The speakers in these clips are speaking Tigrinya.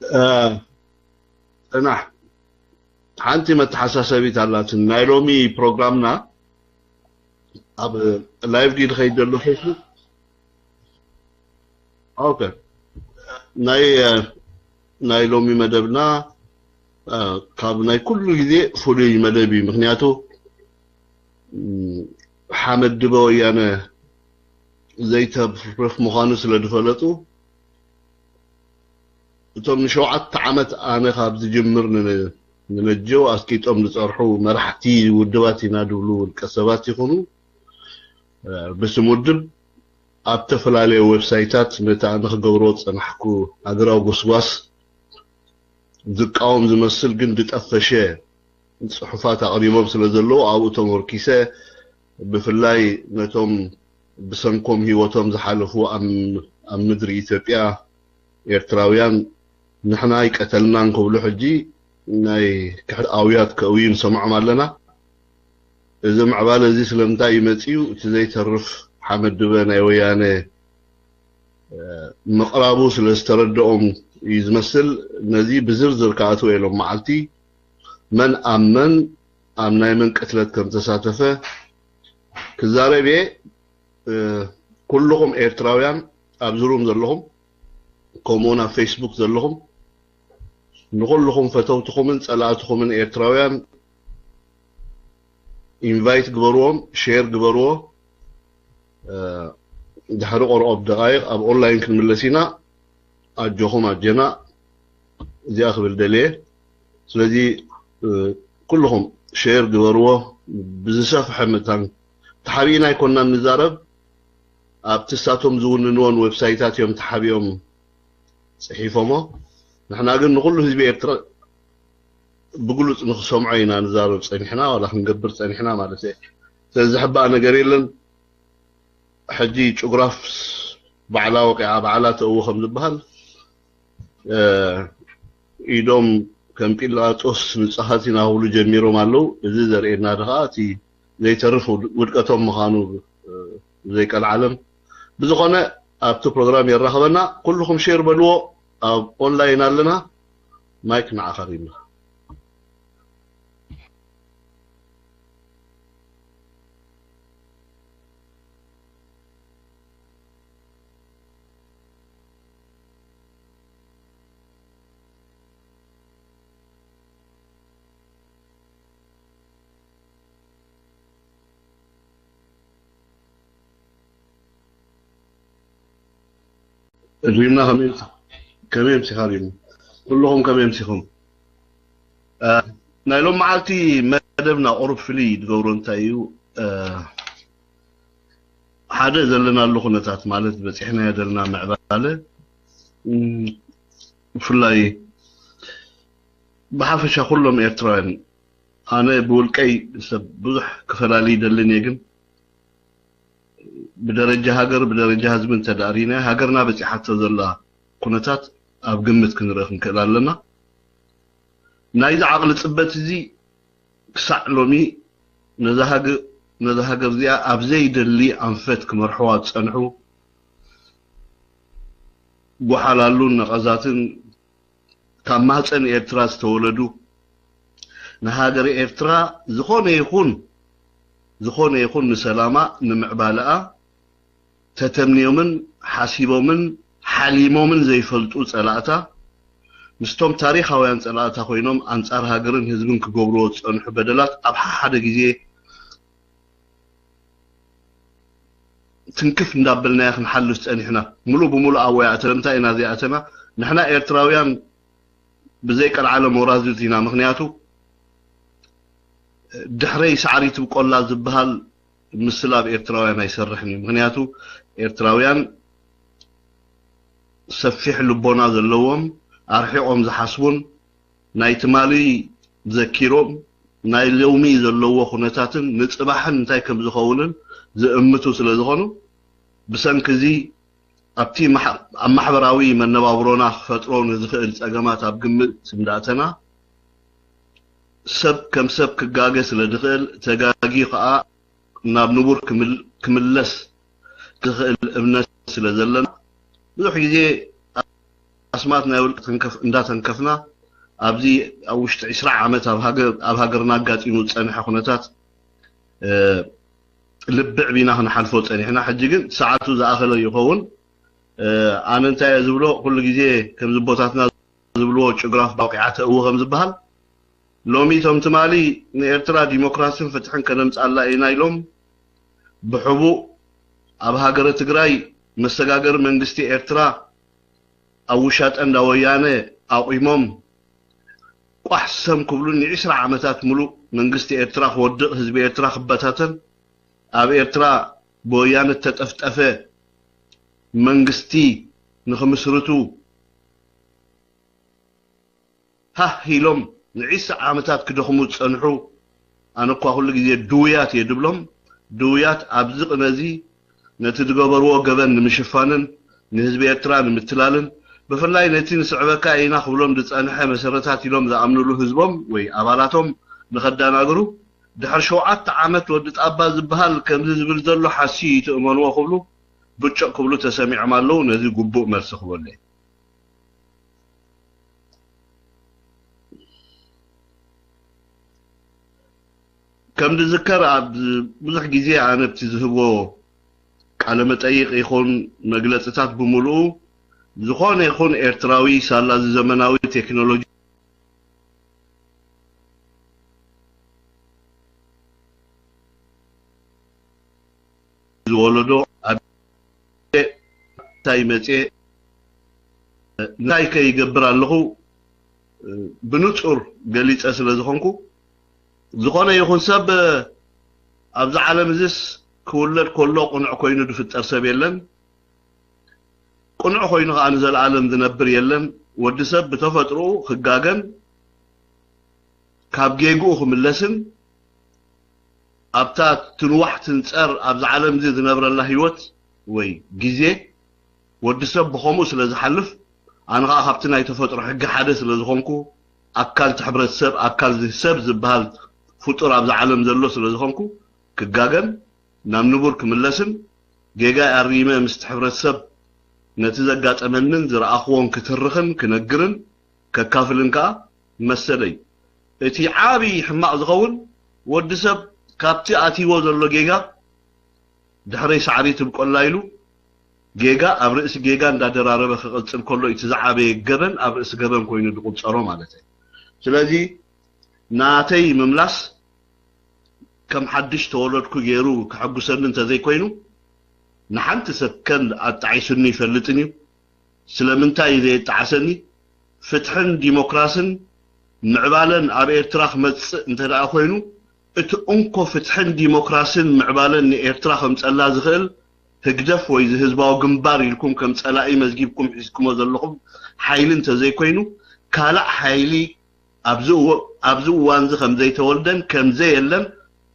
እ፣ ጽናሕ፣ ሓንቲ መተሓሳሰቢት ኣላትን። ናይ ሎሚ ፕሮግራምና ኣብ ላይቭ ድዩ ዝኸይድ ዘሎ ፌስቡክ? ኦኬ። ናይ፣ እ፣ ናይ ሎሚ መደብና፣ እ፣ ካብ ናይ ኩሉ ግዜ ፍሉይ መደብ እዩ። ምኽንያቱ፣ እም፣ ሓመድ ድበ ወያነ ዘይተርፍ ምዃኑ ስለ ዝፈለጡ፣ እቶም ንሸውዓተ ዓመት ኣነ ካብ ዝጅምር ን-፣ ንነጀው ኣስቂጦም ዝጸርሑ መራሕቲ ውድባት ኢና ዝብሉ ውልቀ ሰባት ይኹኑ፣ እ፣ ብስም ውድብ ኣብ ተፈላለየ ዌብሳይታት ነቲ ኣነ ክገብሮ ዝጸናሕኩ ሃገራዊ ጎስጓስ ዝቃወም ዝመስል ግን ዝጠፈሸ ጽሑፋት ኣቕሪቦም ስለ ዘለዉ፣ ኣብኡ ተመርኪሰ፣ ብፍላይ ነቶም ብሰንኮም ህይወቶም ዝሓለፉ ኣብ፣ ኣብ ምድሪ ኢትዮጵያ ኤርትራውያን፣ ንሕና ኣይቀተልናን ክብሉ ሕጂ ናይ ክሕድ ኣውያት ከእውዩ ንሰምዖም ኣለና። እዚ ምዕባለ እዚ ስለምንታይ እዩ መጺኡ? እቲ ዘይተርፍ ሓመድ ድበ ናይ ወያነ፣ እ፣ ምቕራቡ ስለ ዝተረድኦም እዩ ዝመስል። ነዚ ብዝርዝር ክኣትዎ ኢሎም መዓልቲ መን ኣብ መን ኣብ ናይ መን ቅትለት ከም ተሳተፈ ክዛረብ እየ። እ፣ ኩልኹም ኤርትራውያን ኣብዚ ሩም ዘለኹም፣ ከምኡውን ኣብ ፌስቡክ ዘለኹም፣ ንኹልኹም ፈተውትኹምን ጸላእትኹምን ኤርትራውያን ኢንቫይት ግበርዎም፣ ሼር ግበርዎ። እ፣ ድሕሪ ቆርቆብ ደቓይቕ ኣብ ኦንላይን ክንምለስ ኢና። ኣጆኹም ኣጀና፣ እዚኣ ክብል ደልየ። ስለዚ፣ እ፣ ኩልኹም ሼር ግበርዎ። ብዝሰፍሐ መታን ተሓቢእና ኣይኮንና ንዛረብ፣ ኣብቲ ንሳቶም ዝውንንዎን ዌብሳይታት እዮም ተሓቢኦም ጽሒፎሞ። ንሕና ግን ንኹሉ ህዝቢ ኤርትራ ብግሉጽ ንክሰምዖ ኢና ንዛረብ ጸኒሕና፣ ዋላ ክንገብር ጸኒሕና ማለት እየ። ስለዚ ዝሕባእ ነገር የለን። ሕጂ ጭጉራፍ ባዕላ ወቂዓ ባዕላ ተእዊ ከም ዝበሃል፣ እ፣ ኢዶም ከም ጲላጦስ ንጹሃት ኢና ክብሉ ጀሚሮም ኣለዉ። እዚ ዘርእየና ድኻ እቲ ዘይተርፍ ውድ-፣ ውድቀቶም ምዃኑ፣ እ፣ ዘይቀልዓለም። ብዝኾነ ኣብቲ ፕሮግራም የራኽበና። ኩልኹም ሼር በልዎ። ኣብ ኦንላይን ኣለና። ማይክ ንዓኻ ሪምና። ሪምና ከመይ፣ ከመይ ምሲኻ ሪም? ኩልኹም ከመይ ምሲኹም? እ፣ ናይ ሎም መዓልቲ መደብና ቁሩብ ፍልይ ዝገብሮ እንታይ እዩ? እ፣ ሓደ ዘለናሉ ኩነታት ማለት በጺሕናዮ ዘለና ምዕባለ፣ እም፣ ብፍላይ ብሓፈሻ ኩሎም ኤርትራውያን፣ ኣነ ብውልቀይ ሰብ ብዙሕ ክፈላሊ ይደልን እየ፣ ግን ብደረጃ ሃገር፣ ብደረጃ ህዝቢ እንተዳእሪና፣ ሃገርና በጺሓቶ ዘላ ኩነታት ኣብ ግምት ክንርኢ ክንክእል ኣለና። ናይዚ ዓቕሊ ጽበት እዚ ክሳዕ ሎሚ ነዛ ሃገ-፣ ነዛ ሃገር እዚኣ ኣብ ዘይደሊ ኣንፈት ክመርሕዋ ዝጸንሑ፣ ጎሓላሉን ነቐዛትን ካብ ማህፀን ኤርትራ ዝተወለዱ፣ ንሃገር ኤርትራ ዝኾነ ይኹን፣ ዝኾነ ይኹን ንሰላማ ንምዕባለኣ ተተምንዮምን ሓሲቦምን ሓሊሞምን ዘይፈልጡ ጸላእታ፣ ምስቶም ታሪኻውያን ጸላእታ ኮይኖም ኣንጻር ሃገርን ህዝብን ክገብርዎ ዝጸንሑ በደላት ኣብ ሓደ ግዜ ትንክፍ እንዳበልናያ ክንሓልፍ ጸኒሕና። ሙሉእ ብሙሉእ ኣብኡ ኣይኣተና። እንታይ ኢና ዘይኣተና? ንሕና ኤርትራውያን ብዘይ ቀልዓለም ወራዝት ኢና። ምኽንያቱ ድሕረይ ሳዕሪ ትብቆላ ዝበሃል ምስላ ኣብ ኤርትራውያን ኣይሰርሕን እዩ። ምኽንያቱ ኤርትራውያን ሰፊሕ ልቦና ዘለዎም፣ ኣርሒቖም ዝሓስቡን ናይ ትማሊ ዘኪሮም ናይ ሎሚ ዘለዎ ኩነታትን ንጽባሕን እንታይ ከም ዝኸውንን ዝእምቱ ስለ ዝኾኑ፣ ብሰንኪ እዚ ኣብቲ ማሕ-፣ ኣብ ማሕበራዊ መነባብሮና ክፈጥሮ ንዝኽእል ጸገማት ኣብ ግምት እንዳእተና፣ ሰብ ከም ሰብ ክጋገ ስለ ዝኽእል፣ ተጋግዩ ከኣ ናብ ንቡር ክምል-፣ ክምለስ ዝኽእል እምነት ስለ ዘለና፣ ብዙሕ ግዜ ኣስማት ናይ ውልቂ ተንከፍ እንዳተንከፍና ኣብዚ ኣብ ውሽጢ ዕስራ ዓመት ኣብ ሃገር ኣብ ሃገርና ኣጋጢሙ ዝጸንሐ ኩነታት ልብዕ ቢና ክንሓልፎ ጸኒሕና። ሕጂ ግን ሰዓቱ ዝኣኸለ ይኸውን። ኣነ እንታይ እየ ዝብሎ፣ ኩሉ ግዜ ከምዚ ቦታትና ዝብልዎ ጭግራፍ ባውቂዓ ተእዎ ከም ዝበሃል፣ ሎሚ እቶም ትማሊ ንኤርትራ ዲሞክራሲን ፍትሕን ከነምጻላ ኢና ኢሎም ብሕቡእ ኣብ ሃገረ ትግራይ መሰጋገሪ መንግስቲ ኤርትራ ኣብ ውሻጠ እንዳ ወያነ ኣቑሞም ቋሕ ሰም ክብሉ ንዒስራ ዓመታት ሙሉእ መንግስቲ ኤርትራ ክወድቕ፣ ህዝቢ ኤርትራ ክበታተን፣ ኣብ ኤርትራ ብወያነ እተጠፍጠፈ መንግስቲ ንኽምስርቱ ሃህ ኢሎም ንዒስራ ዓመታት ክደኽሙ ዝጸንሑ፣ ኣነ እኳ ኩሉ ግዜ ድውያት እየ ድብሎም። ድውያት ኣብዚ ቅነ እዚ ነቲ ዝገበርዎ ገበን ንምሽፋንን ንህዝቢ ኤርትራ ንምትላልን፣ ብፍላይ ነቲ ንስዕበካ ኢና ክብሎም ዝጸንሐ መሰረታት ኢሎም ዝኣምንሉ ህዝቦም ወይ ኣባላቶም ንኸዳናግሩ፣ ድሕሪ ሸውዓተ ዓመት ወዲ ጣባ ዝበሃል ከምዚ ዝብል ዘሎ ሓስዩ እዩ ትእመንዎ ክብሉ ብጭቕ ክብሉ ተሰሚዖም ኣለዉ። ነዚ ግቡእ መልሲ ክበሉ እየ። ከም ዝዝከር ኣብ ብዙሕ ግዜ ኣነ ኣብቲ ዝህቦ ቃለ መጠይቕ ይኹን መግለጽታት ብምሉኡ ዝኾነ ይኹን ኤርትራዊ ሳላ እዚ ዘመናዊ ቴክኖሎጂ ዝወለዶ ኣብ እንታይ መጽየ እንታይ ከ ይገብር ኣለኹ ብንጹር ገሊጸ ስለ ዝኾንኩ፣ ዝኾነ ይኹን ሰብ ኣብዚ ዓለም እዚስ ክውለድ ከሎ ቅኑዕ ኮይኑ ዝፍጠር ሰብ የለን። ቅኑዕ ኮይኑ ከኣ ንዘለኣለም ዝነብር የለን። ወዲ ሰብ ብተፈጥሮኡ ክጋገን ካብ ጌግኡ ክምለስን ኣብታ ትንዋሕ ትንጸር ኣብዚ ዓለም እዚ ዝነብረላ ህይወት ወይ ግዜ ወዲ ሰብ ብኸምኡ ስለ ዝሓልፍ፣ ኣነ ኸኣ ካብቲ ናይ ተፈጥሮ ሕጊ ሓደ ስለ ዝኾንኩ፣ ኣካል እቲ ሕብረተሰብ፣ ኣካል እዚ ሰብ ዝበሃል ፍጡር ኣብዚ ዓለም ዘሎ ስለ ዝኾንኩ፣ ክጋገን ናብ ንቡር ክምለስን፣ ጌጋይ ኣሪመ ምስቲ ሕብረተሰብ ነቲ ዘጋጠመንን ዝረኣኽዎን ክትርኽን ክነግርን ከካፍልን ከኣ መሰለይ። እቲ ዓቢ ሕማቕ ዝኸውን ወዲ ሰብ ካብቲ ኣትይዎ ዘሎ ጌጋ ድሕረይ ሳዕሪ ትብቆላ ኢሉ ጌጋ ኣብ ርእሲ ጌጋ እንዳደራረበ ክቕጽል ከሎ እቲ ዝዓበየ ገበን ኣብ ርእሲ ገበን ኮይኑ ዝቑጸሮ ማለት እዩ። ስለዚ ናተይ ምምላስ ከም ሓድሽ ተወለድኩ ገይሩ ከሐጉሰኒ እንተዘይኮይኑ ንሓንቲ ሰከንድ ኣጣዒሱኒ ይፈልጥን እዩ። ስለምንታይ እዩ ዘየጣዓሰኒ? ፍትሕን ዲሞክራስን ምዕባለን ኣብ ኤርትራ ክመጽእ እንተ ደኣ ኮይኑ፣ እቲ እንኮ ፍትሕን ዲሞክራስን ምዕባለን ንኤርትራ ከምጸላ ዝኽእል ህግደፍ ወይ እዚ ህዝባዊ ግንባር ኢልኩም ከም ጸላኢ መዝጊብኩም ሒዝኩሞ ዘለኹም ሓይሊ እንተዘይኮይኑ፣ ካልእ ሓይሊ ኣብዚ እዋ-፣ ኣብዚ እዋንዚ ከም ዘይተወልደን ከም ዘየለን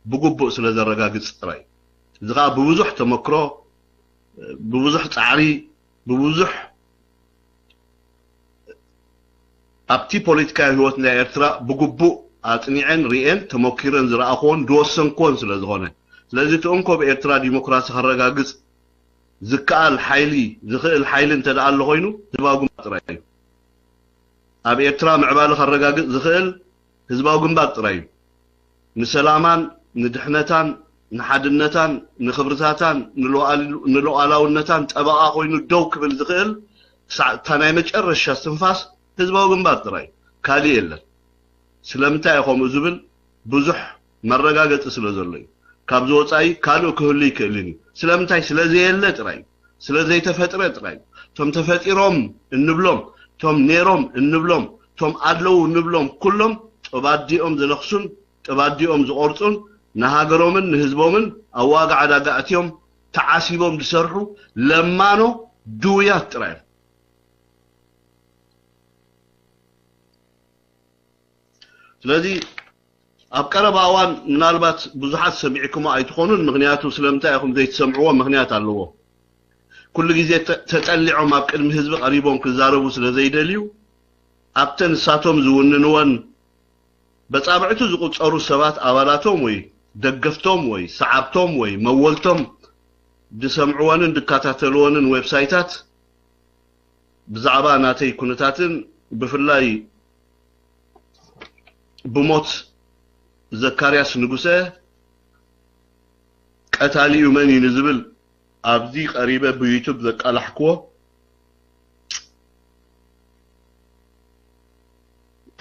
ብግቡእ ስለ ዘረጋግጽ ጥራይ እዩ። እዚ ኸኣ ብብዙሕ ተመክሮ፣ ብብዙሕ ጻዕሪ፣ ብብዙሕ ኣብቲ ፖለቲካዊ ህይወት ናይ ኤርትራ ብግቡእ ኣጽኒዐን ርእየን ተመኪረን ዝረኣኽዎን ዝወሰንክዎን ስለ ዝኾነ። ስለዚ እቲ እንኮ ብኤርትራ ዲሞክራሲ ከረጋግጽ ዝከኣል ሓይሊ፣ ዝኽእል ሓይሊ እንተ ደኣ ኣሎ ኮይኑ ህዝባዊ ግንባር ጥራይ እዩ። ኣብ ኤርትራ ምዕባለ ከረጋግጽ ዝኽእል ህዝባዊ ግንባር ጥራይ እዩ። ንሰላማን ንድሕነታን ንሓድነታን ንኽብርታታን ንሉዓል-፣ ንሉዓላውነታን ጠበቓ ኮይኑ ደው ክብል ዝኽእል ክሳዕ እታ ናይ መጨረሻ እስትንፋስ ህዝባዊ ግንባር ጥራይ እዩ። ካልእ የለን። ስለምንታይ እየ ከምኡ ዝብል? ብዙሕ መረጋገጺ ስለ ዘሎ እዩ። ካብዚ ወጻኢ ካልእ ክህሉ ይክእልን እዩ። ስለምንታይ? ስለ ዘየለ ጥራይ እዩ። ስለ ዘይተፈጥረ ጥራይ እዩ። እቶም ተፈጢሮም እንብሎም፣ እቶም ኔሮም እንብሎም፣ እቶም ኣለዉ እንብሎም ኩሎም ጥባዲኦም ዝነኽሱን ጥባዲኦም ዝቖርጹን ንሃገሮምን ንህዝቦምን ኣብ ዋጋ ዕዳጋ ኣእትዮም ተዓሲቦም ዝሰርሑ ለማኖ ድውያት ጥራይ እዮም። ስለዚ ኣብ ቀረባ እዋን ምናልባት ብዙሓት ሰሚዕኩሞ ኣይትኾኑን፣ ምኽንያቱ ስለምንታይ ኢኹም ዘይትሰምዕዎ ምኽንያት ኣለዎ። ኩሉ ግዜ ተ-፣ ተጠሊዖም ኣብ ቅድሚ ህዝቢ ቀሪቦም ክዛረቡ ስለ ዘይደልዩ ኣብተን ንሳቶም ዝውንንወን በጻብዕቱ ዝቑጸሩ ሰባት ኣባላቶም ወይ ደገፍቶም ወይ ሰዓብቶም ወይ መወልቶም ዝሰምዕወንን ዝከታተልወንን ዌብሳይታት ብዛዕባ ናተይ ኩነታትን ብፍላይ ብሞት ዘካርያስ ንጉሰ ቀታሊኡ መን እዩ ንዝብል ኣብዚ ቀሪበ ብዩቱብ ዘቃላሕክዎ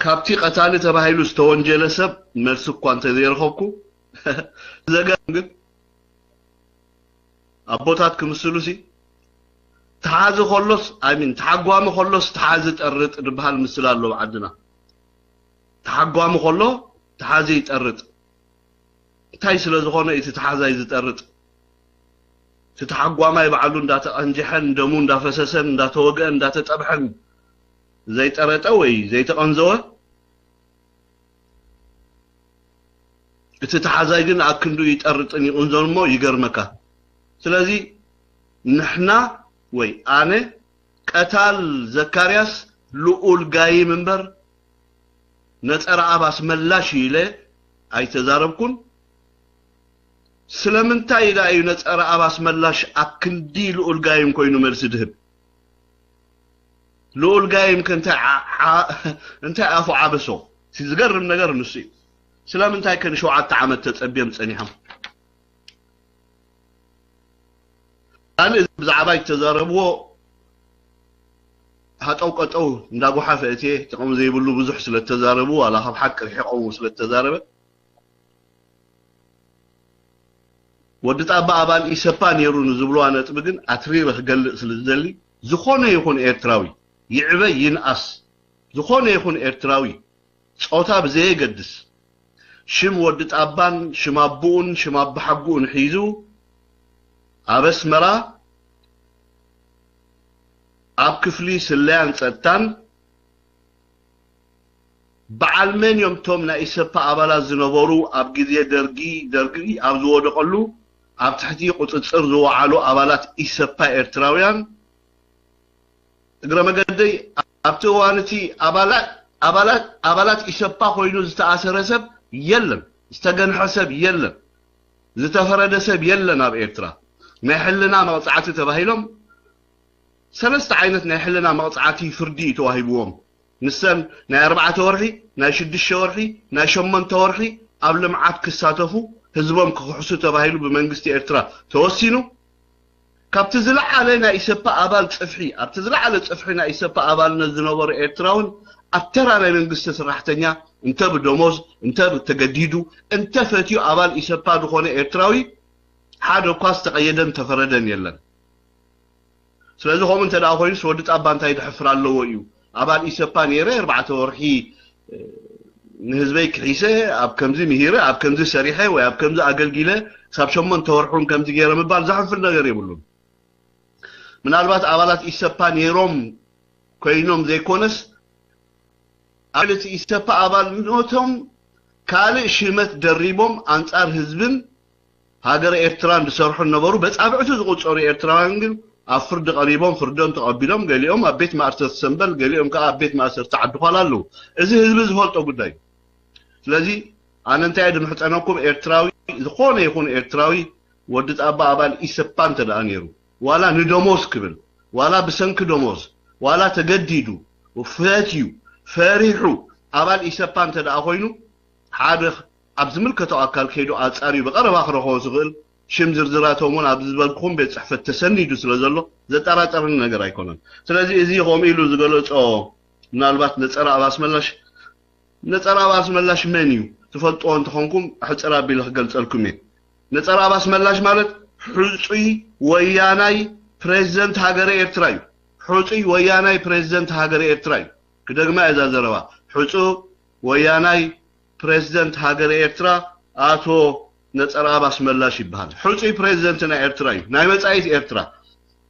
ካብቲ ቀታሊ ተባሂሉ ዝተወንጀለ ሰብ መልሲ እኳ እንተዘይረኸብኩ ዘገርም ግን ኣቦታት ክምስሉ ሲ ተሓዚ ከሎስ ኣይሚን ተሓጓሚ ከሎስ ተሓዚ ጠርጥ ዝበሃል ምስል ኣሎ ዓድና። ተሓጓሚ ከሎ ተሓዚ ይጠርጥ። እንታይ ስለ ዝኾነ እቲ ተሓዛይ ዝጠርጥ? እቲ ተሓጓማይ ባዕሉ እንዳተቐንጀሐን ደሙ እንዳፈሰሰን እንዳተወግአን እንዳተጠብሐን ዘይጠረጠ ወይ ዘይተቐንዘወ እቲ ተሓዛይ ግን ኣክንዱ ይጠርጥን ይቕንዞን እሞ ይገርመካ። ስለዚ ንሕና ወይ ኣነ ቀታል ዘካርያስ ልኡል ጋይም እምበር ነጸረ ኣብ ኣስመላሽ ኢለ ኣይተዛረብኩን። ስለምንታይ ኢዳ እዩ ነጸረ ኣብ ኣስመላሽ ኣክንዲ ልኡል ጋይም ኮይኑ መልሲ ድህብ? ልኡል ጋይም ከ እንታይ ዓ- ዓ- እንታይ ኣፉ ዓበሶ? እቲ ዝገርም ነገር ንሱ እዩ። ስለምንታይ ከ ንሸውዓተ ዓመት ተጸብዮም ጸኒሖም? ካልእ ብዛዕባ ይተዛረብዎ ሃጠው ቀጠው እንዳጓሓፈ እትየ ጥቕሚ ዘይብሉ ብዙሕ ስለተዛረቡ ዋላ ካብ ሓቂ ርሒቖም ስለተዛረበ ወዲ ጣባ ኣባል ኢሰፓ ነይሩ ንዝብልዋ ነጥቢ ግን ኣትሪረ ክገልጽ ስለ ዝደሊ ዝኾነ ይኹን ኤርትራዊ ይዕበ ይንኣስ ዝኾነ ይኹን ኤርትራዊ ጾታ ብዘየገድስ ሽም ወዲ ጣባን ሽም ኣቦኡን ሽም ኣባሓጎኡን ሒዙ ኣብ ኣስመራ ኣብ ክፍሊ ስለያን ጸጥታን በዓል መን እዮም እቶም ናይ ኢሰፓ ኣባላት ዝነበሩ ኣብ ግዜ ደርጊ ደርጊ ኣብ ዝወደቐሉ ኣብ ትሕቲ ቁጽጽር ዝወዓሉ ኣባላት ኢሰፓ ኤርትራውያን እግረ መገደይ ኣብቲ እዋን እቲ ኣባላት ኣባላት ኣባላት ኢሰፓ ኮይኑ ዝተኣሰረ ሰብ የለን፣ ዝተገንሐ ሰብ የለን፣ ዝተፈረደ ሰብ የለን ኣብ ኤርትራ ናይ ሕልና መቕጻዕቲ ተባሂሎም ሰለስተ ዓይነት ናይ ሕልና መቕጻዕቲ ፍርዲ እዩ ተዋሂብዎም። ንሰን ናይ ኣርባዕተ ወርሒ፣ ናይ ሽዱሽተ ወርሒ፣ ናይ ሸሞንተ ወርሒ ኣብ ልምዓት ክሳተፉ ህዝቦም ክኽሕሱ ተባሂሉ ብመንግስቲ ኤርትራ ተወሲኑ። ካብቲ ዝለዓለ ናይ ኢሰፓ ኣባል ጽፍሒ፣ ኣብቲ ዝለዓለ ጽፍሒ ናይ ኢሰፓ ኣባልነት ዝነበሩ ኤርትራውን ኣብ ተራ ናይ መንግስቲ ሰራሕተኛ እንተ ብደሞዝ እንተ ተገዲዱ እንተ ፈትዩ ኣባል ኢሰፓ ዝኾነ ኤርትራዊ ሓደ እኳ ዝተቐየደን ተፈረደን የለን። ስለዚ ከምኡ እንተ ደኣ ኮይኑስ ወዲ ጣባ እንታይ ድሕፍር ኣለዎ እዩ? ኣባል ኢሰፓ ነይረ ኣርባዕተ ወርሒ ንህዝበይ ክሒሰ ኣብ ከምዚ ምሂረ ኣብ ከምዚ ሰሪሐ ወይ ኣብ ከምዚ ኣገልጊለ ክሳብ ሸሞንተ ወርሑን ከምዚ ገይረ ምባል ዘሕፍር ነገር የብሉን። ምናልባት ኣባላት ኢሰፓ ነይሮም ኮይኖም ዘይኮነስ ኣባላት ኢሰፓ ኣባልነቶም ካልእ ሽመት ደሪቦም ኣንጻር ህዝብን ሃገረ ኤርትራን ዝሰርሑ ነበሩ። በጻብዕቱ ዝቑጸሩ ኤርትራውያን ግን ኣብ ፍርዲ ቀሪቦም ፍርዶም ተቐቢሎም ገሊኦም ኣብ ቤት ማእሰርቲ ሰምበል ገሊኦም ከኣ ኣብ ቤት ማእሰርቲ ዓዲ ኳላ ኣለዉ። እዚ ህዝቢ ዝፈልጦ ጉዳይ እዩ። ስለዚ ኣነ እንታይ ድምሕጸነኩም ኤርትራዊ ዝኾነ ይኹን ኤርትራዊ ወዲ ጣባ ኣባል ኢሰፓ እንተ ደኣ ነይሩ ዋላ ንደሞዝ ክብል ዋላ ብሰንኪ ደሞዝ ዋላ ተገዲዱ ፈትዩ ፈሪሑ ኣባል ኢሰፓ እንተ ደኣ ኮይኑ ሓደ ኣብ ዝምልከቶ ኣካል ከይዱ ኣጻርዩ ብቐረባ ክረኽቦ ዝኽእል ሽም ዝርዝራቶም እውን ኣብዚ ዝበልኩኹም ቤት ጽሕፈት ተሰኒዱ ስለ ዘሎ ዘጠራጠረኒ ነገር ኣይኮነን። ስለዚ እዚ ከምኡ ኢሉ ዝገለጾ ምናልባት ነጸረ ኣብ ኣስመላሽ ነጸረ ኣብ ኣስመላሽ መን እዩ ትፈልጥዎ እንተኾንኩም ሕጽር ኣቢለ ክገልጸልኩም እየ። ነጸረ ኣብ ኣስመላሽ ማለት ሕጹይ ወያናይ ፕሬዚደንት ሃገረ ኤርትራ እዩ። ሕጹይ ወያናይ ፕሬዚደንት ሃገረ ኤርትራ እዩ። ክደግማ እየ እዛ ዘረባ። ሕጹ ወያናይ ፕሬዚደንት ሃገረ ኤርትራ ኣቶ ነጸረኣብ ኣስመላሽ ይበሃል። ሕጹይ ፕሬዚደንት ናይ ኤርትራ እዩ። ናይ መጻኢት ኤርትራ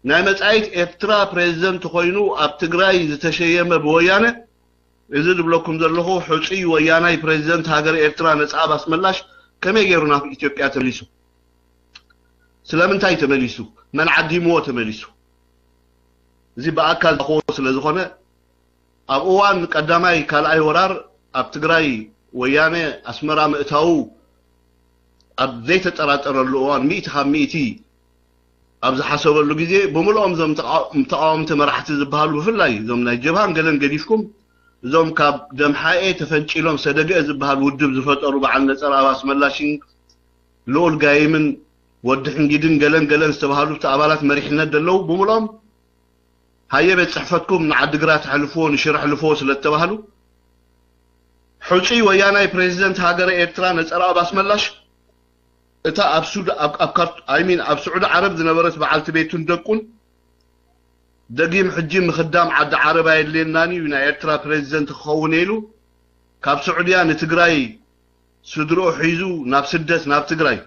ናይ መጻኢት ኤርትራ ፕሬዚደንት ኮይኑ ኣብ ትግራይ ዝተሸየመ ብወያነ እዚ ዝብለኩም ዘለኹ ሕጹይ ወያናይ ፕሬዚደንት ሃገረ ኤርትራ ነጸረኣብ ኣስመላሽ ከመይ ገይሩ ናብ ኢትዮጵያ ተመሊሱ? ስለምንታይ ተመሊሱ? መን ዓዲምዎ ተመሊሱ? እዚ ብኣካል ዝረኸብኩዎ ስለ ዝኾነ ኣብ እዋን ቀዳማይ ካልኣይ ወራር ኣብ ትግራይ ወያነ ኣስመራ ምእታዉ ኣብ ዘይተጠራጠረሉ እዋን ሚእቲ ካብ ሚእቲ ኣብ ዝሓሰበሉ ግዜ ብምልኦም እዞም ተቃ- ተቃወምቲ መራሕቲ ዝበሃሉ፣ ብፍላይ እዞም ናይ ጀብሃን ገለን ገዲፍኩም፣ እዞም ካብ ደምሓኤ ተፈንጪሎም ሰደግኤ ዝበሃል ውድብ ዝፈጠሩ በዓል ነጸረኣብ ኣስመላሽን ልኡል ጋይምን ወዲ ሕንጊድን ገለን ገለን ዝተባሃሉ እቲ ኣባላት መሪሕነት ዘለዉ ብምልኦም፣ ሃየ ቤት ጽሕፈትኩም ንዓዲግራት ሕልፍዎ፣ ንሽረ ሕልፍዎ ስለ እተባህሉ፣ ሕጹይ ወያናይ ፕሬዚደንት ሃገረ ኤርትራ ነጸረኣብ ኣስመላሽ፣ እታ ኣብ ሱድ ኣብ ኣብ ካርት ኣይ ሚን ኣብ ስዑዲ ዓረብ ዝነበረት በዓልቲ ቤቱን ደቁን፣ ደጊም ሕጂ ምኽዳም ዓዲ ዓረብ ኣየድልየናን እዩ፣ ናይ ኤርትራ ፕሬዚደንት ክኸውን ኢሉ ካብ ስዑድያ ንትግራይ ስድርኡ ሒዙ ናብ ስደት ናብ ትግራይ፣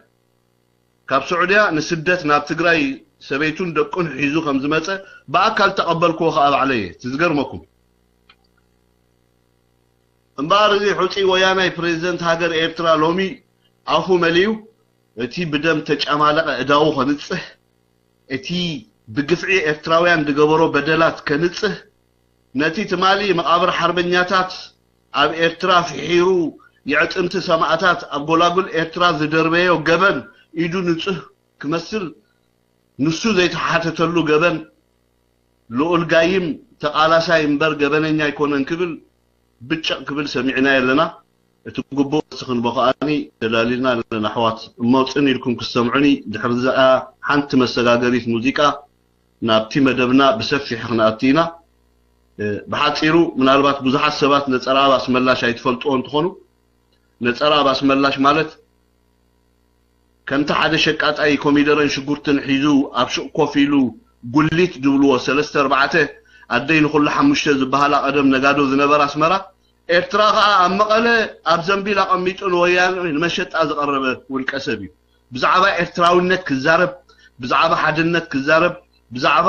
ካብ ስዑድያ ንስደት ናብ ትግራይ ሰበይቱን ደቁን ሒዙ ከም ዝመጸ ብኣካል ተቐበልክዎ ከኣ ባዕለየ። እቲ ዝገርመኩም እምበኣር፣ እዚ ሕጹይ ወያናይ ፕሬዚደንት ሃገር ኤርትራ ሎሚ ኣፉ መሊኡ እቲ ብደም ተጨማለቐ እዳዉ ከንጽህ፣ እቲ ብግፍዒ ኤርትራውያን ዝገበሮ በደላት ከንጽህ፣ ነቲ ትማሊ መቓብር ሓርበኛታት ኣብ ኤርትራ ፍሒሩ፣ የዕጽምቲ ሰማእታት ኣብ ጎላጉል ኤርትራ ዝደርበዮ ገበን ኢዱ ንጹህ ክመስል፣ ንሱ ዘይተሓተተሉ ገበን፣ ልኡል ጋይም ተቓላሳይ እምበር ገበነኛ ኣይኮነን ክብል ብጭቕ ክብል ሰሚዕናዮ ኣለና። እቲ ግቡእ መልሲ ክንቦ ከኣኒ ደላሊልና ኣለና ኣሕዋት። እሞ ጽን ኢልኩም ክሰምዑኒ፣ ድሕሪ እዚኣ ሓንቲ መሰጋገሪት ሙዚቃ ናብቲ መደብና ብሰፊሕ ክንኣቱ ኢና። እ፣ ብሓጺሩ፣ ምናልባት ብዙሓት ሰባት ነጸረኣብ ኣስመላሽ ኣይትፈልጥዎ እንትኾኑ፣ ነጸረኣብ ኣስመላሽ ማለት ከምቲ ሓደ ሸቃጣይ ኮሚደረን ሽጉርትን ሒዙ ኣብ ሹቕ ኮፍ ኢሉ ጉሊት ዝብልዎ ሰለስተ ኣርባዕተ ኣደይ ንኹሉ ሓሙሽተ ዝበሃላ ቀደም ነጋዶ ዝነበረ ኣስመራ፣ ኤርትራ ኸኣ ኣብ መቐለ ኣብ ዘንቢል ኣቐሚጡ ንወያነ ንመሸጣ ዝቐረበ ውልቀ ሰብ እዩ። ብዛዕባ ኤርትራውነት ክዛረብ፣ ብዛዕባ ሓድነት ክዛረብ፣ ብዛዕባ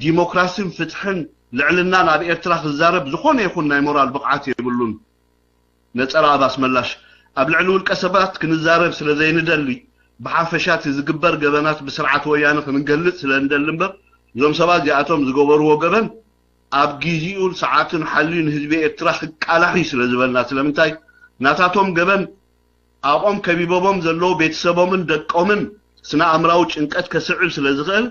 ዲሞክራሲን ፍትሕን ልዕልናን ኣብ ኤርትራ ክዛረብ ዝኾነ ይኹን ናይ ሞራል ብቕዓት የብሉን። ነጸረኣብ ኣስመላሽ ኣብ ልዕሊ ውልቀ ሰባት ክንዛረብ ስለ ዘይንደሊ፣ ብሓፈሻ እቲ ዝግበር ገበናት ብስርዓት ወያነ ክንገልጽ ስለ ንደሊ እምበር፣ እዞም ሰባት እዚኣቶም ዝገበርዎ ገበን ኣብ ግዜኡን ሰዓቱን ሓልዩ ንህዝቢ ኤርትራ ክቃላሕ እዩ ስለ ዝበልና። ስለምንታይ? ናታቶም ገበን ኣብኦም ከቢቦቦም ዘለዉ ቤተሰቦምን ደቆምን ስነ ኣእምራዊ ጭንቀት ከስዕብ ስለ ዝኽእል፣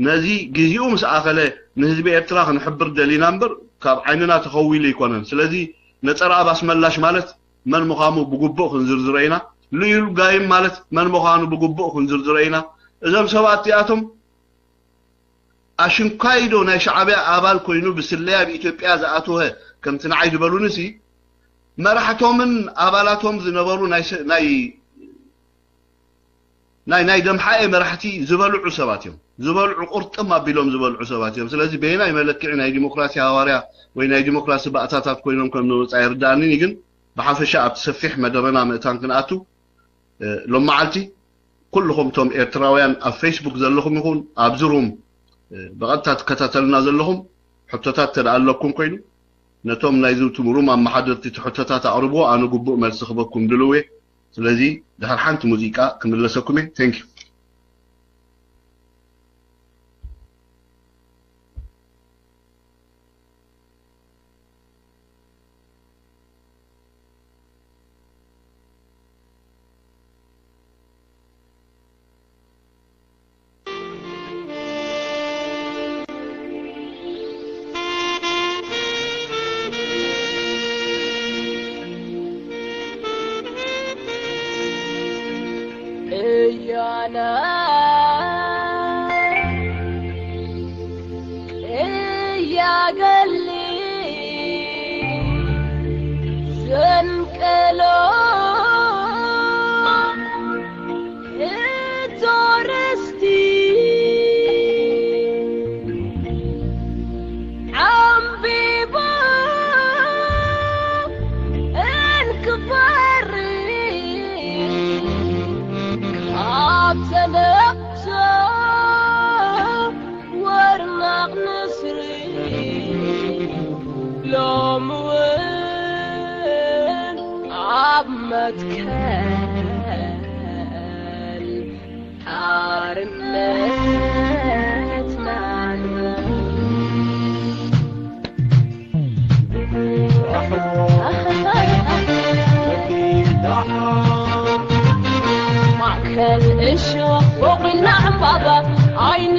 ነዚ ግዜኡ ምስ ኣኸለ ንህዝቢ ኤርትራ ክንሕብር ደሊና እምበር ካብ ዓይንና ተኸዊሉ ኣይኮነን። ስለዚ ነጸረኣብ ኣስመላሽ ማለት መን ምዃኑ ብግቡእ ክንዝርዝሮ ኢና። ልኡል ጋይም ማለት መን ምዃኑ ብግቡእ ክንዝርዝሮ ኢና። እዞም ሰባት እዚኣቶም ኣሽንኳይዶ ናይ ሻዕብያ ኣባል ኮይኑ ብስለያ ኣብ ኢትዮጵያ ዝኣተወ ከምቲ ንዓይ ዝበሉንሲ መራሕቶምን ኣባላቶም ዝነበሩ ናይ ሸ- ናይ ናይ ናይ ደምሓኤ መራሕቲ ዝበልዑ ሰባት እዮም። ዝበልዑ ቁርጥም ኣቢሎም ዝበልዑ ሰባት እዮም። ስለዚ በየናይ መለክዒ ናይ ዲሞክራሲ ሃዋርያ ወይ ናይ ዲሞክራሲ ባእታታት ኮይኖም ከም ንወፃ ይርዳኣኒን እዩ። ግን ብሓፈሻ ኣብቲ ሰፊሕ መደበና ምእታን ክንኣቱ እ፣ ሎም መዓልቲ ኩልኹም እቶም ኤርትራውያን ኣብ ፌስቡክ ዘለኹም ይኹን ኣብዚ ሩም እ፣ ብቐጥታ ትከታተልና ዘለኹም ሕቶታት ተደኣ ኣለኩም ኮይኑ ነቶም ናይዚ ሩም ኣመሓደርቲ እቲ ሕቶታት ኣቕርብዎ፣ ኣነ ግቡእ መልሲ ክበኩም ድልው እየ። ስለዚ ድሕሪ ሓንቲ ሙዚቃ ክምለሰኩም እየ። Thank you። እያና እያገሊ ዘንቀሎ እቶረስቲ ዓምቢባ እንክፈሪ ካብ ተነቕሶ ወርናቕ ንስሪ ሎም እውን ኣብ መትከል ሓርነትና ንበር። ማእከል እሾኽ ወቒልና ዕምባባ ኣይን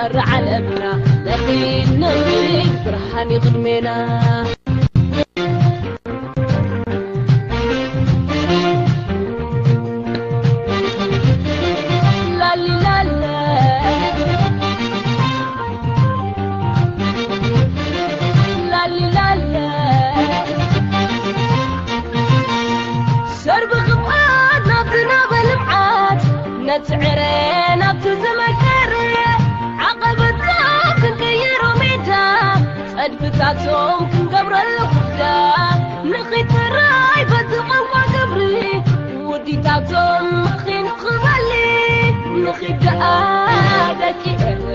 ር ዓለምና ነኺድ ነኺድ ብርሃን እዩ ቅድሜና። ላሊላለ፣ ላሊላለ። ሰርቢ ክብኣት ናብቲ ናበ ልምዓት ነቲ ዕረ ናብቲ ዝመከር ዓቐበታት ክንቅይሮ ሜዳ ጸድፍታቶም ክንገብረሉ ኩዳ ንኺድ ጥራይ በቲ ቋንቋ ግብሪ ውዲታቶም ኺንኽበሊ ንኺድ ደኣ ደቂ ኤረ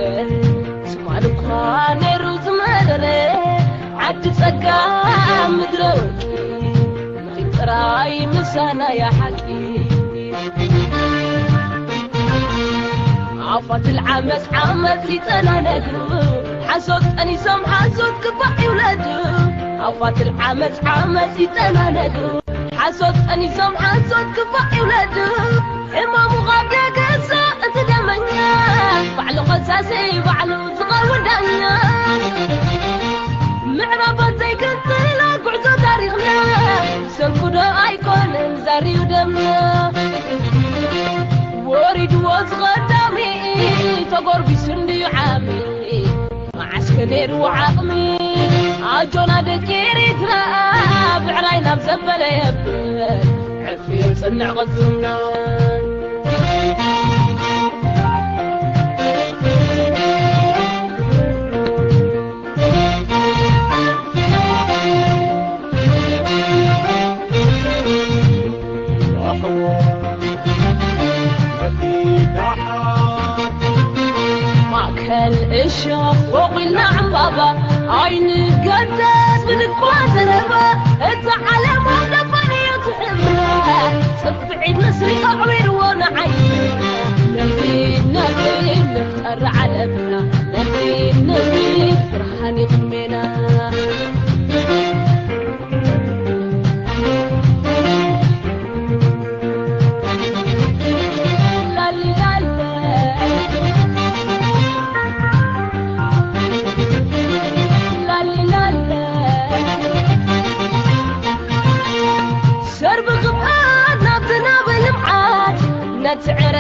ትማል እኳ ነይሩ ዝመረረ ዓዲ ጸጋ ምድረ ወርቂ ንኺድ ጥራይ ምሳና እያ ሓቂ። ኣፋት ዓመት ዓመት ይጠናነዱ ሓሶት ጠኒሶም ሓሶት ክፋእ ይውለዱ። ኣፋት ዓመት ዓመት ይጠናነዱ ሓሶት ጠኒሶም ሓሶት ክፋእ ይውለዱ። ሕማሙ ካብ ደገሳ እቲ ደመኛ ባዕሉ ኸሳሲ ባዕሉ ዝኸውን ዳኛ ምዕራባት ዘይክትላ ጉዕዞ ታሪኽና ሰንኩዶ ኣይኮነን ዛርዩ ደምና ወሪድዎ ዝቐዳሚ ተጎርቢሱ እንድዩ ዓሚ መዓስከ ነይርዎ ዓቕሚ ኣጆና ደቂ ኤሪትራ ብዕራይ ናብ ዘበለ የብል ዕርፊ የጽንዕ ቅልጽምና። ማእከል እሾኽ ወቒልና ዕምባባ ኣይንገደስ ብልኳ ዘረባ እታ ዓለም ኣብ ደባን እዮ ትሕብራ ጽፍዒት ምስሪ ኣዕዊርዎ ንዓይ ነኺድ ነኺድ ንፍጠር ዓለምና ነኺድ ነኺድ ብርሃን ይቕድሜና። ሰርቢ ግብኣት ናብቲ ናብ ልምዓት ነቲ ዕረ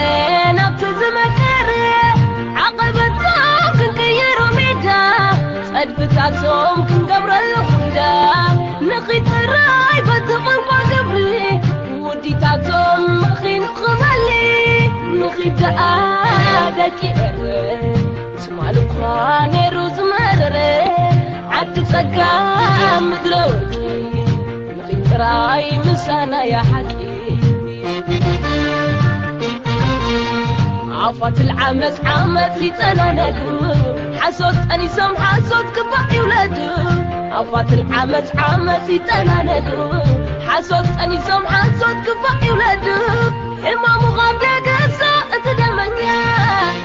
ናብቲ ዝመከረ ዓቐበታት ክንቅይሮ ሜዳ ጸድፍታቶም ክንገብረሉ ኩዳ ንኺድ ጥራይ በቲ ቋንቋ ግብሪ ውዲታቶም ኺንኽበሊ ንኺድ ደኣ ደቂ ኤረ ትማል እኳ ነይሩ ዝመረረ ዓዲ ጸጋ ምድረ ወርቂ ንኺድ ጥራይ ምሳና እያ ሓቂ። ኣፋት ዓመት ዓመት ይጠናነዱ ሓሶት ጠኒሶም ሓሶት ክባእ ይውለዱ ኣፋት ዓመት ዓመት ይጠናነዱ ሓሶት ጠኒሶም ሓሶት ክባእ ይውለዱ ሕማሙ ካብ ደገሳ እቲ ደመኛ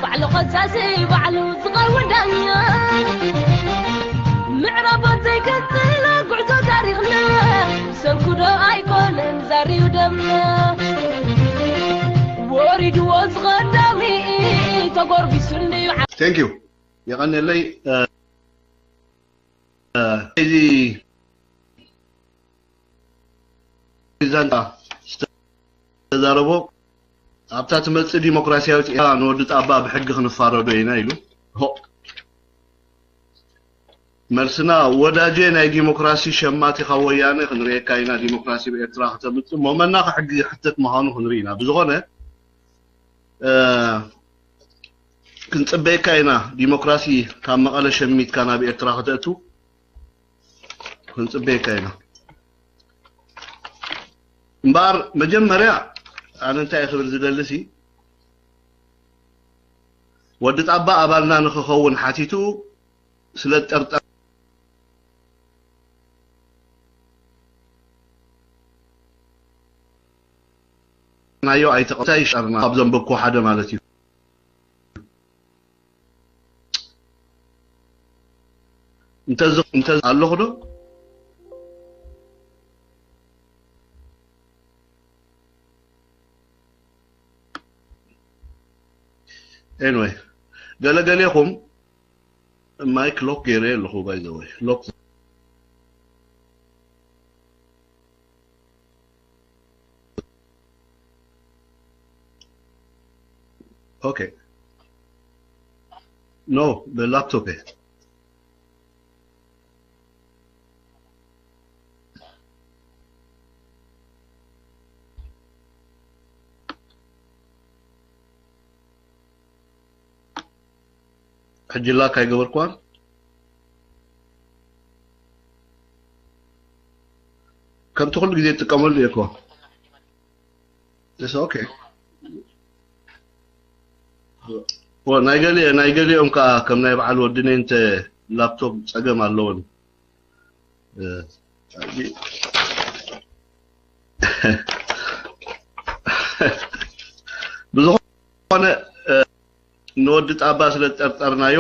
ባዕሉ ኸሳሲ ባዕሉ ዝኸውን ዳኛ ምዕራባት ዘይቀጽሎ ጉዕዞ ታሪኽና ሰንኩዶ ኣይኮነን ዛርዩ ደምና ወሪድዎ ዝቐዳሚ ተጎርቢሱ እንድዩ Thank you። የቐንየለይ። እዚ ዛንታ ዝተዛረቦ ኣብታ ትመጽእ ዲሞክራሲያዊት ኤርትራ ንወዲ ጣባ ብሕጊ ክንፋረዶ ኢና ኢሉ። ሆ! መልስና ወዳጄ ናይ ዲሞክራሲ ሸማቲ ካብ ወያነ ክንርእየካ ኢና ዲሞክራሲ ብኤርትራ ከተምጽእ ሞመና ሕጊ ይሕተት ምዃኑ ክንርኢ ኢና ብዝኾነ ክንጽበየካ ኢና ዲሞክራሲ ካብ መቐለ ሸሚትካ ናብ ኤርትራ ከተእቱ ክንጽበየካ ኢና እምበኣር መጀመርያ ኣነ እንታይ ክብል ዝደልሲ ወዲ ጣባ ኣባልና ንክኸውን ሓቲቱ ስለ ጠርጠር ናዮ ኣይተቐታይ ሻርና ካብ ዘንበብኩ ሓደ ማለት እዩ እንተዚ እንተ ኣለኹ ዶ anyway ገለገሌኹም ማይክ ሎክ ገይረ ኣለኹ። ባይ ዘ ወይ ሎክ። ኦኬ። ኖ፣ ብላፕቶፕ እየ። ሕጂ ላክ ኣይገበርኳን። ከምቲ ኩሉ ግዜ ትጥቀመሉ እየ እኮ። It's okay። ወ-፣ ናይ ገሊኦ-፣ ናይ ገሊኦም ከዓ ከም ናይ በዓል ወዲ ኔንተ ላፕቶፕ ጸገም ኣለዎን። እ፣ ብዝኾነ፣ እ፣ ንወዲ ጣባ ስለ ዝጠርጠርናዮ፣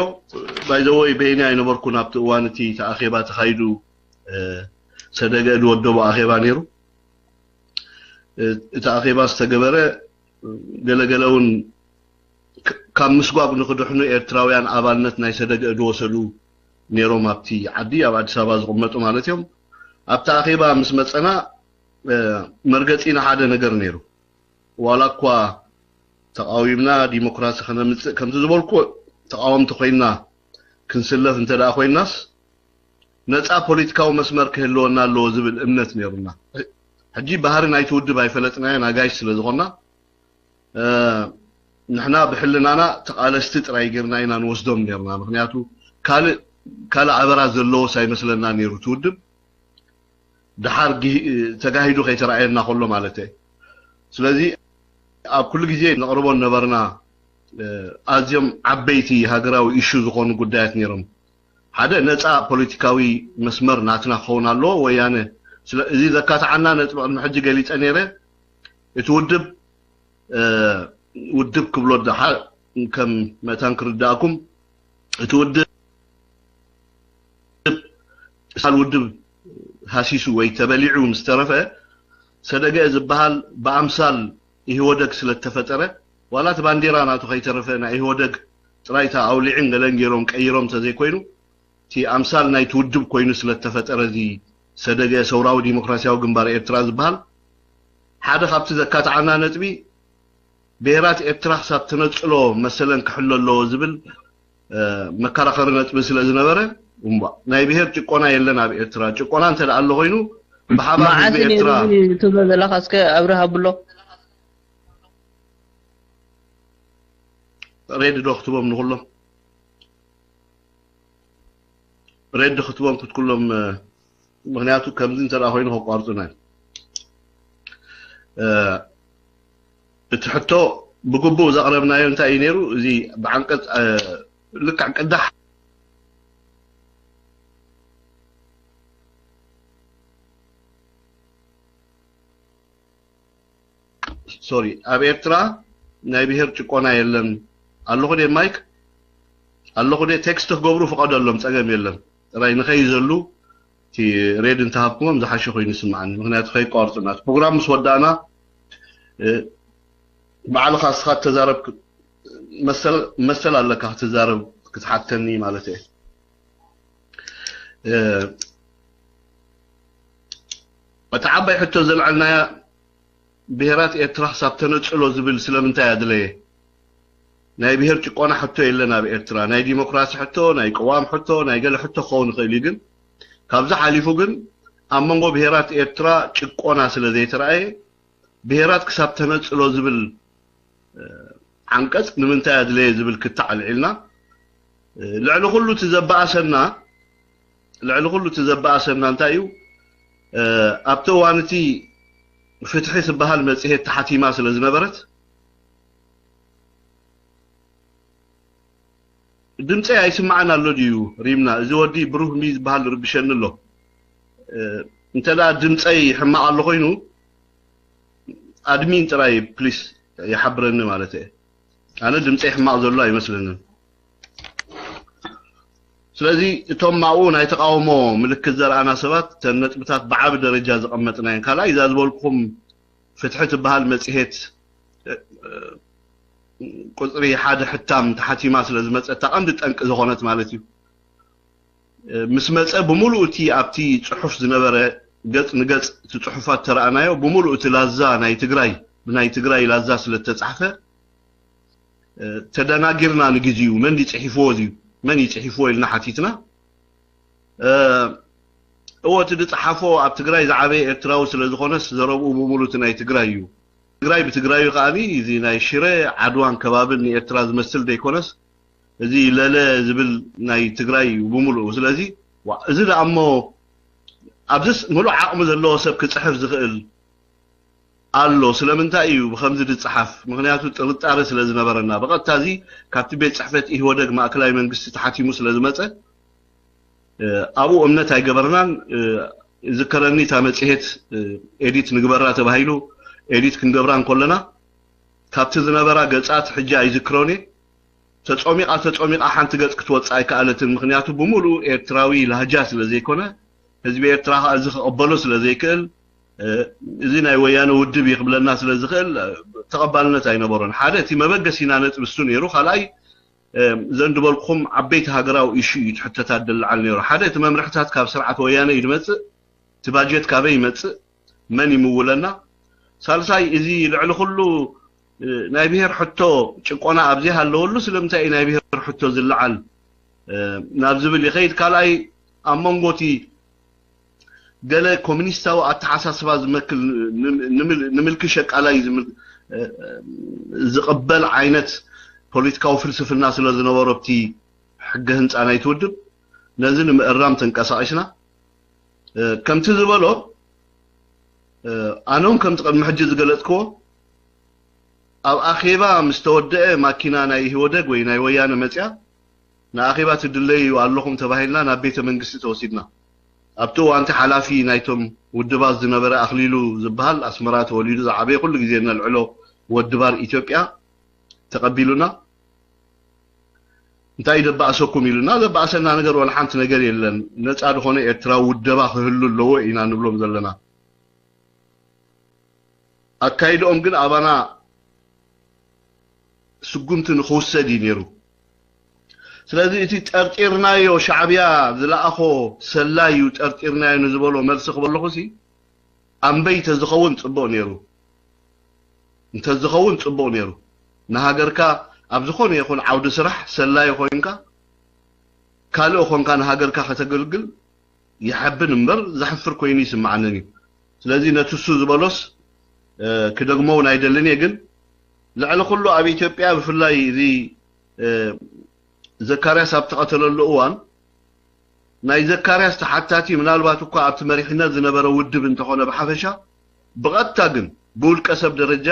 ባይ ዘ ወይ በይኒ ኣይነበርኩን ኣብቲ እዋን እቲ፣ እቲ ኣኼባ ተኻይዱ፣ እ፣ ሰደገ ዝወደቦ ኣኼባ ነይሩ። እ፣ እቲ ኣኼባ ዝተገበረ፣ ገለገለ እውን ክ-፣ ካብ ምስጓግ ንክድሕኑ ኤርትራውያን ኣባልነት ናይ ሰደገ ዝወሰዱ ነይሮም፣ ኣብቲ ዓዲ፣ ኣብ ኣዲስ ኣበባ ዝቕመጡ ማለት እዮም። ኣብቲ ኣኼባ ምስ መጸና፣ እ፣ መርገጺና ሓደ ነገር ነይሩ። ዋላ እኳ ተቃዊምና ዲሞክራሲ ከነምጽእ፣ ከምቲ ዝበልኩ፣ ተቃወምቲ ኮይንና ክንስለፍ እንተ ደኣ ኮይንናስ፣ ነጻ ፖለቲካዊ መስመር ክህልወና ኣለዎ ዝብል እምነት ነይሩና። ሕጂ ባህሪ ናይቲ ውድብ ኣይፈለጥናዮን፣ ኣጋይሽ ስለ ዝኾንና፣ እ፣ ንሕና ብሕልናና ተቓለስቲ ጥራይ ጌርና ኢና ንወስዶም ኔርና። ምኽንያቱ ካልእ፣ ካልእ ኣበራ ዘለዎስ ኣይመስለና ኔሩ እቲ ውድብ። ደሓር ግሂ-፣ ተጋሂዱ ከይተረኣየና ከሎ ማለት እየ። ስለዚ ኣብ ኩሉ ግዜ ነቕርቦ ነበርና፣ እ፣ ኣዝዮም ዓበይቲ ሃገራዊ ኢሹ ዝኾኑ ጉዳያት ነይሮም። ሓደ ነጻ ፖለቲካዊ መስመር ናትና ክኸውን ኣለዎ። ወያነ ስለ-፣ እዚ ዘካትዓና ነጥቢ ቅድሚ ሕጂ ገሊጸ ነይረ። እቲ ውድብ፣ እ፣ ውድብ ክብሎ ደሓር ከም መታን ክርዳእኩም፣ እቲ ውድብ ሳል ውድብ ሃሲሱ ወይ ተበሊዑ ምስ ተረፈ፣ ሰደገ ዝበሃል ብኣምሳል ኢህወደግ ስለ እተፈጠረ፣ ዋላ እቲ ባንዲራ ናቱ ከይተረፈ ናይ ኢህወደግ ጥራይ እታ ኣውሊዕን ገለን ገይሮም ቀይሮም እንተዘይኮይኑ፣ እቲ ኣምሳል ናይቲ ውድብ ኮይኑ ስለ እተፈጠረ፣ እዚ ሰደገ ሰውራዊ ዲሞክራሲያዊ ግንባር ኤርትራ ዝበሃል፣ ሓደ ካብቲ ዘካትዓና ነጥቢ፣ ብሄራት ኤርትራ ክሳብ ተነጽሎ መሰለን ክሕሎ ኣለዎ ዝብል፣ እ፣ መከራኸሪ ነጥቢ ስለ ዝነበረ፣ እምቧ፣ ናይ ብሄር ጭቆና የለን ኣብ ኤርትራ። ጭቆና እንተ ደኣ ኣሎ ኮይኑ፣ ብሓባር መዓት ህዝቢ እዩ ኤርትራ ነይሩ ትብሎ ዘለኻ? እስከ ኣብርህ ኣብሎ። ሬድ ዶ ክትቦም ንኹሎም? ሬድ ክትቦም ክትኩሎም፣ እ፣ ምኽንያቱ ከምዚ እንተ ደኣ ኮይኑ ከቋርጹና እዮም። እ፣ እቲ ሕቶ ብግቡእ ዘቕረብናዮ እንታይ እዩ ነይሩ? እዚ ብዓንቀጽ፣ እ፣ ልክዕ ቅዳሕ፣ ሶሪ፣ ኣብ ኤርትራ ናይ ብሄር ጭቆና የለን። ኣለኹ ደ ማይክ? ኣለኹ ደ ቴክስት ክገብሩ ፍቐደሎም፣ ጸገም የለን። ጥራይ ንኸይዘሉ እቲ ሬድ እንተሃብኩሞም ዝሓሸ ኮይኑ ይስምዓኒ። ምኽንያቱ ከይቋርጹና። እቲ ፕሮግራም ምስ ወዳእና፣ እ፣ ባዕልኻ እስኻ እተዛረብ ክ-፣ መሰል፣ መሰል ኣለካ ክትዛረብ፣ ክትሓተኒ ማለት እየ። እ፣ እታ ዓባይ ሕቶ ዘልዐልናያ ብሄራት ኤርትራ ክሳብ ተነጽሎ ዝብል ስለምንታይ ኣድለየ? ናይ ብሄር ጭቆና ሕቶ የለን ኣብ ኤርትራ። ናይ ዲሞክራሲ ሕቶ፣ ናይ ቅዋም ሕቶ፣ ናይ ገለ ሕቶ ክኸውን ይኽእል እዩ። ግን ካብዚ ሓሊፉ ግን ኣብ መንጎ ብሄራት ኤርትራ ጭቆና ስለ ዘይተረኣየ፣ ብሄራት ክሳብ ተነጽሎ ዝብል፣ እ፣ ዓንቀጽ ንምንታይ ኣድለየ ዝብል ክታዕ ኣልዒልና። እ፣ ልዕሊ ኩሉ እቲ ዘበኣሰና፣ ልዕሊ ኩሉ እቲ ዘበኣሰና እንታይ እዩ? እ፣ ኣብቲ እዋን እቲ ፍትሒ ትበሃል መጽሔት ተሓቲማ ስለ ዝነበረት፣ ድምፀይ ኣይስማዕን ኣሎ ድዩ? ሪምና፣ እዚ ወዲ ብሩህ ሚ ዝበሃል ርብሸኒ ኣሎ። እ፣ እንተ ደኣ ድምፀይ ሕማቕ ኣሎ ኮይኑ፣ ኣድሚን ጥራይ ፕሊስ ይሓብረኒ ማለት እየ። ኣነ ድምፀይ ሕማቕ ዘሎ ኣይመስለንን። ስለዚ እቶም ኣብኡ ናይ ተቃውሞ ምልክት ዘርኣና ሰባት፣ እተን ነጥብታት ብዓቢ ደረጃ ዘቐመጥናየን። ካልኣይ፣ እዛ ዝበልኩኹም ፍትሒ ትበሃል መጽሔት፣ እ፣ ቁጽሪ ሓደ ሕታም ተሓቲማ ስለ ዝመጸት፣ እታ ቀንዲ ጠንቂ ዝኾነት ማለት እዩ። ምስ መጸ ብምሉእ እቲ ኣብቲ ጽሑፍ ዝነበረ ገጽ ንገጽ እቲ ጽሑፋት ተረኣናዮ። ብምሉእ እቲ ላዛ ናይ ትግራይ፣ ብናይ ትግራይ ላዛ ስለ ዝተጻሕፈ፣ ተደናጊርና። ንግዜኡ መን ድዩ ጽሒፍዎ? እዚዩ መን እዩ ጽሒፍዎ ኢልና ሓቲትና። እወ፣ እቲ ዝጸሓፎ ኣብ ትግራይ ዝዓበየ ኤርትራዊ ስለ ዝኾነስ፣ ዘረብኡ ብምሉእ እቲ ናይ ትግራይ እዩ። ትግራይ ብትግራዩ ከኣ፣ እዚ ናይ ሽረ፣ ዓድዋን ከባብን ንኤርትራ ዝመስል ዘይኮነስ፣ እዚ ለለ ዝብል ናይ ትግራይ እዩ ብምሉኡ። ስለዚ፣ ዋ፣ እዚ ደኣ እሞ፣ ኣብዚስ ምሉእ ዓቕሚ ዘለዎ ሰብ ክጽሕፍ ዝኽእል ኣሎ። ስለምንታይ እዩ ብኸምዚ ዝጸሓፍ? ምኽንያቱ ጥርጣረ ስለ ዝነበረና። ብቐጥታ እዚ ካብቲ ቤት ጽሕፈት ኢህወደግ ማእከላይ መንግስቲ ተሓቲሙ ስለ ዝመጸ፣ እ፣ ኣብኡ እምነት ኣይገበርናን። እ፣ ይዝከረኒ፣ እታ መጽሔት፣ እ፣ ኤዲት ንግበራ ተባሂሉ፣ ኤዲት ክንገብራ እንከለና፣ ካብቲ ዝነበራ ገጻት ሕጂ ኣይዝክሮን እየ። ተጾሚቓ፣ ተጾሚቓ ሓንቲ ገጽ ክትወጽእ ኣይከኣለትን። ምኽንያቱ ብምሉኡ ኤርትራዊ ላህጃ ስለ ዘይኮነ፣ ህዝቢ ኤርትራ ከኣ እዚ ክቕበሎ ስለ ዘይክእል፣ እ፣ እዚ ናይ ወያነ ውድብ እዩ ክብለና ስለ ዝኽእል፣ እ፣ ተቐባልነት ኣይነበሮን። ሓደ፣ እቲ መበገሲና ነጥቢ እሱ ነይሩ። ካልኣይ፣ እ፣ ዘን ዝበልኩኹም ዓበይቲ ሃገራዊ ኢሹ እዩ፣ እቲ ሕቶታት ደልዓል ነይሩ። ሓደ፣ እቲ መምርሕታት ካብ ስርዓት ወያነ እዩ ዝመጽእ፣ እቲ ባጀት ካበይ ይመጽእ፣ መን ይምውለና? ሳልሳይ፣ እዚ ልዕሊ ኩሉ፣ እ፣ ናይ ብሄር ሕቶ ጭቆና ኣብ ዘይሃለወሉ ስለምንታይ እዩ ናይ ብሄር ሕቶ ዝለዓል፣ እ፣ ናብ ዝብል ይኸይድ። ካልኣይ፣ ኣብ መንጎ እቲ ገለ ኮሚኒስታዊ ኣተሓሳስባ ዝመክል ን-፣ ንምል-፣ ንምልኪ ሸቃላይ ዝምል-፣ እ፣ ዝቕበል ዓይነት ፖለቲካዊ ፍልስፍና ስለ ዝነበሮ፣ ኣብቲ ሕገ ህንጻ ናይቲ ውድብ፣ ነዚ ንምእራም ተንቀሳቒስና። እ፣ ከምቲ ዝበሎ፣ እ፣ ኣነ እውን ከምቲ ቅድሚ ሕጂ ዝገለጽክዎ፣ ኣብ ኣኼባ ምስ ተወደአ፣ ማኪና ናይ ኢህወደግ ወይ ናይ ወያነ መጽያ፣ ንኣኼባ ትድለዩ ኣለኹም ተባሂልና ናብ ቤተ መንግስቲ ተወሲድና። ኣብቲ እዋንቲ ሓላፊ ናይቶም ውድባት ዝነበረ ኣኽሊሉ ዝበሃል፣ ኣስመራ ተወሊዱ ዝዓበየ፣ ኩሉ ግዜ ነልዕሎ ወዲ ባር ኢትዮጵያ ተቐቢሉና። "እንታይ ደባእሰኩም?" ኢሉና። "ዘባእሰና ነገር ወላ ሓንቲ ነገር የለን። ነጻ ዝኾነ ኤርትራዊ ውደባ ክህሉ ኣለዎ ኢና ንብሎም ዘለና። ኣካይድኦም ግን ኣባና ስጉምቲ ንኽውሰድ እዩ ነይሩ። ስለዚ እቲ ጠርጢርናዮ፣ ሻዕብያ ዝለኣኾ ሰላይ እዩ ጠርጢርናዮ ንዝበሎ መልሲ ክበለኹሲ፣ ኣምበይ ተዝኸውን ጽቡቕ ነይሩ። እንተዝኸውን ጽቡቕ ነይሩ። ንሃገርካ ኣብ ዝኾነ ይኹን ዓውዲ ስራሕ ሰላይ ኮይንካ፣ ካልእ ኾንካ ንሃገርካ ከተገልግል ይሐብን እምበር ዘሕፍር ኮይኑ ይስምዓንን እዩ። ስለዚ ነቲ እሱ ዝበሎስ፣ እ፣ ክደግሞ እውን ኣይደልን እየ። ግን ልዕሊ ኩሉ ኣብ ኢትዮጵያ ብፍላይ እዚ፣ እ፣ ዘካርያስ ኣብ ተቐተለሉ እዋን፣ ናይ ዘካርያስ ተሓታቲ ምናልባት እኳ ኣብቲ መሪሕነት ዝነበረ ውድብ እንተኾነ ብሓፈሻ፣ ብቐጥታ ግን ብውልቀ ሰብ ደረጃ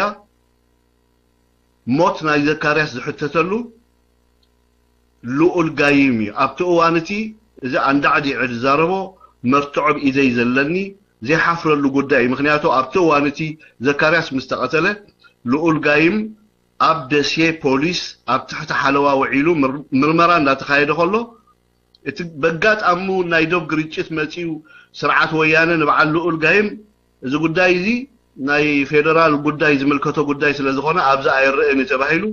ሞት ናይ ዘካርያስ ዝሕተተሉ ልኡል ጋይም እዩ። ኣብቲ እዋን እቲ እዚ ኣንዳዕዲዐ ዝዛረቦ መርትዖ ኣብ ኢደይ ዘለኒ ዘይሓፍረሉ ጉዳይ እዩ። ምኽንያቱ ኣብቲ እዋን እቲ ዘካርያስ ምስ ተቐተለ፣ ልኡል ጋይም ኣብ ደሴ ፖሊስ ኣብ ትሕቲ ሓለዋ ውዒሉ ምር-፣ ምርመራ እንዳተኻየደ ከሎ፣ እቲ በጋጣሙ ናይ ዶብ ግርጭት መጺኡ፣ ስርዓት ወያነ ንበዓል ልኡል ጋይም፣ "እዚ ጉዳይ እዚ ናይ ፌደራል ጉዳይ ዝምልከቶ ጉዳይ ስለ ዝኾነ ኣብዚ ኣይረእን" እዩ ተባሂሉ።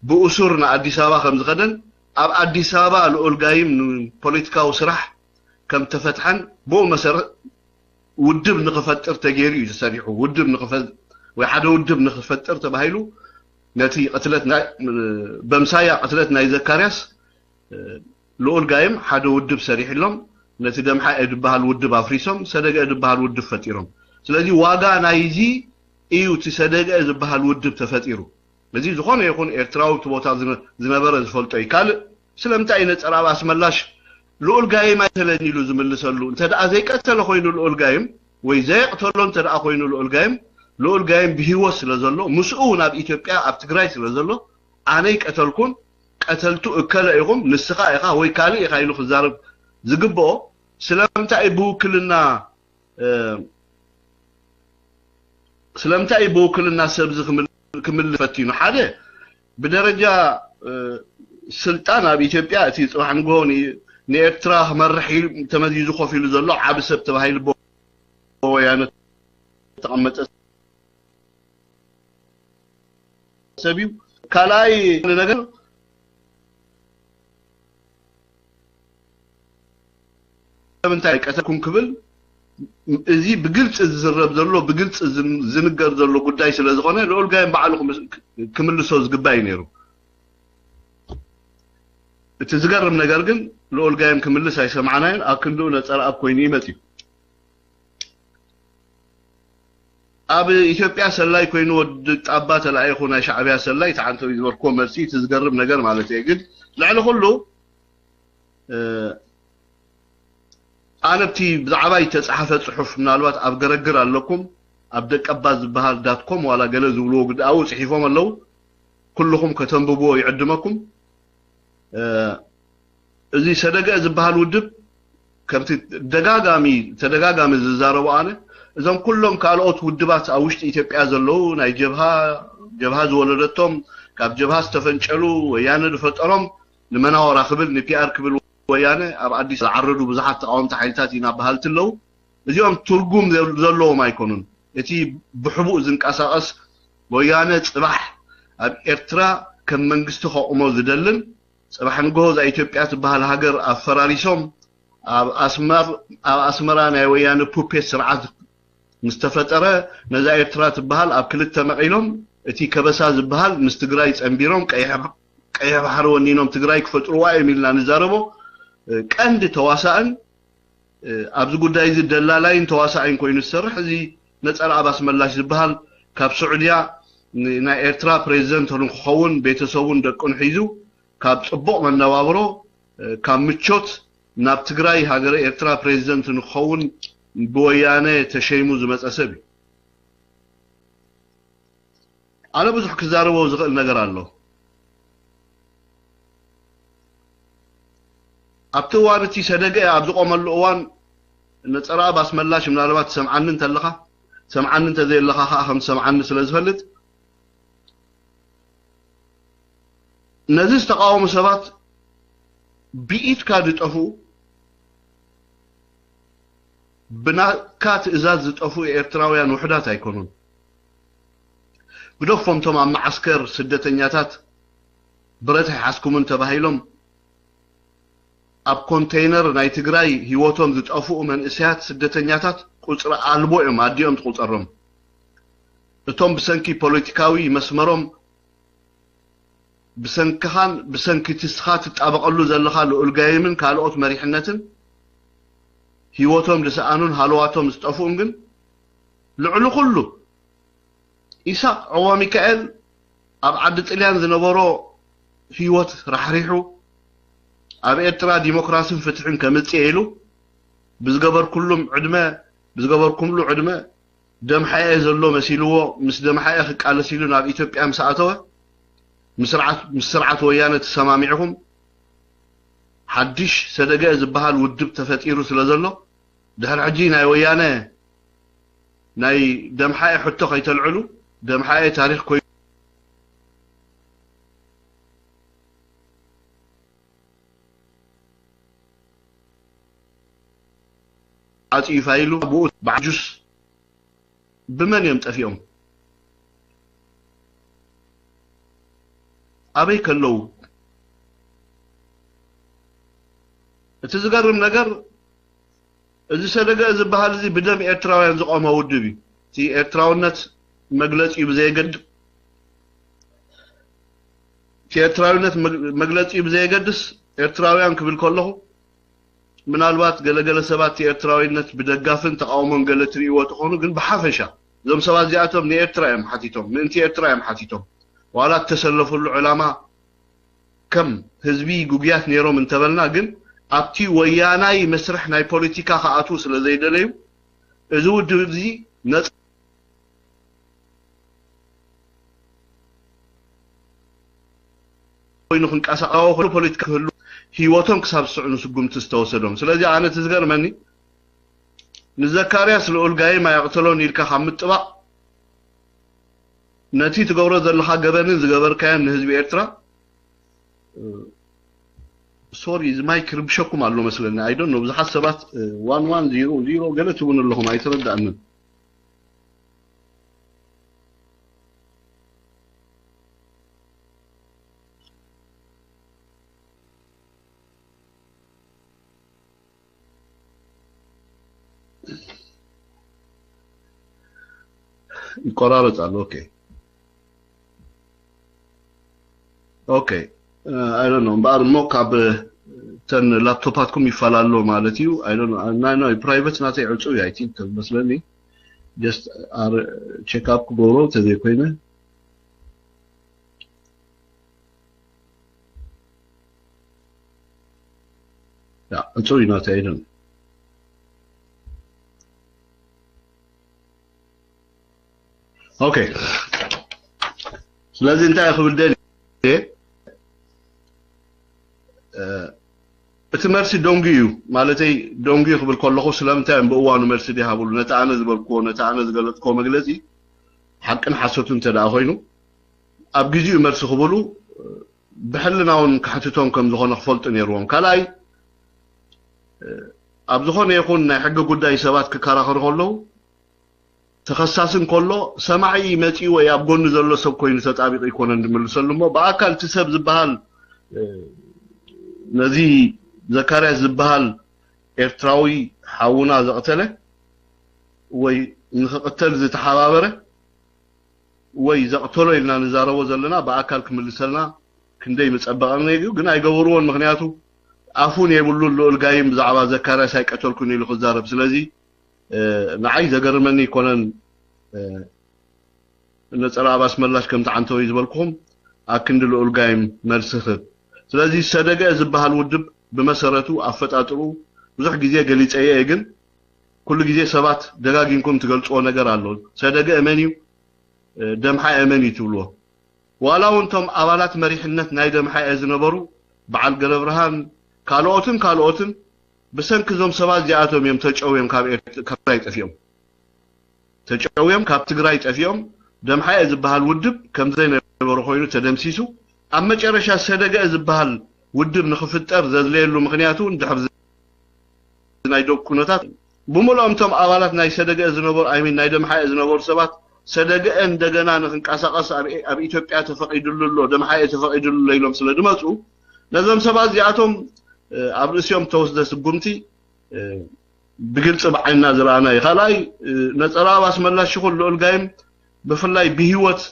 ብእሱር ንኣዲስ ኣበባ ከም ዝኸደን፣ ኣብ ኣዲስ ኣበባ ልኡል ጋይም ንፖለቲካዊ ስራሕ ከም ተፈትሐን፣ ብኡ መሰረት ውድብ ንኽፈጥር ተገይሩ እዩ ተሰሪሑ። ውድብ ንኽፈ-፣ ወይ ሓደ ውድብ ንኽፈጥር ተባሂሉ፣ ነቲ ቅትለት ናይ፣ በምሳያ ቅትለት ናይ ዘካርያስ፣ እ፣ ልኡል ጋይም ሓደ ውድብ ሰሪሕሎም፣ ነቲ ደምሓኤ ዝበሃል ውድብ ኣፍሪሶም፣ ሰደግኤ ዝበሃል ውድብ ፈጢሮም። ስለዚ ዋጋ ናይዚ እዩ እቲ ሰደግኤ ዝበሃል ውድብ ተፈጢሩ። እዚ ዝኾነ ይኹን ኤርትራዊ እቲ ቦታ ዝነ-፣ ዝነበረ ዝፈልጦ እዩ። ካልእ ስለምንታይ እዩ ነጸር ኣብ ኣስመላሽ ልኡል ጋይም ኣይተለኒ ኢሉ ዝምልሰሉ? እንተ ደኣ ዘይቀተለ ኮይኑ ልኡል ጋይም፣ ወይ ዘየቕተሎ እንተ ደኣ ኮይኑ ልኡል ጋይም፣ ልኡል ጋይም ብህይወት ስለ ዘሎ፣ ምስኡ እውን ኣብ ኢትዮጵያ፣ ኣብ ትግራይ ስለ ዘሎ፣ "ኣነ ይቀተልኩን፣ ቀተልቱ እከለ ኢኹም፣ ንስኻ ኢኻ ወይ ካልእ ኢኻ" ኢሉ ክዛረብ ዝግብኦ። ስለምንታይ ብውክልና፣ እ፣ ስለምንታይ ብውክልና ሰብ እዚ ክምል-፣ ክምልስ ፈቲኑ? ሓደ፣ ብደረጃ፣ እ፣ ስልጣን ኣብ ኢትዮጵያ እቲ ጽባሕ ንግሆ ን-፣ ንኤርትራ ክመርሕ ኢሉ ተመዚዙ ኮፍ ኢሉ ዘሎ ዓቢ ሰብ ተባሂሉ ብወያነ ተቐመጠ ሰብ እዩ። ካልኣይ ነገር፣ ንምንታይ ቀተልኩም ክብል፣ እዚ ብግልፂ ዝዝረብ ዘሎ፣ ብግልፂ ዝን- ዝንገር ዘሎ ጉዳይ ስለ ዝኾነ፣ ልኡል ጋይም ባዕሉ ክምስ- ክምልሶ ዝግባእ እዩ ነይሩ። እቲ ዝገርም ነገር ግን፣ ልኡል ጋይም ክምልስ ኣይሰማዕናዮን። ኣብ ክንድኡ ነፀረ ኣብ ኮይኑ ይመፅእ እዩ። ኣብ ኢትዮጵያ ሰላይ ኮይኑ ወዲ ጣባ ተላኢኹ፣ ናይ ሻዕብያ ሰላይ ተዓንተው ዝበርክዎ መልሲ፣ እቲ ዝገርም ነገር ማለት እየ። ግን ልዕሊ ኩሉ፣ እ፣ ኣነ ኣብቲ ብዛዕባይ ዝተጻሓፈ ጽሑፍ፣ ምናልባት ኣብ ገረግር ኣለኩም፣ ኣብ ደቀባት ዝበሃል ዳት ኮም ዋላ ገለ ዝብልዎ ግዲ ኣብኡ ጽሒፎም ኣለዉ። ኩልኹም ከተንብብዎ ይዕድመኩም። እ፣ እዚ ሰደገ ዝበሃል ውድብ፣ ከምቲ ደጋጋሚ፣ ተደጋጋሚ ዝዛረቦ ኣነ፣ እዞም ኩሎም ካልኦት ውድባት ኣብ ውሽጢ ኢትዮጵያ ዘለዉ፣ ናይ ጀብሃ፣ ጀብሃ ዝወለደቶም፣ ካብ ጀብሃ ዝተፈንጨሉ፣ ወያነ ዝፈጠሮም፣ ንመናወራ ክብል፣ ንፒኣር ክብል፣ ወያነ ኣብ ኣዲስ ዝዓረዱ ብዙሓት ተቃወምቲ ሓይልታት ኢና በሃልቲ ኣለዉ። እዚኦም ትርጉም ዘ- ዘለዎም ኣይኮኑን። እቲ ብሕቡእ ዝንቀሳቐስ ወያነ ጽባሕ ኣብ ኤርትራ ከም መንግስቲ ከቑሞ ዝደልን፣ ጽባሕ ንግሆ እዛ ኢትዮጵያ ትበሃል ሃገር ኣፈራሪሶም ኣብ ኣስመር- ኣብ ኣስመራ ናይ ወያነ ፑፔት ስርዓት ምስ ተፈጠረ፣ ነዛ ኤርትራ ትበሃል ኣብ ክልተ መቒሎም፣ እቲ ከበሳ ዝበሃል ምስ ትግራይ ጸንቢሮም፣ ቀይሕ ቀይሕ ባሕሪ ወኒኖም ትግራይ ክፈጥርዋ እዮም ኢልና ንዛረቦ፣ እ፣ ቀንዲ ተዋሳእን፣ እ፣ ኣብዚ ጉዳይ እዚ ደላላይን ተዋሳኣይን ኮይኑ ዝሰርሕ፣ እዚ ነጸረ ኣብ ኣስመላሽ ዝበሃል፣ ካብ ስዑድያ ን- ናይ ኤርትራ ፕሬዚደንት ንክኸውን ቤተሰቡን ደቁን ሒዙ፣ ካብ ጽቡቕ መነባብሮ፣ እ፣ ካብ ምቾት፣ ናብ ትግራይ ሃገረ ኤርትራ ፕሬዚደንት ንክኸውን ብወያነ ተሸይሙ ዝመጸ ሰብ እዩ። ኣነ ብዙሕ ክዛረቦ ዝኽእል ነገር ኣሎ። ኣብቲ እዋን እቲ ሰደገ ኣብ ዝቆመሉ እዋን፣ ነጸረ ኣብ ኣስመላሽ፣ ምናልባት ትሰምዓኒ እንተለኻ፣ ትሰምዓኒ እንተዘየለኻ ከዓ ከም ትሰምዓኒ ስለ ዝፈልጥ፣ ነዚ ዝተቃወሙ ሰባት ብኢድካ ዝጠፍኡ፣ ብናትካ ትእዛዝ ዝጠፍኡ ኤርትራውያን ውሑዳት ኣይኮኑን። ግደፎም፣ እቶም ኣብ መዓስከር ስደተኛታት ብረት ኣይሓዝኩምን ተባሂሎም ኣብ ኮንተይነር ናይ ትግራይ ህይወቶም ዝጠፍኡ መንእሰያት ስደተኛታት ቁፅሪ ኣልቦ እዮም፣ ኣዲኦም ትቁፀሮም። እቶም ብሰንኪ ፖለቲካዊ መስመሮም፣ ብሰንክኻን ብሰንኪ እቲ ንስኻ ትጣበቐሉ ዘለኻ ልኡል ጋይምን ካልኦት መሪሕነትን ህይወቶም ዝሰኣኑን ሃለዋቶም ዝጠፍኡን ግን፣ ልዕሊ ኩሉ ኢሳቕ ዖዋ ሚካኤል ኣብ ዓዲ ጥልያን ዝነበሮ ህይወት ራሕሪሑ፣ ኣብ ኤርትራ ዲሞክራስን ፍትሕን ከምጽእ ኢሉ፣ ብዝገበርኩሉም ዕድመ፣ ብዝገበርኩምሉ ዕድመ ደምሓኤ ዘሎ መሲልዎ፣ ምስ ደምሓኤ ክቃለስ ኢሉ ናብ ኢትዮጵያ ምስ ኣተወ፣ ምስ ስርዓት፣ ምስ ስርዓት ወያነ ተሰማሚዕኹም፣ ሓድሽ ሰደገ ዝበሃል ውድብ ተፈጢሩ ስለ ዘሎ፣ ድሕሪ ሕጂ ናይ ወያነ ናይ ደምሓኤ ሕቶ ከይተልዕሉ፣ ደምሓኤ ታሪኽ ኮይኑ ዓጽዩ ፋይሉ ብኡ ብዓጁስ ብመን እዮም ጠፊኦም? ኣበይ ከለዉ? እቲ ዝገርም ነገር፣ እዚ ሰደገ ዝበሃል እዚ ብደም ኤርትራውያን ዝቆመ ውድብ እዩ። እቲ ኤርትራውነት መግለጺኡ ብዘየገድ-፣ እቲ ኤርትራውነት መግ-፣ መግለጺኡ ብዘየገድስ፣ ኤርትራውያን ክብል ከለኹ፣ ምናልባት ገለገለ ሰባት እቲ ኤርትራዊነት ብደጋፍን ተቃውሞን ገለ ትርእይዎ ትኾኑ፣ ግን ብሓፈሻ እዞም ሰባት እዚኣቶም ንኤርትራ እዮም ሓቲቶም፣ ምእንቲ ኤርትራ እዮም ሓቲቶም። ዋላ እተሰለፉሉ ዕላማ ከም ህዝቢ ጉጉያት ነይሮም እንተበልና፣ ግን ኣብቲ ወያናይ መስርሕ ናይ ፖለቲካ ክኣትዉ ስለ ዘይደለዩ፣ እዚ ውድብ እዚ ነጻ ኮይኑ ክንቀሳቐስ፣ ኩሉ ፖለቲካ ክህሉ፣ ህይወቶም ክሳብ ዝስዕኑ ስጉምቲ ዝተወሰዶም። ስለዚ ኣነ እቲ ዝገርመኒ፣ ንዘካርያስ ልኡል ጋይም ኣይቕተሎን ኢልካ ካብ ምጥባቕ፣ ነቲ ትገብሮ ዘለኻ ገበንን ዝገበርካዮን ንህዝቢ ኤርትራ፣ ሶሪ፣ እዚ ማይክ ክርብሸኩም ኣሎ መስለኒ። I don't know፣ ብዙሓት ሰባት ዋን ዋን ዚሮ ዚሮ ገለ ትብሉ ኣለኹም፣ ኣይተረዳእንን። ይቆራረጽ ኣሎ። ኦኬ ኦኬ። I don't know እምበኣር እሞ ካብ ተን ላፕቶፓትኩም ይፈላለ ማለት እዩ። I don't know ናይ ናይ ፕራይቬት ናተይ ዕጹ እዩ። I think መስለኒ just check up ክገብሮ ተዘይኮይነ ያ ዕጹ እዩ ናተይ። I don't know ኦኬ። ስለዚ እንታይ ክብል ደልየ እቲ መርሲ ደንጉ እዩ ማለተይ ደንጉ ክብል ከለኹ ስለምንታይ እዮም ብእዋኑ መርሲ ዲሃብሉ ነቲ ኣነ ዝበልክዎ ነቲ ኣነ ዝገለፅክዎ መግለፂ ሓቅን ሓሶትን እንተ ደኣ ኮይኑ ኣብ ግዜኡ መርሲ ክብሉ ብሕልና እውን ክሕትቶም ከም ዝኾነ ክፈልጡ ነይርዎም። ካልኣይ ኣብ ዝኾነ ይኹን ናይ ሕጊ ጉዳይ ሰባት ክከራኸሩ ከለዉ ተኸሳሲ እንከሎ ሰማዒ መፂኡ ወይ ኣብ ጎኒ ዘሎ ሰብ ኮይኑ ተጣቢቑ ኣይኮነን ዝምልሰሉ እሞ ብኣካል እቲ ሰብ ዝበሃል ነዚ ዘካርያስ ዝበሃል ኤርትራዊ ሓውና ዘቕተለ ወይ ንኽቕተል ዝተሓባበረ ወይ ዘቕተሎ ኢልና ንዛረቦ ዘለና ብኣካል ክምልሰልና ክንደይ ምጸበቐና እዩ ግን ኣይገበርዎን ምኽንያቱ ኣፉን የብሉን ልኡል ጋይም ብዛዕባ ዘካርያስ ኣይቀተልኩን ኢሉ ክዛረብ ስለዚ ንዓይ ዘገርመኒ ኣይኮነን ነጸረ ኣብ ኣስመላሽ ከምቲ ዓንተወይ ዝበልኩኹም ኣክንዲ ልኡል ጋይም መልሲ ክህብ ስለዚ ሰደግአ ዝበሃል ውድብ ብመሰረቱ ኣፈጣጥርኡ ብዙሕ ግዜ ገሊጸዮ እየ ግን ኩሉ ግዜ ሰባት ደጋጊምኩም ትገልጽዎ ነገር ኣሎ ሰደግአ መን እዩ ደምሓ እመን እዩ ትብልዎ ዋላ እውን እቶም ኣባላት መሪሕነት ናይ ደምሓኤ ዝነበሩ በዓል ገረብርሃን ካልኦትን ካልኦትን ብሰንኪ እዞም ሰባት እዚኣቶም እዮም ተጨውዮም ካብ ትግራይ ጠፊኦም ተጨውዮም ካብ ትግራይ ጠፊኦም ደምሓኤ ዝበሃል ውድብ ከምዘይነበረ ኮይኑ ተደምሲሱ ኣብ መጨረሻ ሰደገአ ዝበሃል ውድብ ንክፍጠር ዘድለየሉ ምክንያት እውን ድሕር ናይ ዶብ ኩነታት ብምልኦም እቶም ኣባላት ናይ ሰደግአ ዝነበሩ ኣይሚን ናይ ደምሓኤ ዝነበሩ ሰባት ሰደግአ እንደገና ንክንቀሳቀስ ኣብ ኢትዮጵያ ተፈቂድሉ ኣሎ ደምሓኤ ተፈቂድሉ ኣሎ ኢሎም ስለ ዝመፁ ነዞም ሰባት እዚኣቶም ኣብ ርእሲኦም ተወስደ ስጉምቲ ብግልፂ ብዓይንና ዝረኣና እዩ ካልኣይ ነፀራ ኣብ ኣስመላሽ ይኹን ልኡል ጋይም ብፍላይ ብሂወት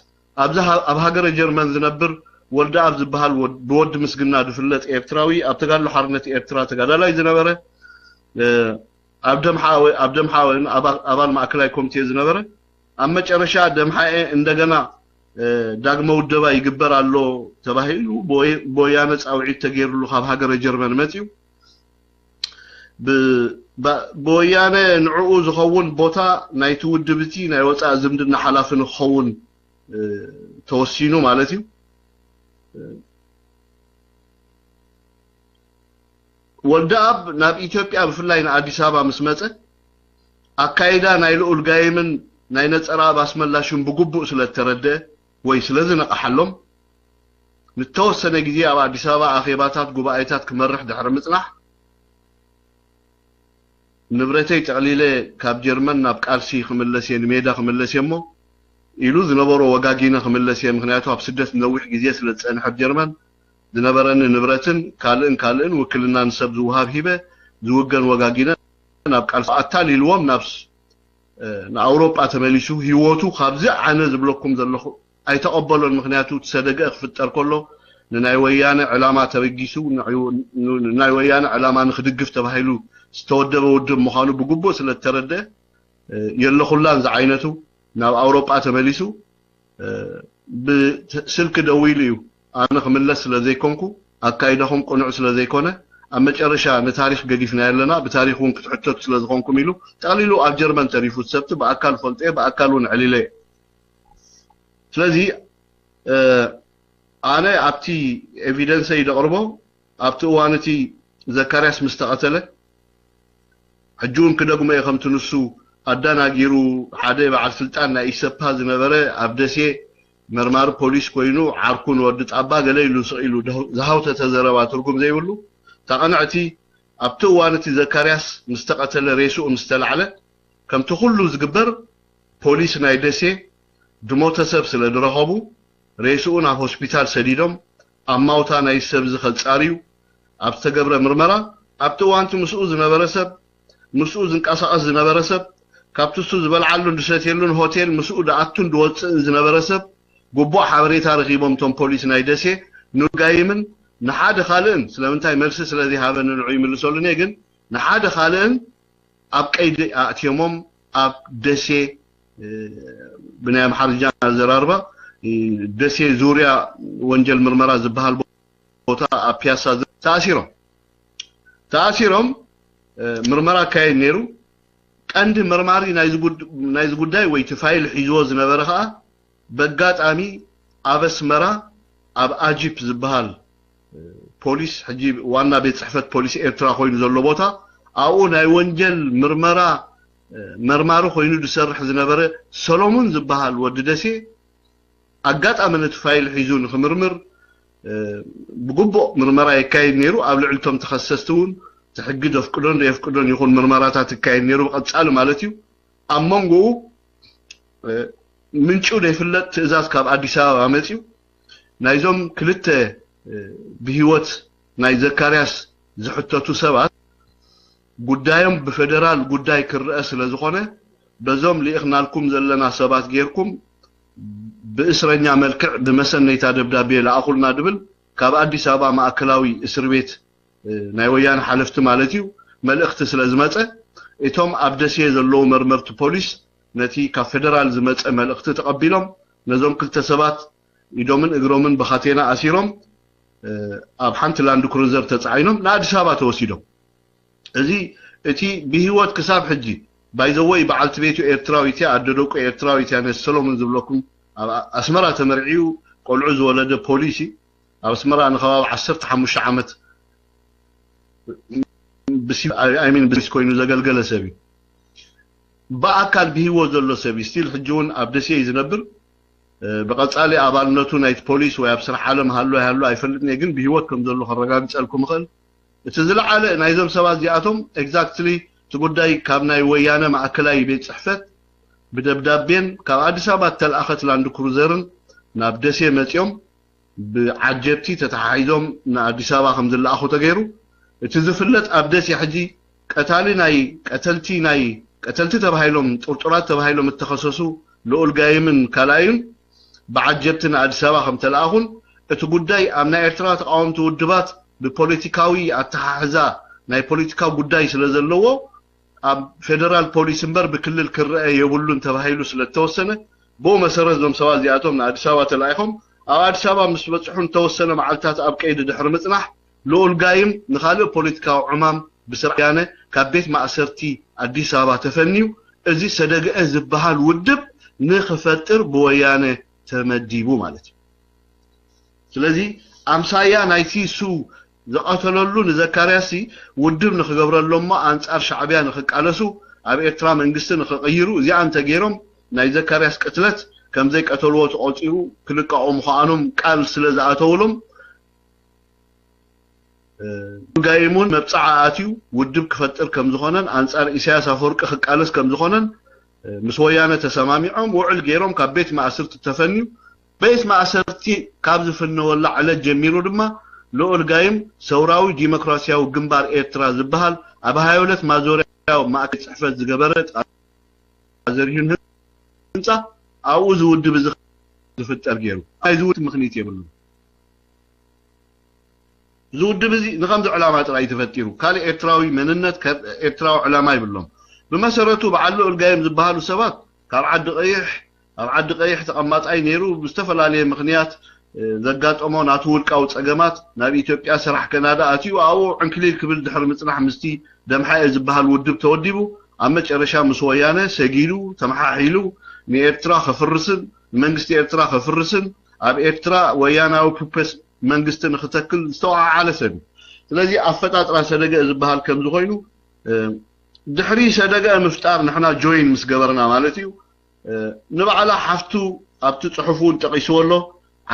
ኣብዚ ኣብ ሃገረ ጀርመን ዝነብር ወልደኣብ ዝበሃል ብወዲ ምስግና ዝፍለጥ ኤርትራዊ ኣብ ተጋድሎ ሓርነት ኤርትራ ተጋዳላይ ዝነበረ ኣብ ደምሓወ ኣብ ደምሓወ ኣባል ማእከላይ ኮሚቴ ዝነበረ ኣብ መጨረሻ ደምሓኤ እንደገና ዳግመ ውደባ ይግበር ኣሎ ተባሂሉ ብወያነ ፃውዒት ተገይርሉ ካብ ሃገረ ጀርመን መፅዩ ብወያነ ንዕኡ ዝኸውን ቦታ ናይቲ ውድብ እቲ ናይ ወፃኢ ዝምድና ሓላፊ ንክኸውን ተወሲኑ ማለት እዩ። ወልደኣብ ናብ ኢትዮጵያ ብፍላይ ንኣዲስ ኣበባ ምስ መፀ ኣካይዳ ናይ ልኡል ጋይምን ናይ ነፀረኣብ ኣስመላሽን ብግቡእ ስለ ዝተረደአ ወይ ስለ ዝነቐሓሎም ንተወሰነ ግዜ ኣብ ኣዲስ ኣበባ ኣኼባታት ጉባኤታት ክመርሕ ድሕሪ ምፅናሕ ንብረተይ ጠቕሊለ ካብ ጀርመን ናብ ቃልሲ ክምለስ እየ ንሜዳ ክምለስ እየ እሞ ኢሉ ዝነበሮ ወጋጊነ ክምለስ እየ ምክንያቱ ኣብ ስደት ነዊሕ ግዜ ስለ ዝፀንሐ ጀርመን ዝነበረኒ ንብረትን ካልእን ካልእን ውክልና ንሰብ ዝውሃብ ሂበ ዝውገን ወጋጊነ ናብ ቃልሲ ኣታሊልዎም ናብ ንኣውሮጳ ተመሊሱ ሂወቱ ካብዚ ኣነ ዝብለኩም ዘለኹ ኣይተቐበሎን ምክንያቱ እቲ ሰደግአ ክፍጠር ከሎ ንናይ ወያነ ዕላማ ተበጊሱ ንናይ ወያነ ዕላማ ንክድግፍ ተባሂሉ ዝተወደበ ውድብ ምዃኑ ብግቡእ ስለ ዝተረደአ የለኹላን ዝዓይነቱ ናብ ኣውሮጳ ተመሊሱ ብስልኪ ደዊሉ እዩ ኣነ ክምለስ ስለ ዘይኮንኩ ኣካይዳኹም ቅኑዕ ስለ ዘይኮነ ኣብ መጨረሻ ንታሪክ ገዲፍና ኣለና ብታሪክ እውን ክትሕተቱ ስለ ዝኾንኩም ኢሉ ጠቕሊሉ ኣብ ጀርመን ተሪፉ ሰብቲ ብኣካል ፈልጦ ብኣካል እውን ዕሊለ ስለዚ ኣነ ኣብቲ ኤቪደንሰይ ደቕርቦ ኣብቲ እዋን እቲ ዘካርያስ ምስ ተቐተለ ሕጂ እውን ክደግሞ እየ ከምቲ ንሱ ኣዳናጊሩ ሓደ በዓል ስልጣን ናይ ኢሰፓ ዝነበረ ኣብ ደሴ መርማሪ ፖሊስ ኮይኑ ዓርኩ ንወዲ ጣባ ገለ ኢሉ ስቕ ኢሉ ዝሃውተተ ዘረባ ትርጉም ዘይብሉ እታ ቅንዕቲ ኣብቲ እዋን እቲ ዘካርያስ ምስ ተቐተለ ሬስኡ ምስ ተላዕለ ከምቲ ኩሉ ዝግበር ፖሊስ ናይ ደሴ ድሞተ ሰብ ስለ ዝረኸቡ ሬስኡ ናብ ሆስፒታል ሰዲዶም ኣማውታ ናይ ሰብዚ ከጻርዩ ኣብ ዝተገብረ ምርመራ ኣብቲ እዋንቲ ምስኡ ዝነበረ ሰብ ምስኡ ዝንቀሳቐስ ዝነበረ ሰብ ካብቲ እሱ ዝበልዓሉን ዝሰትየሉን ሆቴል ምስኡ ድኣቱን ድወፅእን ዝነበረ ሰብ ግቡእ ሓበሬታ ረኺቦም እቶም ፖሊስ ናይ ደሴ ንጋይምን ንሓደ ካልእን ስለምንታይ መልሲ ስለዘይሃበኒ ንዑ ይምልሰሉን እየ ግን ንሓደ ካልእን ኣብ ቀይዲ ኣእትዮሞም ኣብ ደሴ ብናይ ኣምሓርኛ ኣዘራርባ ደሴ ዙርያ ወንጀል ምርመራ ዝበሃል ቦታ ኣብ ፒያሳ ተኣሲሮም ተኣሲሮም ምርመራ ኣካየድ ነይሩ። ቀንዲ መርማሪ ናይዚ ጉዳይ ወይ እቲ ፋይል ሒዝዎ ዝነበረ ከዓ በጋጣሚ ኣብ ኣስመራ ኣብ ኣጂፕ ዝበሃል ፖሊስ ሕጂ ዋና ቤት ፅሕፈት ፖሊስ ኤርትራ ኮይኑ ዘሎ ቦታ ኣብኡ ናይ ወንጀል ምርመራ መርማሪ ኮይኑ ዝሰርሕ ዝነበረ ሰሎሙን ዝበሃል ወዲ ደሴ ኣጋጣሚ ነቲ ፋይል ሒዙ ንክምርምር ብግቡእ ምርመራ የካይድ ነይሩ። ኣብ ልዕሊ እቶም ተኸሰስቲ እውን እቲ ሕጊ ደፍቅዶን ዘየፍቅዶን ይኹን ምርመራታት ይካየድ ነይሩ ብቐፃሊ ማለት እዩ። ኣብ መንጎኡ ምንጭኡ ዘይፍለጥ ትእዛዝ ካብ ኣዲስ ኣበባ መፅዩ ናይዞም ክልተ ብህይወት ናይ ዘካርያስ ዝሕተቱ ሰባት ጉዳዮም ብፌደራል ጉዳይ ክረአ ስለ ዝኾነ በዞም ልኢኽናልኩም ዘለና ሰባት ጌርኩም ብእስረኛ መልክዕ ብመሰነይታ ደብዳቤ ለኣኹልና ድብል ካብ ኣዲስ ኣበባ ማእከላዊ እስር ቤት ናይ ወያነ ሓለፍቲ ማለት እዩ መልእኽቲ ስለ ዝመፀ እቶም ኣብ ደሴ ዘለዉ መርመርቲ ፖሊስ ነቲ ካብ ፌደራል ዝመፀ መልእኽቲ ተቐቢሎም ነዞም ክልተ ሰባት ኢዶምን እግሮምን ብኻቴና ኣሲሮም ኣብ ሓንቲ ላንድ ክሩዘር ተፃዒኖም ንኣዲስ ኣበባ ተወሲዶም። እዚ እቲ ብህይወት ክሳብ ሕጂ ባይዘወይ በዓልቲ ቤቱ ኤርትራዊት እያ ኣደደቁ ኤርትራዊት እያ ነቲ ሰሎሙን ዝብለኩም ኣብ ኣስመራ ተመርዒዩ ቆልዑ ዝወለደ ፖሊሲ ኣብ ኣስመራ ንከባቢ ዓሰርተ ሓሙሽተ ዓመት ብሲቪል ኮይኑ ዘገልገለ ሰብ እዩ። ብኣካል ብህይወት ዘሎ ሰብ እዩ። ስቲል ሕጂ እውን ኣብ ደሴ እዩ ዝነብር። ብቐፃሊ ኣባልነቱ ናይቲ ፖሊስ ወይ ኣብ ስራሕ ዓለም ሃሎ ይሃሎ ኣይፈልጥን እየ፣ ግን ብህይወት ከም ዘሎ ከረጋግፀልኩም እኽእል። እቲ ዝለዓለ ናይዞም ሰባት እዚኣቶም ኤግዛክትሊ እቲ ጉዳይ ካብ ናይ ወያነ ማእከላይ ቤት ፅሕፈት ብደብዳቤን ካብ ኣዲስ ኣበባ እተልኣኸት ላንድ ክሩዘርን ናብ ደሴ መፂኦም ብዓጀብቲ ተተሓሒዞም ንኣዲስ ኣበባ ከም ዝለኣኹ ተገይሩ። እቲ ዝፍለጥ ኣብ ደሴ ሕጂ ቀታሊ ናይ ቀተልቲ ናይ ቀተልቲ ተባሂሎም ጥርጡራት ተባሂሎም እተኸሰሱ ልኡል ጋይምን ካልኣዩን ብዓጀብቲ ንኣዲስ ኣበባ ከም ተለኣኹን እቲ ጉዳይ ኣብ ናይ ኤርትራ ተቃወምቲ ውድባት ብፖለቲካዊ ኣተሓሕዛ ናይ ፖለቲካ ጉዳይ ስለ ዘለዎ ኣብ ፌደራል ፖሊስ እምበር ብክልል ክረአ የብሉን ተባሂሉ ስለ ዝተወሰነ ብኡ መሰረት እዞም ሰባት እዚኣቶም ንኣዲስ ኣበባ ተላኢኾም ኣብ ኣዲስ ኣበባ ምስ በፅሑ ንተወሰነ መዓልታት ኣብ ቀይዲ ድሕሪ ምፅናሕ ልኡል ጋይም ንካልእ ፖለቲካዊ ዕማም ብስርዓት ወያነ ካብ ቤት ማእሰርቲ ኣዲስ ኣበባ ተፈንዩ እዚ ሰደግአ ዝበሃል ውድብ ንክፈጥር ብወያነ ተመዲቡ ማለት እዩ። ስለዚ ኣምሳያ ናይቲ እሱ ዝቐተለሉ ንዘካርያስ ውድብ ንክገብረሎም እሞ ኣንፃር ሻዕብያ ንክቃለሱ ኣብ ኤርትራ መንግስቲ ንክቕይሩ እዚኣ እንተገይሮም ናይ ዘካርያስ ቅትለት ከምዘይቀተልዎ ተቆፂሩ ክልቀቑ ምዃኖም ቃል ስለ ዝኣተውሎም ጋይም እውን መብፅዓ ኣትዩ ውድብ ክፈጥር ከም ዝኾነን ኣንፃር ኢሳያስ ኣፈወርቂ ክቃለስ ከም ዝኾነን ምስ ወያነ ተሰማሚዖም ውዕል ገይሮም ካብ ቤት ማእስርቲ ተፈንዩ ቤት ማእሰርቲ ካብ ዝፍነወላ ዕለት ጀሚሩ ድማ ልኡል ጋይም ሰውራዊ ዲሞክራሲያዊ ግንባር ኤርትራ ዝበሃል ኣብ ሃያ ሁለት ማዞርያ ማእከል ጽሕፈት ዝገበረ ጣዘርሂን ህንፃ ኣብኡ ዝውድብ እዚ ዝፍጠር ገይሩ ናይ ዝውድብ ምክንያት የብሉን። እዚ ውድብ እዚ ንከምዚ ዕላማ ጥራይ ተፈጢሩ ካልእ ኤርትራዊ መንነት ኤርትራዊ ዕላማ ይብሎም። ብመሰረቱ በዓል ልኡል ጋይም ዝበሃሉ ሰባት ካብ ዓዲ ቀይሕ ኣብ ዓዲ ቀይሕ ተቐማጣይ ነይሩ ብዝተፈላለየ ምክንያት ዘጋጠሞ ናቱ ውልቃዊ ጸገማት ናብ ኢትዮጵያ ስራሕ ከናዳ ኣትዩ ኣብኡ ዕንክሊል ክብል ድሕሪ ምጽናሕ ምስቲ ደምሓኤ ዝበሃል ውድብ ተወዲቡ ኣብ መጨረሻ ምስ ወያነ ሰጊዱ ተመሓሒሉ ንኤርትራ ከፍርስን ንመንግስቲ ኤርትራ ከፍርስን ኣብ ኤርትራ ወያናዊ ፑፐስ መንግስቲ ንክተክል ዝተወዓዓለ ሰብ እዩ። ስለዚ ኣፈጣጥራ ሰደገ ዝበሃል ከምዚ ኮይኑ ድሕሪ ሰደገ ምፍጣር ንሕና ጆይን ምስ ገበርና ማለት እዩ። ንባዕላ ሓፍቱ ኣብቲ ፅሑፍ እውን ጠቂስዎ ኣሎ።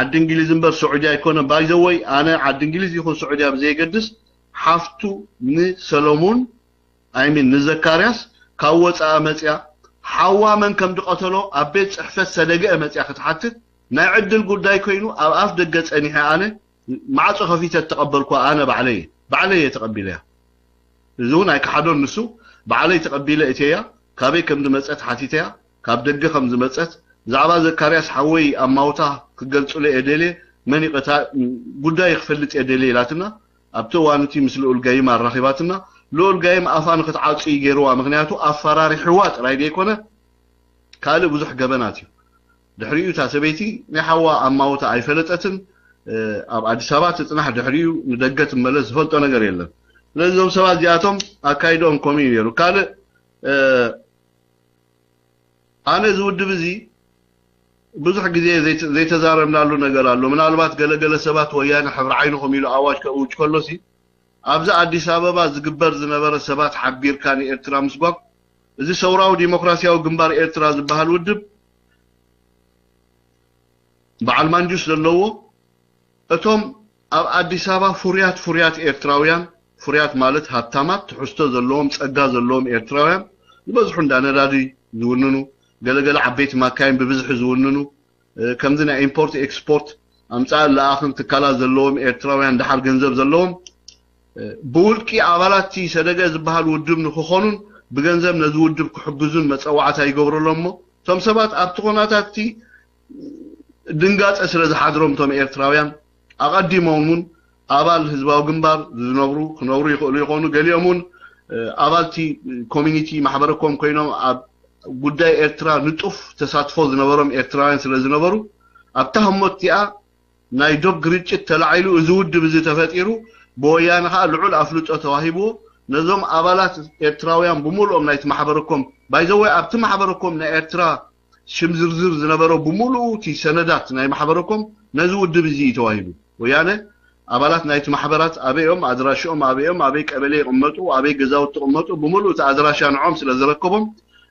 ዓዲ እንግሊዝ እምበር ስዑዲ ኣይኮነ ባይዘወይ ኣነ ዓዲ እንግሊዝ ይኹን ስዑዲ ኣብ ዘየገድስ ሓፍቱ ንሰለሙን ኣይሚን ንዘካርያስ ካብ ወፃኣ መፅያ ሓዋ መን ከም ዝቐተሎ ኣብ ቤት ፅሕፈት ሰደገ መፅያ ክትሓትት ናይ ዕድል ጉዳይ ኮይኑ ኣብ ኣፍ ደገ ፀኒሐ ኣነ ማዕፆ ከፊተ ተቐበልኳ ኣነ ባዕለይ ባዕለይ እየ ተቐቢለያ። እዚ እውን ኣይከሓዶን ንሱ ባዕለይ ተቐቢለ እትያ ካበይ ከም ዝመጸት ሓቲተያ፣ ካብ ደገ ከም ዝመጸት፣ ብዛዕባ ዘካርያስ ሓወይ ኣማውታ ክገልጽሉ እየ ደልየ፣ መን ይቐታ፣ ጉዳይ ክፈልጥ እየ ደልየ ኢላትና፣ ኣብቲ እዋን እቲ ምስ ልኡል ጋይም ኣራኺባትና፣ ልኡል ጋይም ኣፋ ንክትዓጹ እዩ ገይርዋ፣ ምኽንያቱ ኣፈራሪሕዋ ጥራይ ዘይኮነ፣ ካልእ ብዙሕ ገበናት እዩ። ድሕሪኡ እታ ሰበይቲ ናይ ሓዋ ኣማውታ ኣይፈለጠትን፣ ኣብ ኣዲስ ኣበባ ትጽናሕ፣ ድሕሪኡ ንደገ ትመለስ ዝፈልጦ ነገር የለን። ስለዚ እዞም ሰባት እዚኣቶም ኣካይድኦም ከምኡ እዩ ነይሩ። ካልእ ኣነ እዚ ውድብ እዚ ብዙሕ ግዜ ዘይተ- ዘይተዛረብናሉ ነገር ኣሎ። ምናልባት ገለገለ ሰባት ወያነ ሕብሪ ዓይንኹም ኢሉ ኣዋጅ ከእውጅ ከሎሲ ኣብዚ ኣዲስ ኣበባ ዝግበር ዝነበረ ሰባት ሓቢርካ ንኤርትራ ምስጓግ እዚ ሰውራዊ ዲሞክራሲያዊ ግንባር ኤርትራ ዝበሃል ውድብ በዓል ማንጁስ ዘለዎ እቶም ኣብ ኣዲስ ኣበባ ፍሩያት ፍሩያት ኤርትራውያን ፍሩያት ማለት ሃብታማት ትሕዝቶ ዘለዎም ጸጋ ዘለዎም ኤርትራውያን ዝበዝሑ እንዳ ነዳዲ ዝውንኑ ገለገለ ዓበይቲ ማካይን ብብዝሒ ዝውንኑ ከምዚ ናይ ኢምፖርት ኤክስፖርት ኣምጻእ ለኣኽን ትካላት ዘለዎም ኤርትራውያን ደሓር ገንዘብ ዘለዎም ብውልቂ ኣባላት እቲ ሰደገ ዝበሃል ውድብ ንክኾኑን ብገንዘብ ነዚ ውድብ ክሕግዙን መጸዋዕታ ይገብረሎም እሞ እቶም ሰባት ኣብቲ ኮናታት እቲ ድንጋጸ ስለ ዝሓድሮም እቶም ኤርትራውያን ኣቐዲሞም እውን ኣባል ህዝባዊ ግንባር ዝነብሩ ክነብሩ ይኽእሉ ይኾኑ። ገሊኦም እውን ኣባልቲ ኮሚኒቲ ማሕበረኮም ኮይኖም ኣብ ጉዳይ ኤርትራ ንጡፍ ተሳትፎ ዝነበሮም ኤርትራውያን ስለ ዝነበሩ ኣብታ ህሞት እቲኣ ናይ ዶብ ግርጭት ተላዒሉ እዚ ውድብ እዚ ተፈጢሩ ብወያነ ከዓ ልዑል ኣፍልጦ ተዋሂብዎ ነዞም ኣባላት ኤርትራውያን ብምሉኦም ናይቲ ማሕበረኮም ባይዘወይ ኣብቲ ማሕበረኮም ናይ ኤርትራ ሽም ዝርዝር ዝነበሮ ብምሉኡ እቲ ሰነዳት ናይ ማሕበረኮም ነዚ ውድብ እዚ እዩ ተዋሂቡ። ወያነ ኣባላት ናይቲ ማሕበራት ኣበይኦም ኣድራሽኦም ኣበይኦም ኣበይ ቀበሌ ይቕመጡ ኣበይ ገዛውቲ ይቕመጡ ብምሉኡ እቲ ኣድራሻ ንዖም ስለ ዝረከቦም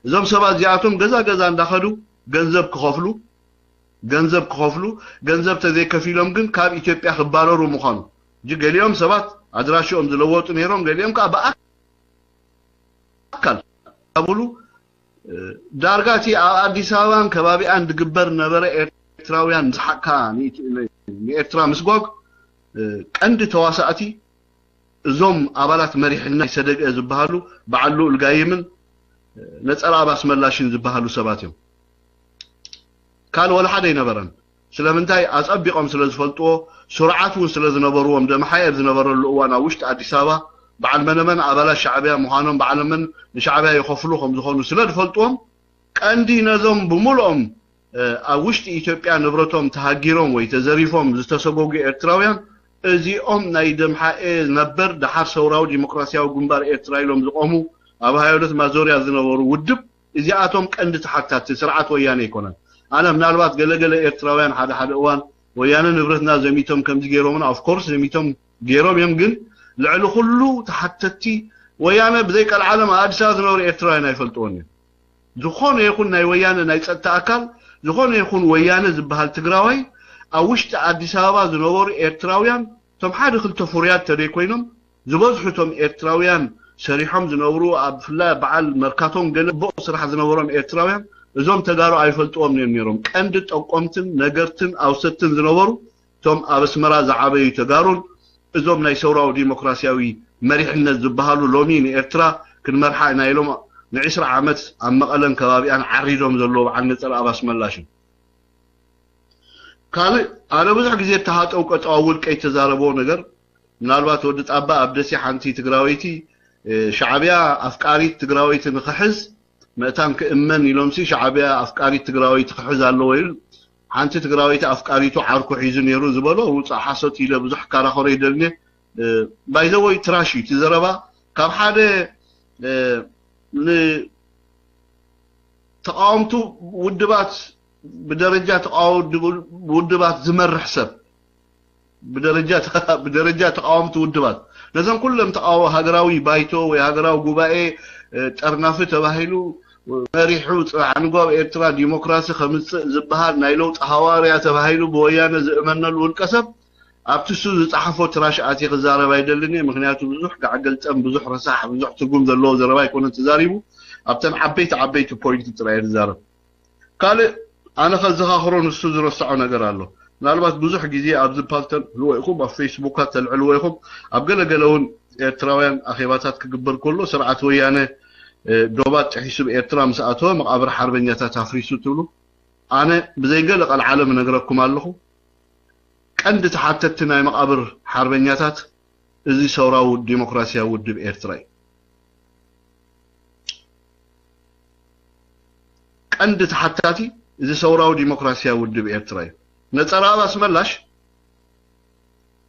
እዞም ሰባት እዚኣቶም ገዛ ገዛ እንዳኸዱ ገንዘብ ክኸፍሉ ገንዘብ ክኸፍሉ ገንዘብ ተዘይከፊሎም ግን ካብ ኢትዮጵያ ክባረሩ ምዃኑ እ ገሊኦም ሰባት ኣድራሽኦም ዝለወጡ ነይሮም ገሊኦም ከዓ ብኣካል ብሉ ዳርጋ እቲ ኣብ ኣዲስ ኣበባን ከባቢኣን ዝግበር ነበረ ኤርትራውያን ዝሓካ ንኤርትራ ምስጓግ ቀንዲ ተዋሳእቲ እዞም ኣባላት መሪሕነት ሰደግአ ዝበሃሉ በዓል ልኡል ጋይምን ነጸረኣብ ኣስመላሽን ዝበሃሉ ሰባት እዮም። ካልእ ወላ ሓደ ኣይነበረን። ስለምንታይ ኣጸቢቖም ስለ ዝፈልጥዎ ስሩዓት እውን ስለ ዝነበርዎም ደምሓኤር ዝነበረሉ እዋን ኣብ ውሽጢ ኣዲስ ኣበባ በዓል መነመን ኣባላት ሻዕብያ ምዃኖም በዓል መን ንሻዕብያ ይኸፍሉ ከም ዝኾኑ ስለ ዝፈልጥዎም ቀንዲ ነዞም ብምልኦም ኣብ ውሽጢ ኢትዮጵያ ንብረቶም ተሃጊሮም ወይ ተዘሪፎም ዝተሰጎጉ ኤርትራውያን እዚኦም ናይ ደምሓኤ ነበር ደሓር ሰውራዊ ዲሞክራሲያዊ ግንባር ኤርትራ ኢሎም ዝቆሙ ኣብ ሃይለት ማዞርያ ዝነበሩ ውድብ እዚኣቶም ቀንዲ ተሓታቲ ስርዓት ወያነ ኣይኮነን። ኣነ ምናልባት ገለገለ ኤርትራውያን ሓደ ሓደ እዋን ወያነ ንብረትና ዘሚቶም ከምዚ ገይሮምና of course ዘሚቶም ገይሮም እዮም ግን ልዕሊ ኩሉ ተሓተቲ ወያነ ብዘይ ቀልዓለም ኣብ ኣዲስ ኣበባ ዝነበሩ ኤርትራውያን ኣይፈልጥዎን እዮም። ዝኾነ ይኹን ናይ ወያነ ናይ ጸጥታ ኣካል ዝኾነ ይኹን ወያነ ዝበሃል ትግራዋይ ኣብ ውሽጢ ኣዲስ ኣበባ ዝነበሩ ኤርትራውያን እቶም ሓደ ክልተ ፍሩያት ተደይ ኮይኖም ዝበዝሑ እቶም ኤርትራውያን ሰሪሖም ዝነብሩ ኣብ ብፍላይ በዓል መርካቶን ገለ ቦ ስራሕ ዝነበሮም ኤርትራውያን እዞም ተጋሩ ኣይፈልጥዎም እዮም ነይሮም። ቀንዲ ጠቆምትን ነገርትን ኣውሰትን ዝነበሩ እቶም ኣብ ኣስመራ ዝዓበዩ ተጋሩን እዞም ናይ ሰውራዊ ዲሞክራሲያዊ መሪሕነት ዝበሃሉ ሎሚ ንኤርትራ ክንመርሓ ኢና ኢሎም ንዒስራ ዓመት ኣብ መቐለን ከባቢኣን ዓሪዶም ዘለዉ በዓል ነጸረኣብ ኣስመላሽ እዩ። ካልእ ኣነ ብዙሕ ግዜ እተሃጠው ቀጠዋ ውልቀይ እተዛረብዎ ነገር ምናልባት ወዲ ጣባ ኣብ ደሴ ሓንቲ ትግራወይቲ ሻዕብያ ኣፍቃሪት ትግራወይቲ ንኽሕዝ ምእታን ክእመን ኢሎምሲ ሻዕብያ ኣፍቃሪት ትግራወይቲ ክሕዝ ኣለዎ ኢሉ ሓንቲ ትግራወይቲ ኣፍቃሪቱ ዓርኩ ሒዙ ነይሩ ዝበሎ ውፃእ ሓሶት ኢለ ብዙሕ ካራኸሮ ይደልኒ ባይዘወይ ትራሽ እዩ እቲ ዘረባ ካብ ሓደ ተቃወምቱ ውድባት ብደረጃ ተቃወ ውድባት ዝመርሕ ሰብ ብደረጃ ብደረጃ ተቃወምቲ ውድባት ነዘን ኩለን ተቃወ ሃገራዊ ባይቶ ወይ ሃገራዊ ጉባኤ ጠርናፊ ተባሂሉ መሪሑ ጽባሕ ንጎ ኣብ ኤርትራ ዲሞክራሲ ከምጽእ ዝበሃል ናይ ለውጢ ሃዋርያ ተባሂሉ ብወያነ ዝእመነሉ ውልቀ ሰብ ኣብቲ እሱ ዝጸሓፎ ትራሽ ኣትየ ክዛረብ ኣይደልን እየ። ምክንያቱ ብዙሕ ጋዕ ገልጠም፣ ብዙሕ ረሳሕ፣ ብዙሕ ትርጉም ዘለዎ ዘረባ ኣይኮነን ተዛሪቡ። ኣብተን ዓበይቲ ዓበይቲ ፖይንት ጥራይ እየ ዝዛረብ። ካልእ ኣነ ከዘኻኽሮ ንሱ ዝረስዖ ነገር ኣሎ። ምናልባት ብዙሕ ግዜ ኣብዚ ፓልተን ልዎ ኢኹም ኣብ ፌስቡካት ተልዕልዎ ኢኹም ኣብ ገለ ገለ እውን ኤርትራውያን ኣኼባታት ክግበር ከሎ ስርዓት ወያነ ዶባት ጥሒሱ ብኤርትራ ምስ ኣተወ መቓብር ሓርበኛታት ኣፍሪሱ ትብሉ። ኣነ ብዘይ ገለ ቀልዓለም እነግረኩም ኣለኹ። ቀንዲ ተሓተትቲ ናይ መቓብር ሓርበኛታት እዚ ሰውራዊ ዲሞክራሲያዊ ውድብ ኤርትራ እዩ። ቀንዲ ተሓታቲ እዚ ሰውራዊ ዲሞክራሲያዊ ውድብ ኤርትራ እዩ። ነጸረኣብ ኣስመላሽ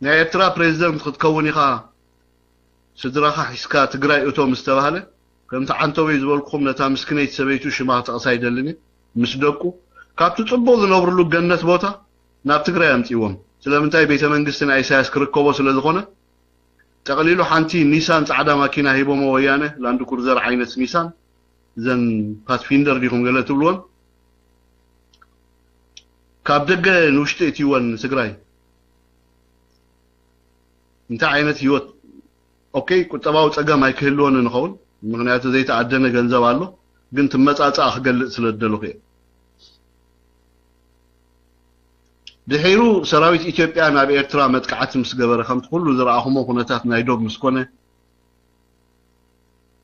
ናይ ኤርትራ ፕሬዚደንት ክትከውን ኢኻ፣ ስድራኻ ሒዝካ ትግራይ እቶ ምስ ተባህለ፣ ከምቲ ዓንተወይ ዝበልኩኹም ነታ ምስክነይቲ ሰበይቱ ሽማ ክጠቕሳ ኣይደልን እየ፣ ምስ ደቁ ካብቲ ጽቡቕ ዝነብርሉ ገነት ቦታ ናብ ትግራይ ኣምጺእዎም። ስለምንታይ? ቤተ መንግስቲ ናይ ኢሳያስ ክርከቦ ስለ ዝኾነ፣ ጠቕሊሉ ሓንቲ ኒሳን ጻዕዳ ማኪና ሂቦሞ ወያነ፣ ላንድ ክሩዘር ዓይነት ኒሳን፣ እዘን ፓትፊንደር ዲኹም ገለ ትብልወን፣ ካብ ደገ ንውሽጢ እትይወን ትግራይ። እንታይ ዓይነት ህይወት? ኦኬ፣ ቁጠባዊ ጸገም ኣይክህልወን ንኸውን፣ ምኽንያቱ ዘይተኣደነ ገንዘብ ኣሎ፣ ግን ትመጻጻኣ ክገልጽ ስለ ዝደለኹ እየ። ድሒሩ ሰራዊት ኢትዮጵያ ናብ ኤርትራ መጥቃዕቲ ምስ ገበረ፣ ከምቲ ኩሉ ዝረኣኹሞ ኩነታት ናይ ዶብ ምስ ኮነ፣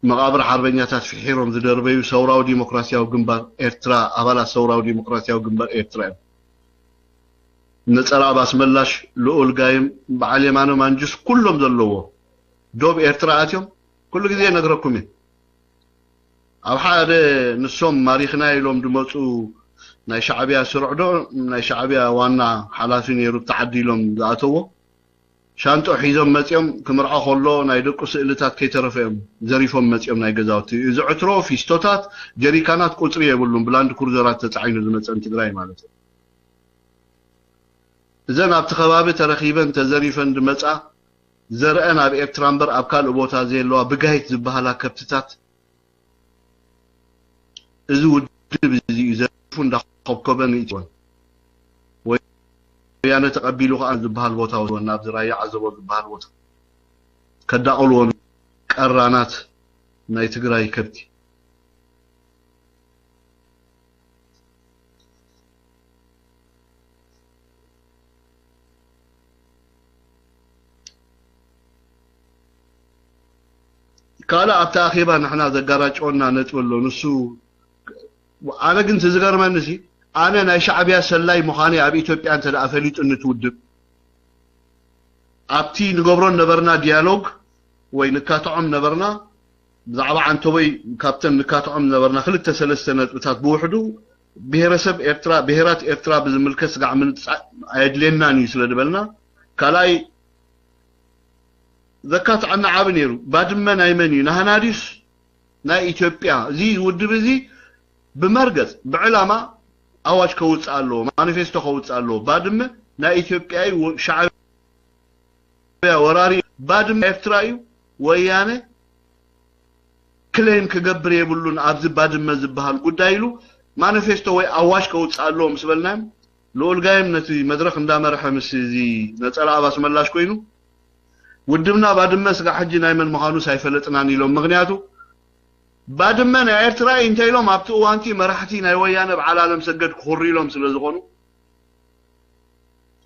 መቓብር ሓርበኛታት ፍሒሮም ዝደርበዩ ሰውራዊ ዲሞክራሲያዊ ግንባር ኤርትራ፣ ኣባላት ሰውራዊ ዲሞክራሲያዊ ግንባር ኤርትራ እዮም። ነጸረኣብ ኣስመላሽ፣ ልኡል ጋይም፣ በዓል የማነ ማንጁስ፣ ኩሎም ዘለዎ ዶብ ኤርትራ ኣትዮም። ኩሉ ግዜ እነግረኩም እየ። ኣብ ሓደ ንሶም ማሪኽና ኢሎም ዝመጹ ናይ ሻዕብያ ስሩዕ ዶ ናይ ሻዕብያ ዋና ሓላፊ ነይሩ፣ እቲ ዓዲ ኢሎም ዝኣተዎ ሻንጦ ሒዞም መጺኦም፣ ክምርዖ ከሎ ናይ ደቁ ስእልታት ከይተረፈ እዮም ዘሪፎም መጺኦም። ናይ ገዛውቲ፣ እዚ ዕትሮ፣ ፊስቶታት፣ ጀሪካናት ቁጽሪ የብሉን፣ ብላንድ ክሩዘራት ተጻዒኑ ዝመጸ ንትግራይ ማለት እዩ። እዘን ኣብቲ ከባቢ ተረኺበን ተዘሪፈን ዝመጻ፣ ዘርአን ኣብ ኤርትራ እምበር ኣብ ካልእ ቦታ ዘየለዋ ብጋይት ዝበሃላ ከብትታት፣ እዚ ውድብ እዚ እዩ ዘሪፉ እንዳኾብኮበን ይእትወን። ወያነ ተቐቢሉ ከኣ ዝበሃል ቦታ ወስድወን፣ ናብዚ ራያ ዓዘቦ ዝበሃል ቦታ ከዳቕልወን፣ ቀራናት ናይ ትግራይ ከብቲ። ካልእ ኣብቲ ኣኼባ ንሕና ዘጋራጨወና ነጥቢ ኣሎ። ንሱ፣ ኣነ ግን እቲ ዝገርመኒ ሲ፣ ኣነ ናይ ሻዕብያ ሰላይ ምዃነይ ኣብ ኢትዮጵያ እንተ ደኣ ፈሊጡ፣ ነቲ ውድብ ኣብቲ ንገብሮ ነበርና ዲያሎግ ወይ ንካትዖም ነበርና፣ ብዛዕባ ዓንተቦይ ካብተን ንካትዖም ነበርና ክልተ ሰለስተ ነጥብታት ብውሕዱ፣ ብሄረሰብ ኤርትራ፣ ብሄራት ኤርትራ ብዝምልከት ስጋዕ ምንጻእ ኣየድልየናን እዩ ስለ ዝበልና፣ ካልኣይ ዘካትዐና ዓቢ ነይሩ። ባድመ ናይ መን እዩ? ናህና ድዩስ ናይ ኢትዮጵያ? እዚ ውድብ እዚ ብመርገጽ፣ ብዕላማ ኣዋጅ ከውጽእ ኣለዎ፣ ማኒፌስቶ ከውጽእ ኣለዎ። ባድመ ናይ ኢትዮጵያ እዩ፣ ወ-፣ ሻዕብያ ወራሪ፣ ባድመ ኤርትራ እዩ፣ ወያነ ክሌም ክገብር የብሉን ኣብዚ ባድመ ዝበሃል ጉዳይ ኢሉ ማኒፌስቶ ወይ ኣዋጅ ከውጽእ ኣለዎ ምስ በልናዮም፣ ልኡል ጋይም ነቲ መድረኽ እንዳመርሐ ምስ እዚ ነጸላ ኣባስ መላሽ ኮይኑ፣ ውድብና ባድመ ስጋዕ ሕጂ ናይ መን ምዃኑስ ኣይፈለጥናን ኢሎም። ምኽንያቱ ባድመ ናይ ኤርትራ እዩ እንተ ኢሎም ኣብቲ እዋንቲ መራሕቲ ናይ ወያነ በዓል ኣለም ሰገድ ክኹሪ ኢሎም ስለ ዝኾኑ፣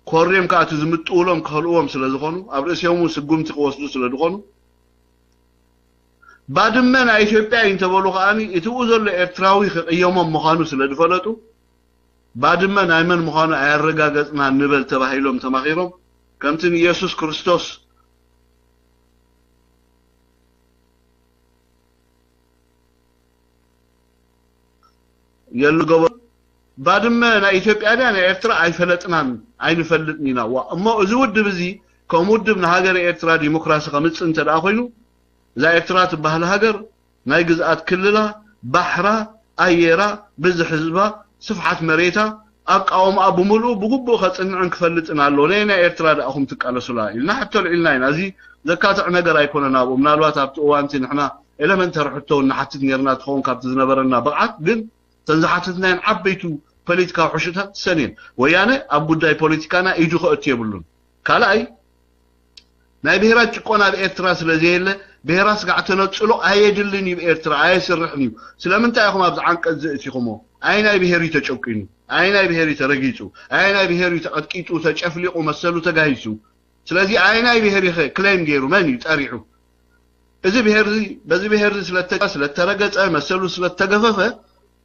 ኮርዮም ከኣ እቲ ዝምጥውሎም ክኸልእዎም ስለ ዝኾኑ፣ ኣብ ርእሲኦም እውን ስጉምቲ ክወስዱ ስለ ዝኾኑ፣ ባድመ ናይ ኢትዮጵያ እዩ እንተበሉ ከኣ እቲ ብኡ ዘሎ ኤርትራዊ ክቕየሞም ምዃኑ ስለ ዝፈለጡ፣ ባድመ ናይ መን ምዃኑ ኣየረጋገጽናን ንበል ተባሂሎም ተማኺሮም፣ ከምቲ ንኢየሱስ ክርስቶስ የሉ ገበ-፣ ባድመ ናይ ኢትዮጵያ ድያ ናይ ኤርትራ ኣይፈለጥናን፣ ኣይንፈልጥን ኢና። ዋ፣ እሞ እዚ ውድብ እዚ ከም ውድብ ንሃገረ ኤርትራ ዲሞክራሲ ከምጽእ እንተ ደኣ ኮይኑ፣ እዛ ኤርትራ ትበሃል ሃገር ናይ ግዝኣት ክልላ፣ ባሕራ፣ ኣየራ፣ ብዝሒ ህዝባ፣ ስፍሓት መሬታ፣ ኣቃውምኣ ብምልኡ ብግቡእ ከጽንዕን ክፈልጥን ኣለዎ። ነየናይ ኤርትራ ደኣኹም ትቃለሱላ? ኢልና ሕቶ ኣልዒልና ኢና። እዚ ዘካትዕ ነገር ኣይኮነን ኣብኡ። ምናልባት ኣብቲ እዋንቲ ንሕና ኤለመንተሪ ሕቶ እውን ንሓትት ነይርና ትኸውን ካብቲ ዝነበረና ብቕዓት፣ ግን እተን ዝሓተትናየን ዓበይቱ ፖለቲካዊ ሕሹታት ሰን እየን። ወያነ ኣብ ጉዳይ ፖለቲካና ኢዱ ከእቱ የብሉን። ካልኣይ፣ ናይ ብሄራት ጭቆና ኣብ ኤርትራ ስለ ዘየለ፣ ብሄራት ስጋዕ ተነጽሎ ኣየድልን እዩ፣ ኤርትራ ኣየስርሕን እዩ። ስለምንታይ ኢኹም ኣብዚ ዓንቀጽ ዘእቲኹሞ? ኣየናይ ብሄር እዩ ተጨቂኑ? ኣየናይ ብሄር እዩ ተረጊጹ? ኣየናይ ብሄር እዩ ተቐጥቂጡ፣ ተጨፍሊቑ፣ መሰሉ ተጋሂሱ? ስለዚ ኣየናይ ብሄር እዩ ክሌም ገይሩ? መን እዩ ጠሪሑ? እዚ ብሄር እዚ በዚ ብሄር እዚ ስለተ- ስለተረገጸ፣ መሰሉ ስለተገፈፈ፣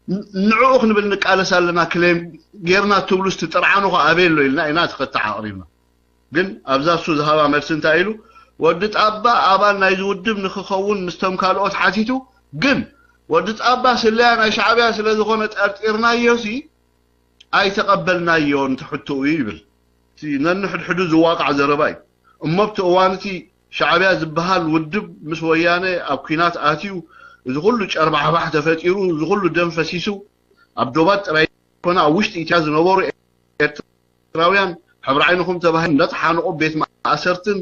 ን- ንዕኡ ክንብል ንቃለስ ኣለና፣ ክሌም ጌርና ትብሉ እስቲ ጥርዓኑ ከ ኣበይ ኣሎ ኢልና ኢና እቲ ከተዓ ኣቕሪብና። ግን ኣብዛ እሱ ዝሃባ መልሲ እንታይ ኢሉ? ወዲ ጣባ ኣባል ናይዚ ውድብ ንክኸውን ምስቶም ካልኦት ሓቲቱ፣ ግን ወዲ ጣባ ስለያ ናይ ሻዕብያ ስለ ዝኾነ ጠርጢርናዮ ሲ ኣይተቐበልናዮን ትሕትኡ ይብል። እቲ ነንሕድሕዱ ዝዋቃዕ ዘረባ እዩ። እሞ ኣብቲ እዋን እቲ ሻዕብያ ዝበሃል ውድብ ምስ ወያነ ኣብ ኲናት ኣትዩ፣ እዚ ኩሉ ጨርባሕባሕ ተፈጢሩ፣ እዚ ኩሉ ደም ፈሲሱ፣ ኣብ ዶባት ጥራይ ኮነ ኣብ ውሽጢ ኢትዮጵያ ዝነበሩ ኤርትራውያን ሕብሪ ዓይንኹም ተባሂሉ እንዳተሓነቑ ቤት ማእሰርትን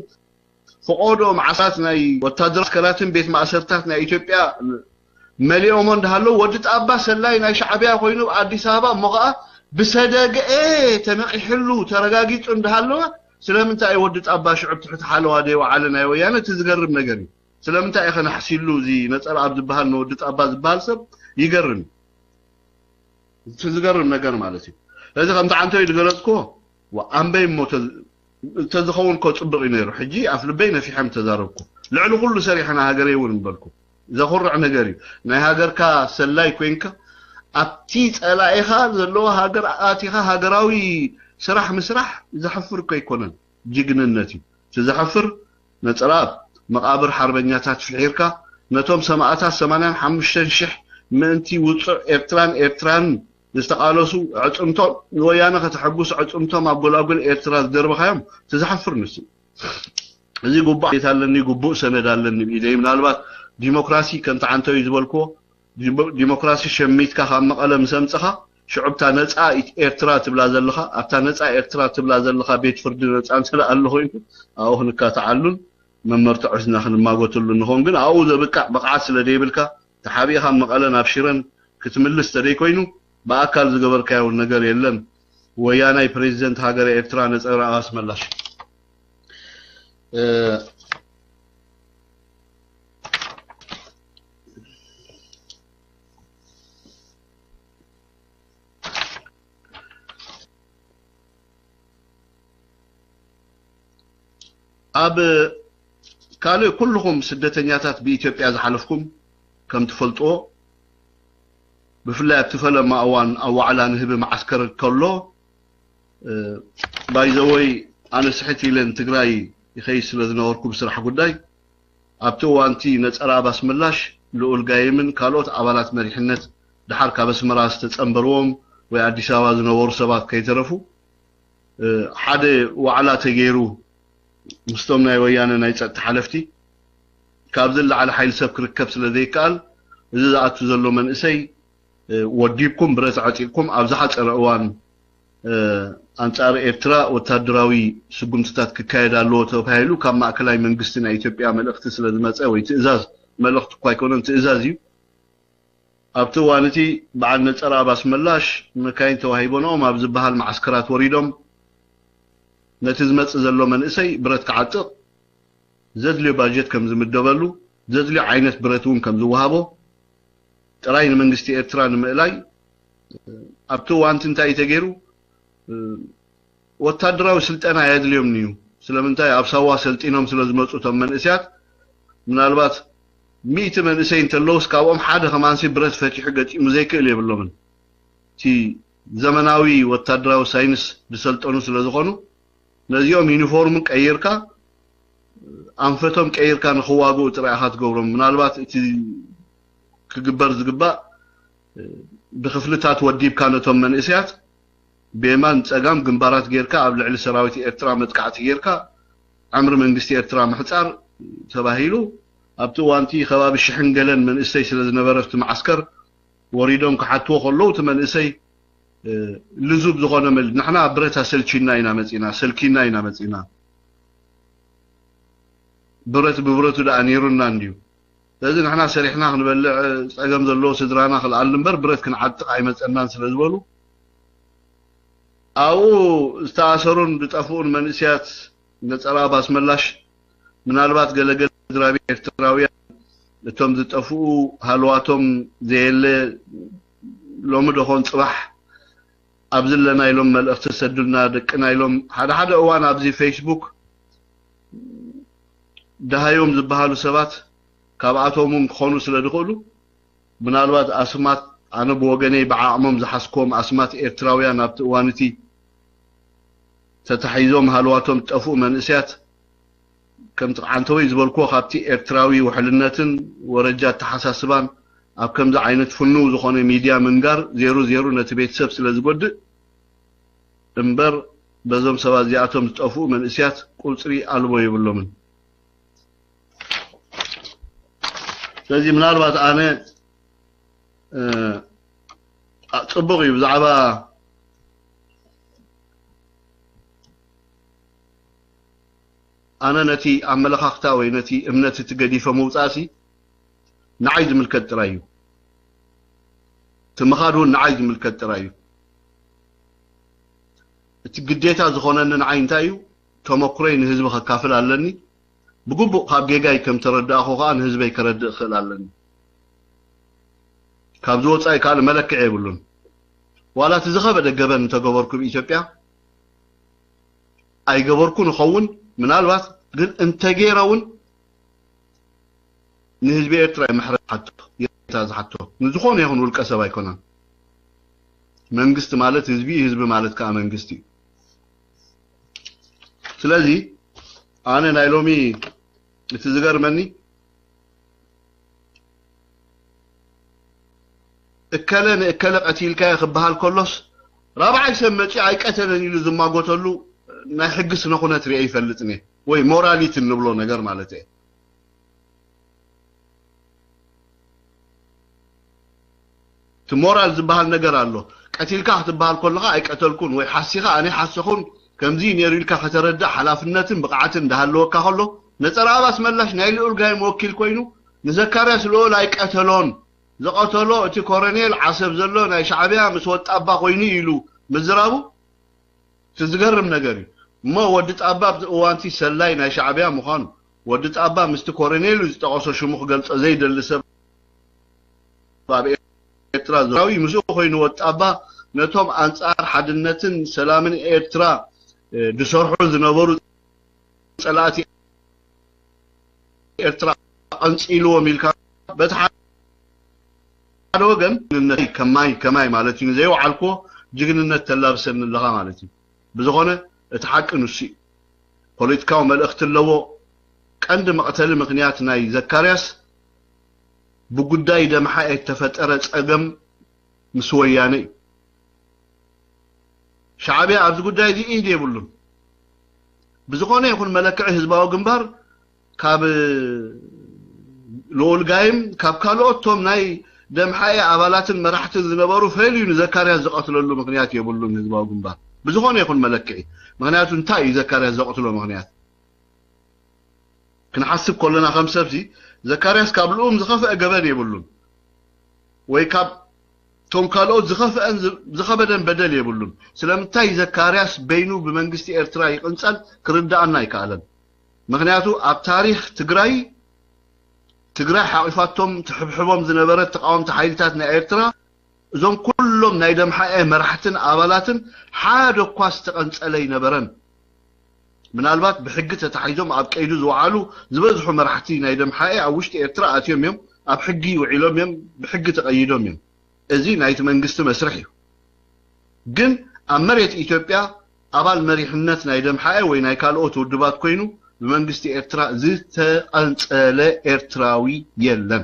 ፈቖዶ መዓስከራት ናይ ወታደራዊ ማእከላትን ቤት ማእሰርታት ናይ ኢትዮጵያ መሊኦሞ እንዳሃለዉ፣ ወዲ ጣባ ሰላይ ናይ ሻዕብያ ኮይኑ ኣብ ኣዲስ ኣበባ እሞ ኸዓ ብሰደግኤ ተነቒሕሉ ተረጋጊጹ እንዳሃለወ፣ ስለምንታይ እዩ ወዲ ጣባ ሽዑ ኣብ ትሕቲ ሓለዋ ዘይወዓለ ናይ ወያነ? እቲ ዝገርም ነገር እዩ። ስለምንታይ እዩ ከነሕሲሉ እዚ ነጸረኣብ ዝበሃል ንወዲ ጣባ ዝበሃል ሰብ? ይገርም እዩ። እቲ ዝገርም ነገር ማለት እዩ። ስለዚ ከምቲ ዓንተወይ ዝገለጽክዎ፣ ዋ፣ ኣንበይ እሞ ተ- እንተዝኸውን እኮ ጽቡቕ እዩ ነይሩ። ሕጂ ኣፍ ልበይ ነፊሐ ምተዛረብኩ። ልዕሊ ኩሉ ሰሪሐ ንሃገረይ እውን ምበልኩ። ዘኹርዕ ነገር እዩ። ናይ ሃገርካ ሰላይ ኮይንካ ኣብቲ ጸላኢኻ ዘለዎ ሃገር ኣቲኻ ሃገራዊ ስራሕ ምስራሕ ዘሕፍር እኮ ኣይኮነን። ጅግንነት እዩ። እቲ ዘሕፍር ነጸራብ መቓብር ሓርበኛታት ፍሒርካ ነቶም ሰማእታት ሰማንያን ሓሙሽተን ሽሕ ምእንቲ ውጹዕ ኤርትራን ኤርትራን ዝተቓለሱ ኣዕጽምቶም ንወያነ ከተሐጉስ ኣዕጽምቶም ኣብ ጎላጉል ኤርትራ ዝደርበኻዮም እቲ ዘሕፍር ንሱ። እዚ ጉቡእ ቤት ኣለኒ፣ ጉቡእ ሰነድ ኣለኒ ብኢደይ። ምናልባት ዲሞክራሲ ከምቲ ዓንተዊ ዝበልክዎ ዲሞ- ዲሞክራሲ ሸሚትካ ካብ መቐለ ምስ ኣምጽኻ ሽዑ ኣብታ ነጻ ኢት- ኤርትራ ትብላ ዘለኻ ኣብታ ነጻ ኤርትራ ትብላ ዘለኻ ቤት ፍርዲ ነጻ እንተ ደኣ ኣሎ ኮይኑ ኣብኡ ክንካትዓሉን መመርትዖ ሒዝና ክንማጎተሉ ንኾን። ግን ኣብኡ ዘብቅዕ ብቕዓት ስለ ዘይብልካ ተሓቢእኻ መቐለ ናብ ሽረን ክትምልስ ተደይኮይኑ ብኣካል ዝገበርካዮ ነገር የለን። ወያናይ ፕሬዚደንት ሃገረ ኤርትራ ነጸረኣብ ኣስመላሽ ኣብ ካልእ ኩልኹም ስደተኛታት ብኢትዮጵያ ዝሓለፍኩም ከም ትፈልጥዎ ብፍላይ ኣብቲ ፈለማ እዋን ኣብ ዋዕላ ንህቢ መዓስከር ከሎ ባይዘወይ ኣነ ስሕት ኢለን ትግራይ ይኸይድ ስለ ዝነበርኩ ብስራሕ ጉዳይ ኣብቲ እዋንቲ ነፀራ ኣባስ ምላሽ ልኡል ጋይምን ካልኦት ኣባላት መሪሕነት ደሓር ካብ ኣስመራ ዝተፀንበርዎም ወይ ኣዲስ ኣበባ ዝነበሩ ሰባት ከይተረፉ ሓደ ዋዕላ ተገይሩ ምስቶም ናይ ወያነ ናይ ፀጥታ ሓለፍቲ ካብዚ ንላዕሊ ሓይሊ ሰብ ክርከብ ስለ ዘይከኣል እዚ ዝኣቱ ዘሎ መንእሰይ ወዲብኩም ብረት ዓጢቕኩም ኣብ ዝሓፀረ እዋን ኣንፃር ኤርትራ ወታደራዊ ስጉምትታት ክካየድ ኣለዎ ተባሂሉ ካብ ማእከላይ መንግስቲ ናይ ኢትዮጵያ መልእኽቲ ስለ ዝመፀ ወይ ትእዛዝ መልእኽቲ እኳ ኣይኮነን ትእዛዝ እዩ ኣብቲ እዋን እቲ በዓል ነፀር ኣብ ኣስመላሽ መካይን ተዋሂቦንኦም ኣብ ዝበሃል መዓስከራት ወሪዶም ነቲ ዝመፅእ ዘሎ መንእሰይ ብረት ክዓጥቕ ዘድልዮ ባጀት ከም ዝምደበሉ ዘድልዮ ዓይነት ብረት እውን ከም ዝወሃቦ ጥራይ ንመንግስቲ ኤርትራ ንምእላይ ኣብቲ እዋንቲ እንታይ እዩ ተገይሩ ወታደራዊ ስልጠና የድልዮም እዩ ስለምንታይ ኣብ ሳዋ ሰልጢኖም ስለ ዝመፁ እቶም መንእስያት ምናልባት ሚእቲ መንእሰይ እንተለውስ ካብኦም ሓደ ከማንሲ ብረት ፈቲሑ ገጢሙ ዘይክእል የብሎምን እቲ ዘመናዊ ወታደራዊ ሳይንስ ዝሰልጠኑ ስለ ዝኾኑ ነዚኦም ዩኒፎርምን ቀይርካ ኣንፈቶም ቀይርካ ንክዋግኡ ጥራይ ኢኻ ትገብሮም ምናልባት እቲ ክግበር ዝግባእ ብክፍልታት ወዲብካ ነቶም መንእስያት ብየማን ፀጋም ግንባራት ጌርካ ኣብ ልዕሊ ሰራዊት ኤርትራ መጥቃዕቲ ጌርካ ዕምሪ መንግስቲ ኤርትራ ምሕፃር ተባሂሉ ኣብቲ እዋንቲ ከባቢ ሽሕን ገለን መንእሰይ ስለ ዝነበረ ኣብቲ መዓስከር ወሪዶም ክሓትዎ ከለዉ እቲ መንእሰይ ልዙብ ዝኾነ መል ንሕና ብረት ኣሰልቺና ኢና መፂና ሰልኪና ኢና መፂና ብረት ብብረቱ ደኣ ነይሩና እንድዩ ስለዚ ንሕና ሰሪሕና ክንበልዕ ፀገም ዘለዎ ስድራና ክልኣል እምበር ብረት ክንዓጥቕ ኣይመፀናን ስለ ዝበሉ ኣብኡ ዝተኣሰሩን ዝጠፍኡን መንእስያት ነፀራ ባስመላሽ ምናልባት ገለገለ ድራቢ ኤርትራውያን እቶም ዝጠፍኡ ሃልዋቶም ዘየለ ሎሚ ደኾን ፅባሕ ኣብዚ ኣለና ኢሎም መልእኽቲ ዝሰዱልና ደቅና ኢሎም ሓደ ሓደ እዋን ኣብዚ ፌስቡክ ደሃዮም ዝበሃሉ ሰባት ካብኣቶም እውን ክኾኑ ስለ ዝኽእሉ፣ ምናልባት ኣስማት፣ ኣነ ብወገነይ ብዓቕሞም ዝሓዝክዎም ኣስማት ኤርትራውያን ኣብቲ እዋን እቲ ተታሒዞም ሃለዋቶም ዝጠፍኡ መንእሰያት፣ ከምቲ ዓንተወይ ዝበልክዎ፣ ካብቲ ኤርትራዊ ውሕልነትን ወረጃ ኣተሓሳስባን ኣብ ከምዚ ዓይነት ፍኑው ዝኾነ ሚድያ ምንጋር ዜሩ ዜሩ ነቲ ቤተሰብ ስለ ዝጎድእ እምበር፣ በዞም ሰባት እዚኣቶም ዝጠፍኡ መንእሰያት ቁጽሪ ኣልቦ የብሎምን። ስለዚ ምናልባት ኣነ፣ እ፣ አ-፣ ጽቡቕ እዩ። ብዛዕባ ኣነ ነቲ ኣመለኻኽታ ወይ ነቲ እምነት እቲ ገዲፈ ምውጻእሲ ንዓይ ዝምልከት ጥራይ እዩ። እቲ ምኻድ እውን ንዓይ ዝምልከት ጥራይ እዩ። እቲ ግዴታ ዝኾነኒ ንዓይ እንታይ እዩ? ተመኩሮይ ንህዝቢ ከካፍል ኣለኒ። ብግቡእ ካብ ጌጋይ ከም ተረዳእኹ ከኣ ንህዝበይ ከረድእ ክኽእል ኣለኒ። ካብዚ ወጻኢ ካልእ መለክዒ የብሉን። ዋላ እቲ ዝኸበደ ገበን እንተገበርኩ ኣብ ኢትዮጵያ፣ ኣይገበርኩን እኸውን፣ ምናልባት ግን እንተገይረ እውን ንህዝቢ ኤርትራ እዩ ምሕረት ዝሓቶ፣ ይቕሬታ ዝሓቶ። ንዝኾነ ይኹን ውልቀ ሰብ ኣይኮነን። መንግስቲ ማለት ህዝቢ እዩ፣ ህዝቢ ማለት ከዓ መንግስቲ እዩ። ስለዚ ኣነ ናይ ሎሚ እቲ ዝገርመኒ እከለ ንእከለ ቀቲልካዮ ክበሃል ከሎስ ራብዓይ ሰብ መጺኡ ኣይቀተለን ኢሉ ዝማጎተሉ ናይ ሕጊ ስነ ኩነት ሪኤ ይፈልጥን እየ። ወይ ሞራሊቲ እንብሎ ነገር ማለት እየ። እቲ ሞራል ዝበሃል ነገር ኣሎ። ቀቲልካ ክትበሃል ከለኻ ኣይቀተልኩን ወይ ሓሲኻ ኣነ ሓሰኹን ከምዚ እዩ ነይሩ ኢልካ ከተረድእ ሓላፍነትን ብቕዓትን እንዳሃለወካ ከሎ፣ ነጸረኣብ ኣስመላሽ ናይ ልኡል ጋይም ወኪል ኮይኑ ንዘካርያስ ልኡል ኣይቀተሎን፣ ዝቐተሎ እቲ ኮረኔል ዓሰብ ዘሎ ናይ ሻዕብያ ምስ ወጣባ ኮይኑ ኢሉ ምዝራቡ እቲ ዝገርም ነገር እዩ። እሞ ወዲ ጣባ ኣብቲ እዋንቲ ሰላይ ናይ ሻዕብያ ምዃኑ፣ ወዲ ጣባ ምስቲ ኮረኔል ዝጠቐሶ ሽሙ ክገልጾ ዘይደሊ ሰብ ኣብ ኤርትራ ዙርያዊ ምስኡ ኮይኑ ወጣባ ነቶም ኣንጻር ሓድነትን ሰላምን ኤርትራ፣ እ፣ ዝሰርሑ ዝነበሩ ጸላእቲ ኤርትራ ቀንጺልዎም ኢልካ በቲ ሓደ ወገን ጅግንነት ከማይ ከማይ ማለት እዩ። ንዘይወዓልክዎ ጅግንነት ተላብሰኒ ኣለኻ ማለት እዩ። ብዝኾነ እቲ ሓቂ ንሱ እዩ። ፖለቲካዊ መልእኽቲ ኣለዎ። ቀንዲ መቕተሊ ምኽንያት ናይ ዘካርያስ ብጉዳይ ደምሓኤ እተፈጠረ ጸገም ምስ ወያነ እዩ። ሻዕብያ ኣብዚ ጉዳይ እዚ ኢድ የብሉን። ብዝኾነ ይኹን መለክዒ ህዝባዊ ግንባር ካብ ልኡል ጋይም፣ ካብ ካልኦት ቶም ናይ ደምሓኤ ኣባላትን መራሕትን ዝነበሩ ፈልዩ ንዘካርያስ ዝቐትለሉ ምኽንያት የብሉን ህዝባዊ ግንባር። ብዝኾነ ይኹን መለክዒ። ምኽንያቱ እንታይ እዩ ዘካርያስ ዘቕትሎ ምኽንያት? ክንሓስብ ከለና ከም ሰብሲ ዘካርያስ ካብ ልኡም ዝኸፍአ ገበን የብሉን። ወይ ካብ ቶም ካልኦት ዝኸፍአን ዝ-፣ ዝኸበደን በደል የብሉን። ስለምንታይ ዘካርያስ በይኑ ብመንግስቲ ኤርትራ ይቕንጸል ክርድኣና ኣይከኣለን። ምኽንያቱ ኣብ ታሪኽ ትግራይ፣ ትግራይ ሓቒፋቶም ትሕብሕቦም ዝነበረት ተቃወምቲ ሓይልታት ናይ ኤርትራ፣ እዞም ኩሎም ናይ ደምሓኤ መራሕትን ኣባላትን ሓደ እኳ ዝተቐንጸለ ኣይነበረን። ምናልባት ብሕጊ ተታሒዞም ኣብ ቀይዲ ዝወዓሉ ዝበዝሑ መራሕቲ ናይ ደምሓኤ ኣብ ውሽጢ ኤርትራ ኣትዮም እዮም፣ ኣብ ሕጊ ውዒሎም እዮም፣ ብሕጊ ተቐይዶም እዮም። እዚ ናይቲ መንግስቲ መስርሕ እዩ። ግን ኣብ መሬት ኢትዮጵያ ኣባል መሪሕነት ናይ ደምሓኤ ወይ ናይ ካልኦት ውድባት ኮይኑ ብመንግስቲ ኤርትራ ዝተቐንጸለ ኤርትራዊ የለን።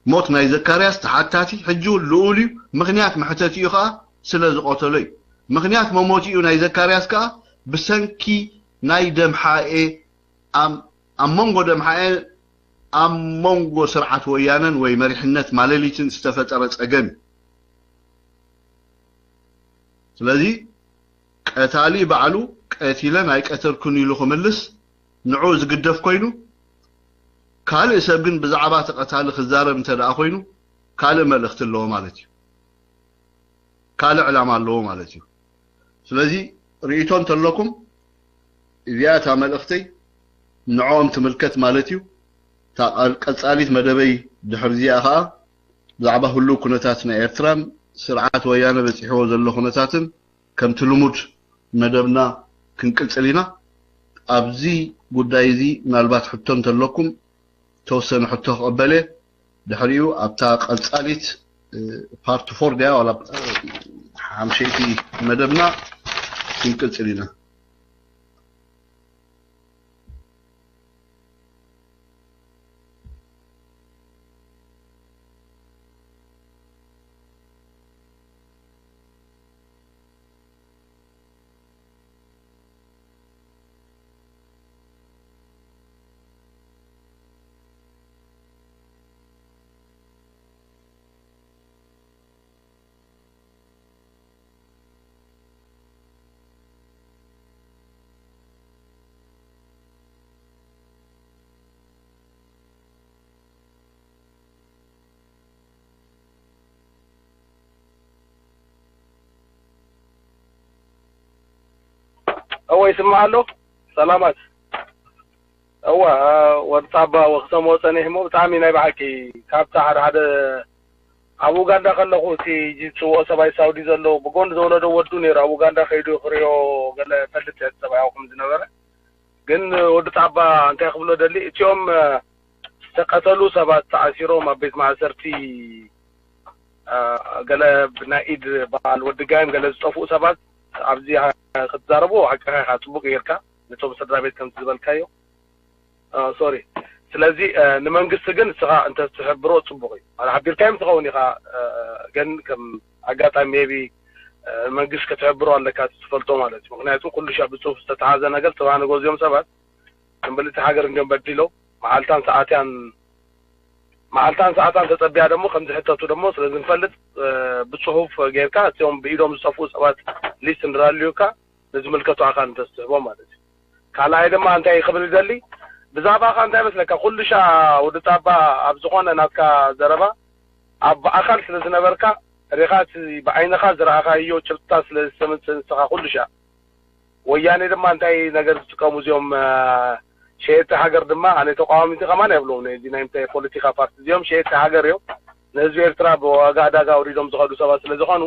ሞት ናይ ዘካርያስ ተሓታቲ ሕጂ እውን ልኡል እዩ። ምኽንያት መሕተቲኡ ኸኣ ስለ ዝቐተሎ እዩ። ምኽንያት መሞቲኡ ናይ ዘካርያስ ከኣ ብሰንኪ ናይ ደምሓኤ ኣም-፣ ኣብ መንጎ ደምሓኤ ኣብ መንጎ ስርዓት ወያነን ወይ መሪሕነት ማለሊትን ዝተፈጠረ ጸገም እዩ። ስለዚ ቀታሊ ባዕሉ ቀቲለን ኣይቀተልኩን ኢሉ ክምልስ ንዑ ዝግደፍ ኮይኑ፣ ካልእ ሰብ ግን ብዛዕባ እቲ ቀታሊ ክዛረብ እንተ ደኣ ኮይኑ ካልእ መልእኽቲ ኣለዎ ማለት እዩ። ካልእ ዕላማ ኣለዎ ማለት እዩ። ስለዚ ርእይቶ እንተለኩም እዚኣ እታ መልእኽተይ ንዕኦም ትምልከት ማለት እዩ። እታ ቀል-፣ ቀጻሊት መደበይ ድሕሪ እዚኣ ኸኣ ብዛዕባ ህሉው ኩነታት ናይ ኤርትራን ስርዓት ወያነ በጺሕዎ ዘሎ ኩነታትን ከምቲ ልሙድ መደብና ክንቅጽል ኢና። ኣብዚ ጉዳይ እዚ ምናልባት ሕቶ እንተለኩም ተወሰነ ሕቶ ክቕበል እየ። ድሕሪኡ ኣብታ ቀጻሊት ፓርት ፎር ድያ ዋላ ሓምሸይቲ መደብና ክንቅጽል ኢና። እወ ይስማዕ ኣሎ። ሰላማት። እወ፣ ወዲ ጻባ ወክሰሞ ጸኒሕሞ ብጣዕሚ ናይ ብሓቂ ካብታ ሓደ ሓደ ኣብ ኡጋንዳ ከለኹ እቲ ዝጽውኦ ሰብኣይ ሳውዲ ዘሎ ብጎን ዝወለዶ ወዱ ነይሩ ኣብ ኡጋንዳ ከይዱ ክሪኦ ገለ ፈልጥ እየ ሰብኣይ ከም ዝነበረ። ግን ወዲ ጻባ እንታይ ክብሎ ደሊ እቲኦም ዝተቀተሉ ሰባት ተኣሲሮም ኣብ ቤት ማእሰርቲ ገለ ብናይ ኢድ በዓል ወዲ ጋይም ገለ ዝጠፍኡ ሰባት ኣብዚ ክትዛረቦ ሓቅኻ ኢኻ ጽቡቅ ጌርካ ነቶም ስድራ ቤት ከምቲ ዝበልካዮ ሶሪ ስለዚ ንመንግስቲ ግን እስኻ እንተትሕብሮ ጽቡቅ እዩ ኣነ ሓቢርካዮም ትኸውን ኢኻ ግን ከም ኣጋጣሚ ሜቢ መንግስቲ ክትሕብሮ ኣለካ ትፈልጦ ማለት እዩ ምክንያቱ ኩሉ ሻዕ ብጽሁፍ ዝተተሓዘ ነገር ጽባሕ ንጎ እዚኦም ሰባት ንብልቲ ሃገር እንዲዮም በዲሎም መዓልታን ሰዓትያን መዓልታን ሰዓታን ተጸቢያ ደሞ ከም ዝሕተቱ ደሞ ስለ ዝንፈልጥ ብጽሁፍ ጌርካ እቲኦም ብኢዶም ዝጠፍኡ ሰባት ሊስት እንድራልዩካ ንዝምልከቱ ኣካል እንተዝትህቦ ማለት እዩ ካልኣይ ድማ እንታይ ክብል ይደሊ ብዛዕባኻ እንታይ መስለካ ኩሉ ሻ ወዲ ጣባ ኣብ ዝኾነ ናትካ ዘረባ ኣብ ኣካል ስለ ዝነበርካ ሪኻ እቲ ብዓይንኻ ዝረኣኻዮ ጭብጥታት ስለ ዝተምጽእ ንስኻ ኩሉ ሻ ወያኔ ድማ እንታይ ነገር ዝጥቀሙ እዚኦም ሸየጥቲ ሃገር ድማ ኣነ ተቃዋሚቲ ከማን የብሎም እዚ ናይ ምታይ ፖለቲካ ፓርቲ እዚኦም ሸየጥቲ ሃገር እዮም ንህዝቢ ኤርትራ ብዋጋ ዕዳጋ ኣውሪዶም ዝኸዱ ሰባት ስለ ዝኾኑ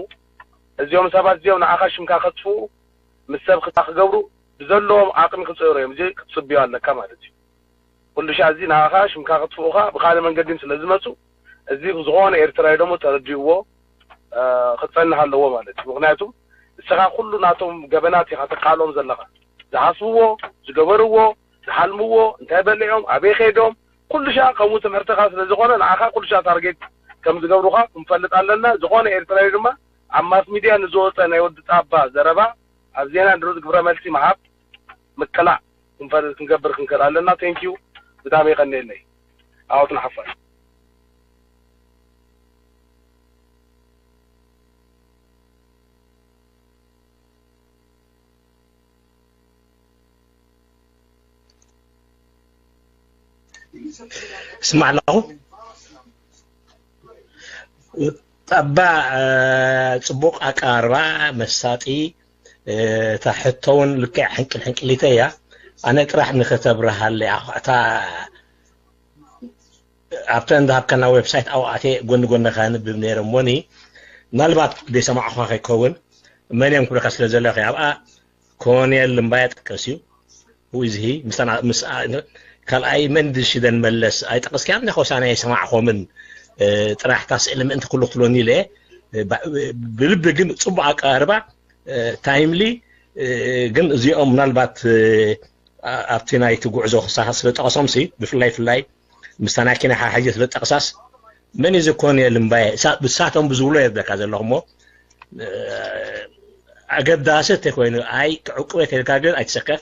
እዚኦም ሰባት እዚኦም ንዓኻ ሽምካ ከጥፍኡ ምስ ሰብ ክታ ክገብሩ ብዘለዎም ዓቅሚ ክፅእሩ እዮም እዚ ክትፅብዮ ኣለካ ማለት እዩ ኩሉ ሻ እዚ ንዓኻ ሽምካ ክጥፍኡኻ ብካልእ መንገዲም ስለ ዝመፁ እዚ ዝኾነ ኤርትራዊ ደሞ ተረዲእዎ ክፀንሕ ኣለዎ ማለት እዩ ምክንያቱ እስኻ ኩሉ ናቶም ገበናት ኢኻ ተቃሎም ዘለኻ ዝሓስብዎ ዝገበርዎ ዝሓልምዎ እንታይ በሊዖም ኣበይ ከይዶም ኩሉ ሻ ከምኡ ትምህርትኻ ስለ ዝኾነ ንዓኻ ኩሉ ሻ ታርጌት ከም ዝገብሩኻ ክንፈልጥ ኣለና ዝኾነ ኤርትራዊ ድማ ኣብ ማስ ሚድያ ንዝወፀ ናይ ወዲ ጣባ ዘረባ ኣብ ዜና ንድሩት ግብረ መልሲ ምሃብ ምቅላዕ ክንፈ- ክንገብር ክንክእል ኣለና thank you ብጣዕሚ የቀንየለይ ዓወት ንሓፋሽ እስማዕ ኣለኹ ጠባ ጽቡቕ ኣቀራርባ መሳጢ እታ ሕቶ እውን ልክዕ ሕንቅል ሕንቅሊተይ እያ ኣነ ጥራሕ ንክተብርሃለይ እታ ኣብተን ዝሃብካና ዌብሳይት ኣብኡ ኣትየ ጎኒ ጎኒ ከንብብ ነይረ እሞኒ ምናልባት ዘይሰማዕኹኻ ከይከውን መን እዮም ክብለካ ስለ ዘለኺ ኣብኣ ኮሎኔል ልምባየ ጥቀስ እዩ Who is he? ምስ ካልኣይ መን ድሽደን መለስ ኣይጠቀስካያን ዲኻ ወሳነ ኣይሰማዕኾምን ጥራሕ እታ ስእሊ ምእንቲ ኩሉ ክትብለኒ ኢለ ብልቢ ግን ፅቡቅ ኣቀራርባ ታይምሊ ግን እዚኦም ምናልባት ኣብቲ ናይቲ ጉዕዞ ክሳኻ ስለ ጠቐሶም ሲ ብፍላይ ፍላይ ምስታ ናይ ኪነ ሓሓጀ ስለ ጠቕሳስ መን እዩ ዝኾን እየ ልምባየ ብሳቶም ብዝብሎ እየ ዝብለካ ዘለኹ እሞ ኣገዳሲ እንተኮይኑ ኣይ ክዕቅበ ተልካ ግን ኣይትሰከፍ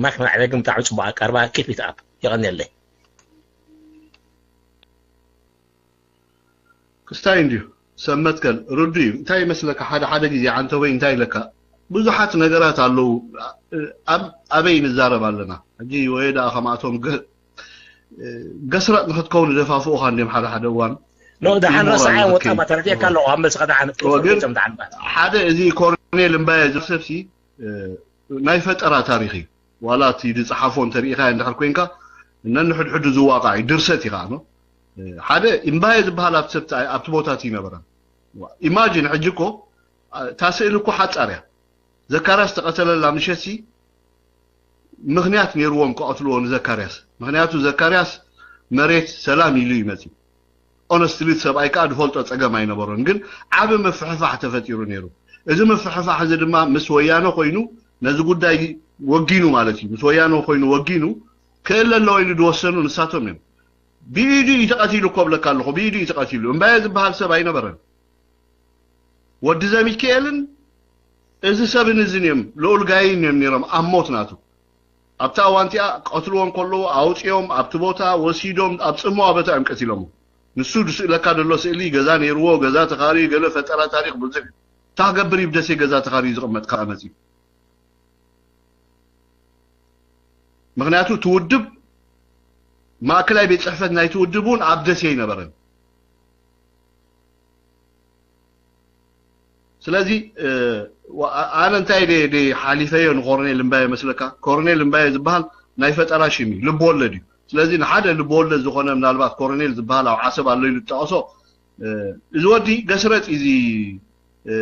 ማክ መዕረ ግን ብጣዕሚ ፅቡቅ ኣቀርባ ኪፕ ኢት ኣፕ የቀንየለይ ክስታይ እንድዩ ሰብ መትከል ርዱ እዩ እንታይ ይመስለካ ሓደ ሓደ ግዜ ዓንተወይ እንታይ ይለካ ብዙሓት ነገራት ኣለዉ ኣብ ኣበይ ንዛረብ ኣለና ሕጂ ወይ ደኣ ከማቶም ገስረጥ ንክትከውን ደፋፍኡካ እንዲም ሓደ ሓደ እዋን ኖ ደሓን ረሳዓዮ ወጣ ተረዲእካ ኣለኹ ኣብ መልስኻ ደሓን ሓደ እዚ ኮርኔል እምባየ ዝሰብሲ ናይ ፈጠራ ታሪኽ እዩ ዋላ እቲ ዝፀሓፎ እንተሪኢኻዮ እንድሕር ኮይንካ ነንሕድሕዱ ዝዋቃዕ እዩ ድርሰት እዩ ከዓ ሓደ እምባየ ዝበሃል ኣብቲ ሰብቲ ኣብቲ ቦታ እቲ ይነበረ ኢማጂን ሕጂ እኮ እታ ስእሊ እኮ ሓፃር እያ ዘካርያስ ተቐተለላ ምሸትሲ ምኽንያት ነይርዎም ክቐትልዎ ንዘካርያስ። ምኽንያቱ ዘካርያስ መሬት ሰላም ኢሉ ይመጽእ። ኦነስትሊ ሰብኣይ ከዓ ዝፈልጦ ጸገም ኣይነበሮን። ግን ዓቢ ምፍሕፋሕ ተፈጢሩ ነይሩ። እዚ ምፍሕፋሕ እዚ ድማ ምስ ወያነ ኮይኑ ነዚ ጉዳይ ወጊኑ ማለት እዩ። ምስ ወያነ ኮይኑ ወጊኑ ክእለ ኣለዎ ኢሉ ዝወሰኑ ንሳቶም እዮም። ብኢዱ እዩ ተቐቲሉ እኮ ብለካ ኣለኹ። ብኢዱ እዩ ተቐቲሉ። እምባየ ዝበሃል ሰብ ኣይነበረን። ወዲ ዘሚካኤልን እዚ ሰብን እዝን እዮም፣ ልኡል ጋይን እዮም ነይሮም ኣብ ሞት ናቱ። ኣብታ እዋን እቲኣ ቀትልዎም ከለዉ ኣውፂኦም ኣብቲ ቦታ ወሲዶም ኣብ ፅምዋ ቦታ እዮም ቀቲሎሞ። ንሱ ዝስእለካ ዘሎ ስእሊ ገዛ ነይርዎ፣ ገዛ ተኻርዩ፣ ገለ ፈጠራ ታሪኽ ብዙሕ እዩ። እንታይ ክገብር እዩ ብደሴ ገዛ ተኻርዩ ዝቕመጥ ካብ መፂ? ምኽንያቱ እቲ ውድብ ማእከላይ ቤት ፅሕፈት ናይቲ ውድብ እውን ኣብ ደሴ ኣይነበረን። ስለዚ እ፣ ዋ- ኣነ እንታይ ደ ደ ሓሊፈዮ ንኮርኔል እምባየ መስለካ? ኮርኔል እምባየ ዝበሃል ናይ ፈጠራ ሽም እዩ፣ ልብወለድ እዩ። ስለዚ ንሓደ ልብወለድ ዝኾነ ምናልባት ኮርኔል ዝበሃል ኣብ ዓሰብ ኣሎ ኢሉ ዝጠቐሶ እ፣ እዚ ወዲ ገስረጥ እዩ። እዚ እ፣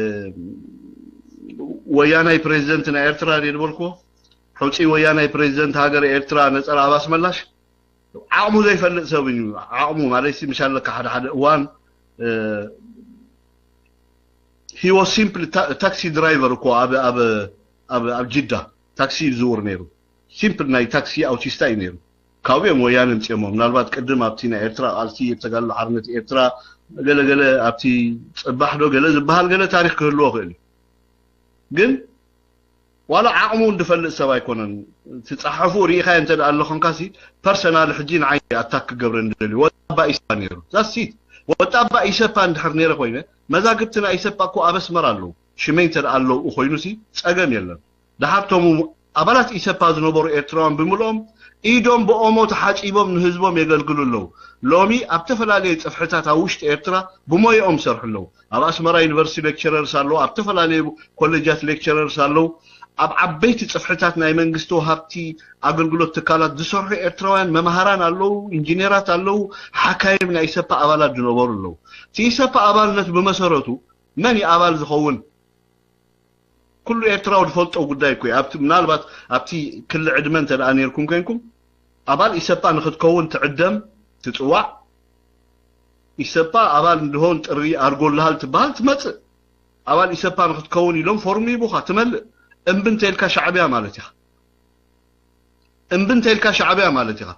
ወያናይ ፕሬዚደንት ናይ ኤርትራ ድየ ዝበልክዎ? ሕፁይ ወያናይ ፕሬዚደንት ሃገር ኤርትራ ነፀር ኣብ ኣስመላሽ ዓቕሙ ዘይፈልጥ ሰብ እዩ። ዓቕሙ ማለት ምሽ ኣለካ ሓደ ሓደ እዋን እ፣ he was simply ta- taxi driver እኮ ኣብ ኣብ ኣብ ኣብ ጅዳ ታክሲ ይዝውር ነይሩ። ሲምፕል ናይ ታክሲ ኣውቲስታ እዩ ነይሩ። ካብኡ እዮም ወያነ ምፅኦሞ። ምናልባት ቅድም ኣብቲ ናይ ኤርትራ ቃልሲ ተጋድሎ ሓርነት ኤርትራ ገለገለ ኣብቲ ፅባሕ ዶ ገለ ዝበሃል ገለ ታሪክ ክህልዎ ክእል እዩ። ግን ዋላ ዓቕሙ እውን ዝፈልጥ ሰብ ኣይኮነን። ትፀሓፉ ርኢኻዮ እንተ ደኣ ኣሎ ኮንካሲ ፐርሰናል ሕጂ ንዓይ ኣታክ ክገብረ እንደልዩ ወጣባ ኢሰፓ ነይሩ ዛሲት ወጣባ ኢሰፓ እንድሕር ነይረ ኮይነ መዛግብቲ ናይ ኢሰፓ እኮ ኣብ ኣስመራ ኣለዉ። ሽመይ እንተ ደኣ ኣለዉ ኮይኑሲ ፀገም የለን። ደሓር ቶም ኣባላት ኢሰፓ ዝነበሩ ኤርትራውያን ብምልኦም ኢዶም ብኦሞ ተሓጺቦም ንህዝቦም የገልግሉ ኣለዉ። ሎሚ ኣብ ተፈላለየ ጽፍሕታት ኣብ ውሽጢ ኤርትራ ብሞይኦም ይሰርሑ ኣለዉ። ኣብ ኣስመራ ዩኒቨርሲቲ ሌክቸረርስ ኣለዉ፣ ኣብ ተፈላለየ ኮሌጃት ሌክቸረርስ ኣለዉ። ኣብ ዓበይቲ ጽፍሕታት ናይ መንግስቲ ወሃብቲ ኣገልግሎት ትካላት ዝሰርሑ ኤርትራውያን መምሃራን ኣለዉ፣ ኢንጂነራት ኣለዉ፣ ሓካይም ናይ ኢሰፓ ኣባላት ዝነበሩ ኣለዉ። እቲ ኢሰፓ ኣባልነት ብመሰረቱ መን እዩ ኣባል ዝኸውን? ኩሉ ኤርትራዊ ዝፈልጦ ጉዳይ እኮ እዩ። ኣብቲ ምናልባት ኣብቲ ክሊ ዕድመ እንተ ደኣ ነይርኩም ኮይንኩም ኣባል ኢሰፓ ንክትከውን ትዕደም፣ ትጽዋዕ። ኢሰፓ ኣባል እንድሆን ጥሪ ኣርጎልሃል ትበሃል ትመጽእ። ኣባል ኢሰፓ ንክትከውን ኢሎም ፎርም ይቡኻ ትመልእ። እምቢ እንተኢልካ ሻዕብያ ማለት ኢኻ። እምቢ እንተኢልካ ሻዕብያ ማለት ኢኻ።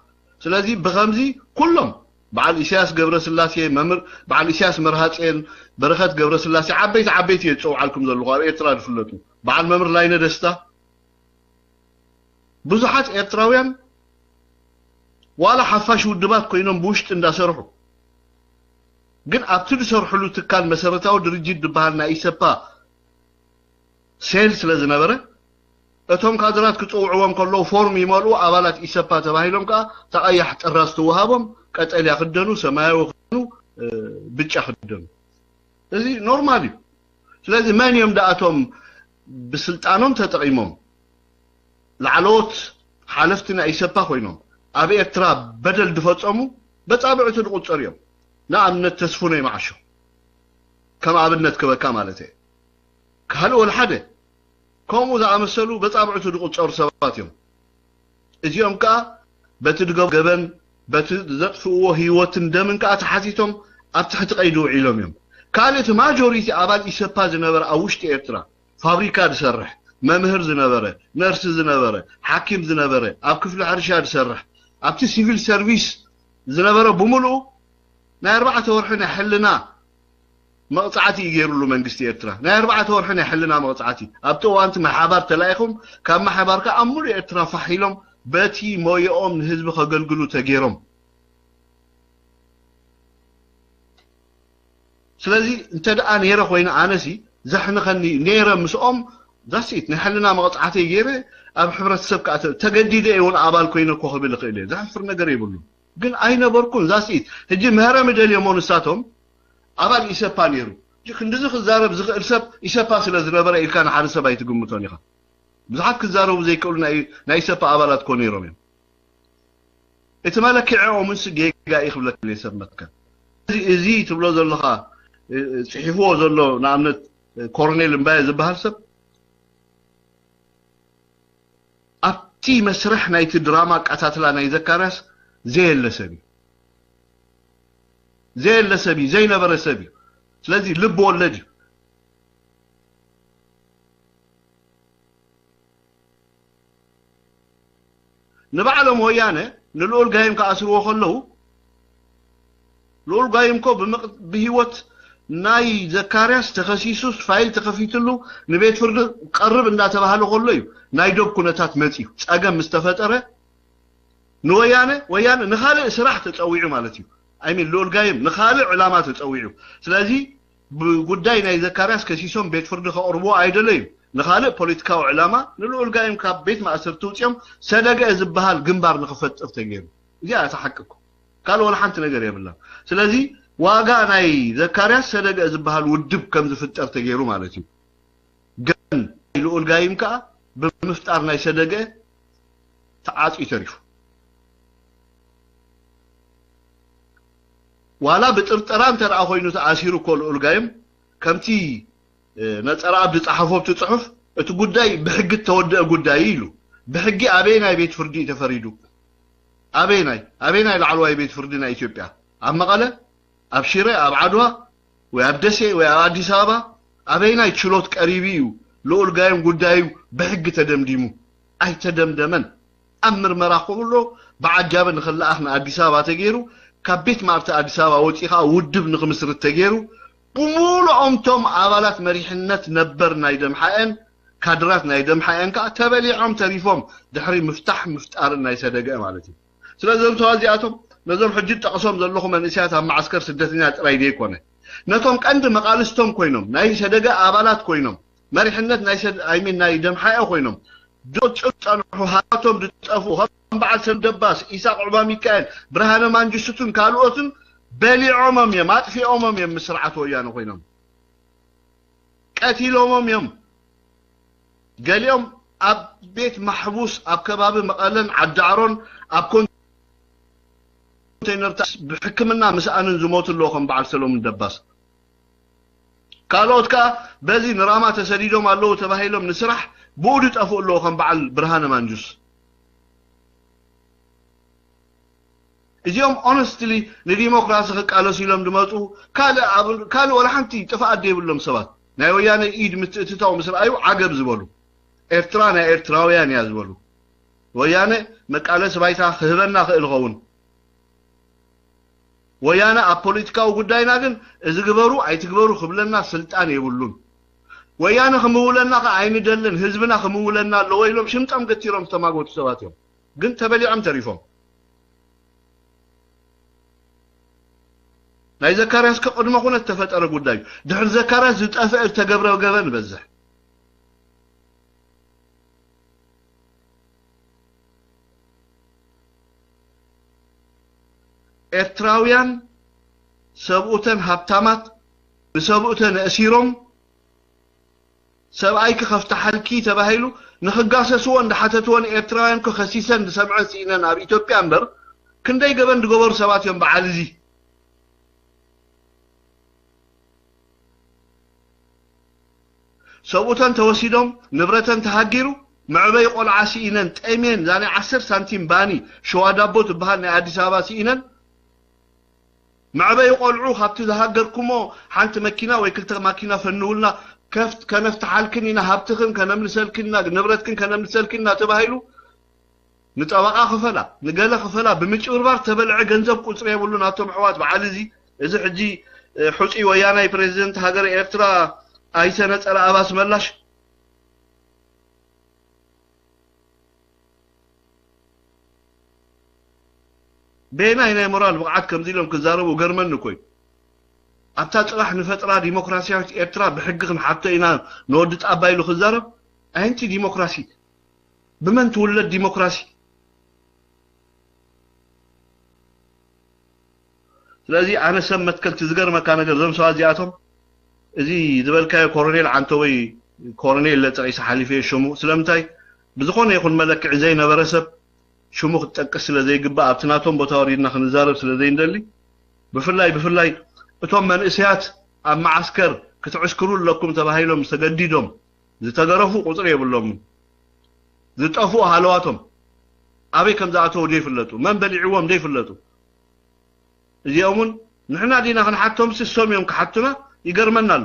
ስለዚ ብኸምዚ ኩሎም በዓል ኢሳያስ ገብረስላሴ መምህር በዓል ኢሳያስ መርሃፅኤን በረኸት ገብረስላሴ ዓበይቲ ዓበይቲ እየ ዝፀውዓልኩም ዘለኹ ኣብ ኤርትራ ዝፍለጡ በዓል መምህር ላይነ ደስታ ብዙሓት ኤርትራውያን ዋላ ሓፋሽ ውድባት ኮይኖም ብውሽጢ እንዳሰርሑ ግን ኣብቲ ዝሰርሕሉ ትካል መሰረታዊ ድርጅት ዝበሃል ናይ ኢሰፓ ሴል ስለ ዝነበረ እቶም ካድራት ክፅውዕዎም ከለዉ ፎርም ይመልኡ ኣባላት ኢሰፓ ተባሂሎም ከዓ ተቐያሕ ጥራዝ ትወሃቦም ቀጠልያ ክደኑ ሰማያዊ ክደኑ ብጫ ክደኑ እዚ ኖርማል እዩ ስለዚ መን እዮም ደኣቶም ብስልጣኖም ተጠቒሞም ላዕለዎት ሓለፍቲ ናይ ኢሰፓ ኮይኖም ኣብ ኤርትራ በደል ዝፈፀሙ በፃብዕቱ ዝቁፀሩ እዮም ንኣብነት ተስፉነይ ማዓሾ ከም ኣብነት ክበካ ማለት እየ ካልእ ወላ ሓደ ከምኡ ዝኣመሰሉ በፃብዕቱ ዝቁፀሩ ሰባት እዮም እዚኦም ከዓ በቲ ዝገቡ ገበን በቲ ዘጥፍእዎ ህይወትን ደምን ከዓ ተሓቲቶም ኣብ ትሕቲ ቀይዲ ውዒሎም እዮም ካልእ እቲ ማጆሪቲ ኣባል ኢሰፓ ዝነበረ ኣብ ውሽጢ ኤርትራ ፋብሪካ ዝሰርሕ መምህር ዝነበረ ነርስ ዝነበረ ሓኪም ዝነበረ ኣብ ክፍሊ ሕርሻ ዝሰርሕ ኣብቲ ሲቪል ሰርቪስ ዝነበረ ብምሉኡ ናይ ኣርባዕተ ወርሒ ናይ ሕልና መቕፃዕቲ እዩ ገይሩሉ መንግስቲ ኤርትራ ናይ ኣርባዕተ ወርሒ ናይ ሕልና መቕፃዕቲ ኣብቲ እዋንቲ ማሓባር ተላኢኹም ካብ ማሓባር ከዓ ኣብ ሙሉእ ኤርትራ ፋሕ ኢሎም በቲ ሞየኦም ንህዝቢ ከገልግሉ ተገይሮም ስለዚ እንተ ደኣ ነይረ ኮይነ ኣነሲ ዘሕንኸኒ ነይረ ምስኦም that's it ናይ ሕልና መቕፃዕተይ ገይረ ኣብ ሕብረተሰብ ከዓ ተገዲደ እውን ኣባል ኮይነ እኮ ክብል ይኽእል እየ ዘሕፍር ነገር የብሉ ግን ኣይነበርኩን that's it ሕጂ ምህረሚ ደልዮሞ ንሳቶም ኣባል ኢሰፓ ነይሩ ክንድዚ ክዛረብ ዝኽእል ሰብ ኢሰፓ ስለ ዝነበረ ኢልካ ንሓደ ሰብ ኣይትግምቶን ኢኻ ብዙሓት ክዛረቡ ዘይክእሉ ናይ ኢሰፓ ኣባላት እኮ ነይሮም እዮም እቲ መለክዒኦምንስ ጌጋ እዩ ክብለካ ሰብ መትከል እዚ ትብሎ ዘለኻ ፅሒፍዎ ዘሎ ንኣብነት ኮርኔል እምባየ ዝበሃል ሰብ ኣብቲ እቲ መስርሕ ናይቲ ድራማ ኣቀታትላ ናይ ዘካርያስ ዘየለ ሰብ እዩ። ዘየለ ሰብ እዩ፣ ዘይነበረ ሰብ እዩ። ስለዚ ልብ ወለድ እዩ። ንባዕሎም ወያነ ንልኡል ጋይም ክኣስርዎ ከለዉ ልኡል ጋይም እኮ ብምቕ- ብህይወት ናይ ዘካርያስ ተኸሲሱስ ፋይል ተኸፊትሉ ንቤት ፍርዲ ቀርብ እንዳተባህለ ከሎ እዩ ናይ ዶብ ኩነታት መፅዩ። ፀገም ምስ ተፈጠረ ንወያነ ወያነ ንኻልእ ስራሕ ተፀዊዑ ማለት እዩ። ኣይሚን ልኡል ጋይም ንኻልእ ዕላማ ተፀዊዑ። ስለዚ ብጉዳይ ናይ ዘካርያስ ከሲሶም ቤት ፍርዲ ከቕርብዎ ኣይደለዩ። ንኻልእ ፖለቲካዊ ዕላማ ንልኡል ጋይም ካብ ቤት ማእሰርቲ ውፅኦም ሰደገ ዝበሃል ግንባር ንክፈጥር ተገይሩ። እዚኣ እታ ሓቂ እኮ ካልእ ወላ ሓንቲ ነገር የብላ። ስለዚ ዋጋ ናይ ዘካርያስ ሰደገ ዝበሃል ውድብ ከም ዝፍጠር ተገይሩ ማለት እዩ። ግን ልኡል ጋይም ከዓ ብምፍጣር ናይ ሰደገ ተዓፅዩ ተሪፉ። ዋላ ብጥርጠራ እንተ ደኣ ኮይኑ ተኣሲሩ እኮ ልኡል ጋይም ከምቲ ነፀረኣብ ዝፀሓፎ ኣብቲ ፅሑፍ እቲ ጉዳይ ብሕጊ እተወደአ ጉዳይ እዩ ኢሉ። ብሕጊ ኣበየናይ ቤት ፍርዲ እዩ ተፈሪዱ? ኣበየናይ ኣበየናይ ላዕለዋይ ቤት ፍርዲ ናይ ኢትዮጵያ? ኣብ መቐለ፣ ኣብ ሽረ፣ ኣብ ዓድዋ ወይ ኣብ ደሴ ወይ ኣብ ኣዲስ ኣበባ ኣበየናይ ችሎት ቀሪቡ እዩ ልኡል ጋይም ጉዳዩ ብሕጊ ተደምዲሙ? ኣይተደምደመን። ኣብ ምርመራ ከሎ ብዓጃቢ ንክለኣኽ ንኣዲስ ኣበባ ተገይሩ፣ ካብ ቤት ማእርቲ ኣዲስ ኣበባ ወፂኡ ከዓ ውድብ ንክምስርት ተገይሩ፣ ብምሉኦም ቶም ኣባላት መሪሕነት ነበር ናይ ደምሓኤን ካድራት ናይ ደምሓኤን ከዓ ተበሊዖም ተሪፎም ድሕሪ ምፍታሕ ምፍጣርን ናይ ሰደገ ማለት እዩ። ስለዚ እዞም ሰባት እዚኣቶም ነዞም ሕጂ ጠቕሶም ዘለኹ መንእሰያት ኣብ መዓስከር ስደተኛ ጥራይ ዘይኮነ ነቶም ቀንዲ መቓልስቶም ኮይኖም ናይ ሰደገ ኣባላት ኮይኖም መሪሕነት ናይ ሰድ ኣይሚን ናይ ደምሓኤ ኮይኖም ዶ ጭርፀንሑ ሃቶም ዝጠፍኡ ከም በዓል ሰም ደባስ ኢሳቅ ዑባ ሚካኤል ብርሃነ ማንጅስቱን ካልኦትን በሊዖሞም እዮም ኣጥፊኦሞም እዮም ምስ ስርዓት ወያነ ኮይኖም ቀቲሎሞም እዮም። ገሊኦም ኣብ ቤት ማሕቡስ ኣብ ከባቢ መቐለን ዓዳዕሮን ኣብ ኮንቴነርታት ብሕክምና ምስኣንን ዝሞቱ ኣለዉ ከም በዓል ሰሎሙን ደባስ። ካልኦት ከኣ በዚ ንራማ ተሰዲዶም ኣለዉ ተባሂሎም ንስራሕ ብኡ ዝጠፍኡ ኣለዉ ከም በዓል ብርሃነ ማንጁስ። እዚኦም ኦነስትሊ ንዲሞክራሲ ክቃለሱ ኢሎም ዝመፁ ካልእ ወላ ሓንቲ ጥፍኣት ዘይብሎም ሰባት ናይ ወያነ ኢድ ምትእትታው ምስ ረኣዩ ዓገብ ዝበሉ ኤርትራ ናይ ኤርትራውያን እያ ዝበሉ ወያነ መቃለሲ ባይታ ክህበና ክእል ኸውን ወያነ ኣብ ፖለቲካዊ ጉዳይና ግን እዚ ግበሩ ኣይትግበሩ ክብለና ስልጣን የብሉን ወያነ ክምውለና ከ ኣይንደልን ህዝብና ክምውለና ኣለዎ ኢሎም ሽምጠም ገቲሮም ዝተማጎቱ ሰባት እዮም ግን ተበሊዖም ተሪፎም ናይ ዘካርያስ ከቅድመ ኩነት ተፈጠረ ጉዳዩ ድሕሪ ዘካርያስ ዝጠፍአ ዝተገብረ ገበን በዝሕ ኤርትራውያን ሰብኡተን ሃብታማት ብሰብኡተን እሲሮም ሰብኣይኪ ከፍትሓልኪ ተባሂሉ ንኽጋሰስዎ እንዳሓተትዎ ንኤርትራውያን ከሲሰን ዝሰምዐን ስኢነን ኣብ ኢትዮጵያ እምበር ክንደይ ገበን ዝገበሩ ሰባት እዮም በዓል እዚ ሰብኡተን ተወሲዶም ንብረተን ተሃጊሩ መዕበይ ቆልዓ ስኢነን ጠሜን ዛናይ ዓስር ሳንቲም ባኒ ሸዋ ዳቦ ትበሃል ናይ ኣዲስ ኣበባ ስኢነን መዕበይ ቆልዑ ካብቲ ዝሃገርኩሞ ሓንቲ መኪና ወይ ክልተ ማኪና ፈንውልና ከፍት ከነፍትሓልክን ኢና ሃብትኽን ከነምልሰልክን ኢና ንብረትክን ከነምልሰልክን ኢና ተባሂሉ ንጠበቓ ክፈላ ንገለ ክፈላ ብምጭብርባር ተበልዐ ገንዘብ ቁፅሪ የብሉን ኣቶም ኣሕዋት በዓል እዚ እዚ ሕጂ ሕፁይ ወያናይ ፕሬዚደንት ሃገረ ኤርትራ ኣይተ ነፀረኣብ ኣስመላሽ በየናይ ናይ ሞራል ብቕዓት ከምዚ ኢሎም ክዛረቡ እገርመኒ እኮ እዩ ኣብታ ፅባሕ ንፈጥራ ዲሞክራሲያዊት ኤርትራ ብሕጊ ክንሓቶ ኢና ንወዲ ጣባ ኢሉ ክዛረብ ኣየንቲ ዲሞክራሲ ብመን ትውለድ ዲሞክራሲ ስለዚ ኣነ ሰብ መትከልቲ ዝገርመካ ነገር እዞም ሰባት እዚኣቶም እዚ ዝበልካዮ ኮሮኔል ዓንተወይ ኮሮኔል ለፀቂሰ ሓሊፈ ሽሙ ስለምንታይ ብዝኾነ ይኹን መለክዒ ዘይነበረ ሰብ ሽሙ ክትጠቅስ ስለ ዘይግባእ ኣብቲ ናቶም ቦታ ወሪድና ክንዛረብ ስለ ዘይንደሊ ብፍላይ ብፍላይ እቶም መንእሰያት ኣብ መዓስከር ክትዕስክሩ ኣለኩም ተባሂሎም ዝተገዲዶም ዝተገረፉ ቁፅሪ የብሎምን ዝጠፍኡ ሃለዋቶም ኣበይ ከም ዝኣተዉ ዘይፍለጡ፣ መን በሊዕዎም ዘይፍለጡ። እዚኦም እውን ንሕና ዲና ክንሓቶም፣ ስሶም እዮም ክሓቱና። ይገርመና ኣሎ።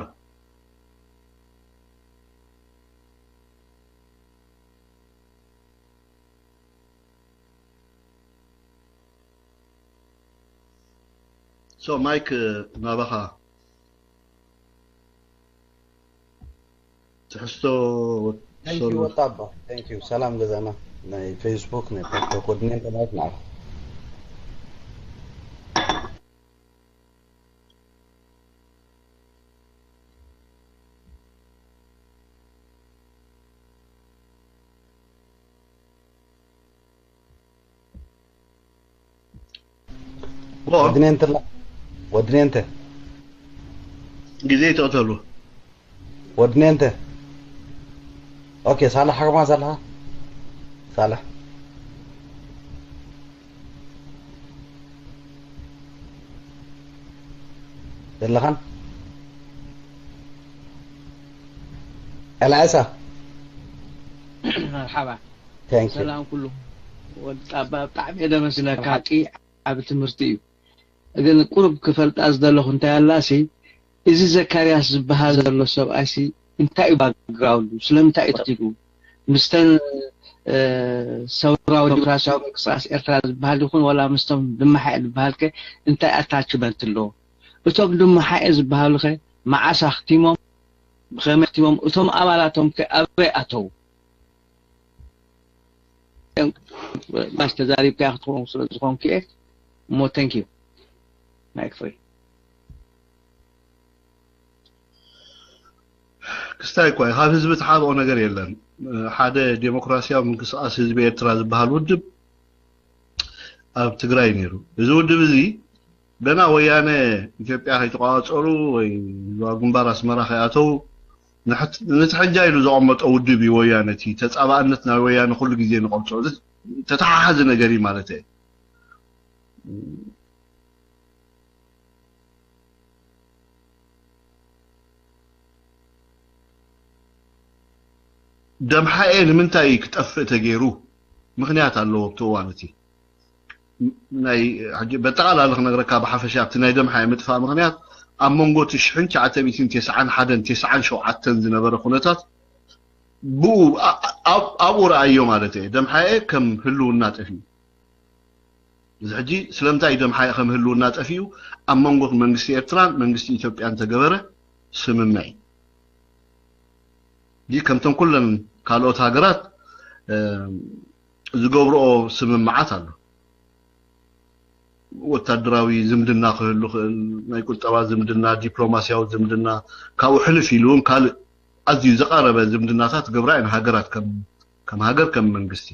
So ማይክ ናባኻ። ትሕዝቶ Thank you ወጣባ። Thank you። ሰላም ገዛና። ናይ ፌስቡክ ናይ ቲክቶክ ወድኔ እንተ ማለት ንዓኻ። ወድኔ እንተ ወድኔ እንተ ግዜ ይተቕተሉ። ወድኔ እንተ ኦኬ። ሳላሕ ከማ ዘለኻ ሳላሕ ዘለኻን ኣልዓሳ መርሓባ Thank you። ሰላም ኩሉ ወጣባ ብጣዕሚ እየ ደመስለካ። ቂ ዓብ ትምህርቲ እዩ። ግን ቁሩብ ክፈልጣ ዝደለኹ እንታይ ኣላሲ፣ እዚ ዘካርያስ ዝበሃል ዘሎ ሰብኣይሲ እንታይ እዩ ባክግራውንዱ? ስለምንታይ እዩ ተኸቲሉ? ምስተን ሰውራዊ ዲሞክራሲያዊ ምንቅስቃስ ኤርትራ ዝበሃል ይኹን ዋላ ምስቶም ድማሓኤ ዝበሃል ከ እንታይ ኣታችመንት ኣለዎ? እቶም ድማሓኤ ዝበሃሉ ከ መዓስ ኣኽቲሞም? ብኸመይ ኣኽቲሞም? እቶም ኣባላቶም ከ ኣበይ ኣተው? ማሽ ተዛሪብካ ክትኸውን ስለ ዝኾንክ እየ እሞ thank you። Mic free። ክስታይ እኳ እዩ፣ ካብ ህዝቢ ትሓብኦ ነገር የለን። ሓደ ዴሞክራሲያዊ ምንቅስቃስ ህዝቢ ኤርትራ ዝበሃል ውድብ ኣብ ትግራይ ነይሩ። እዚ ውድብ እዚ ገና ወያነ ኢትዮጵያ ከይተቋጸሩ ወይ ህዝባዊ ግንባር ኣስመራ ከይኣተው ንሕት- ንትሕጃ ኢሉ ዘቐመጦ ውድብ እዩ ወያነ። እቲ ተጻባእነት ናይ ወያነ ኩሉ ግዜ ንቐልጾ። እዚ ተተሓሓዚ ነገር እዩ ማለት እየ። ደምሓኤ ንምንታይ ክጠፍእ ተገይሩ? ምኽንያት ኣለዎ ኣብቲ እዋን እቲ። ናይ ሕጂ በጠቓላሊ ክነግረካ ብሓፈሻ ኣብቲ ናይ ደምሓኤ ምጥፋእ ምኽንያት ኣብ መንጎ እቲ ሽሕን ትሽዓተ ሚእትን ተስዓን ሓደን ተስዓን ሸውዓተን ዝነበረ ኩነታት ብኡ ኣ- ኣ- ኣብኡ ረኣዮ ማለት እየ። ደምሓኤ ከም ህልውና ጠፊኡ። እዚ ሕጂ ስለምንታይ ደምሓኤ ከም ህልውና ጠፊኡ ኣብ መንጎ መንግስቲ ኤርትራን መንግስቲ ኢትዮጵያን ተገበረ ስምምዕ እዩ። ከምተን ኩለን ካልኦት ሃገራት ዝገብርኦ ስምምዓት ኣሎ። ወታደራዊ ዝምድና ክህሉ ክእል፣ ናይ ቁጠባ ዝምድና፣ ዲፕሎማሲያዊ ዝምድና፣ ካብኡ ሕልፍ ኢሉ እውን ካልእ ኣዝዩ ዝቐረበ ዝምድናታት ክገብራ እየን ሃገራት ከም ከም ሃገር ከም መንግስቲ።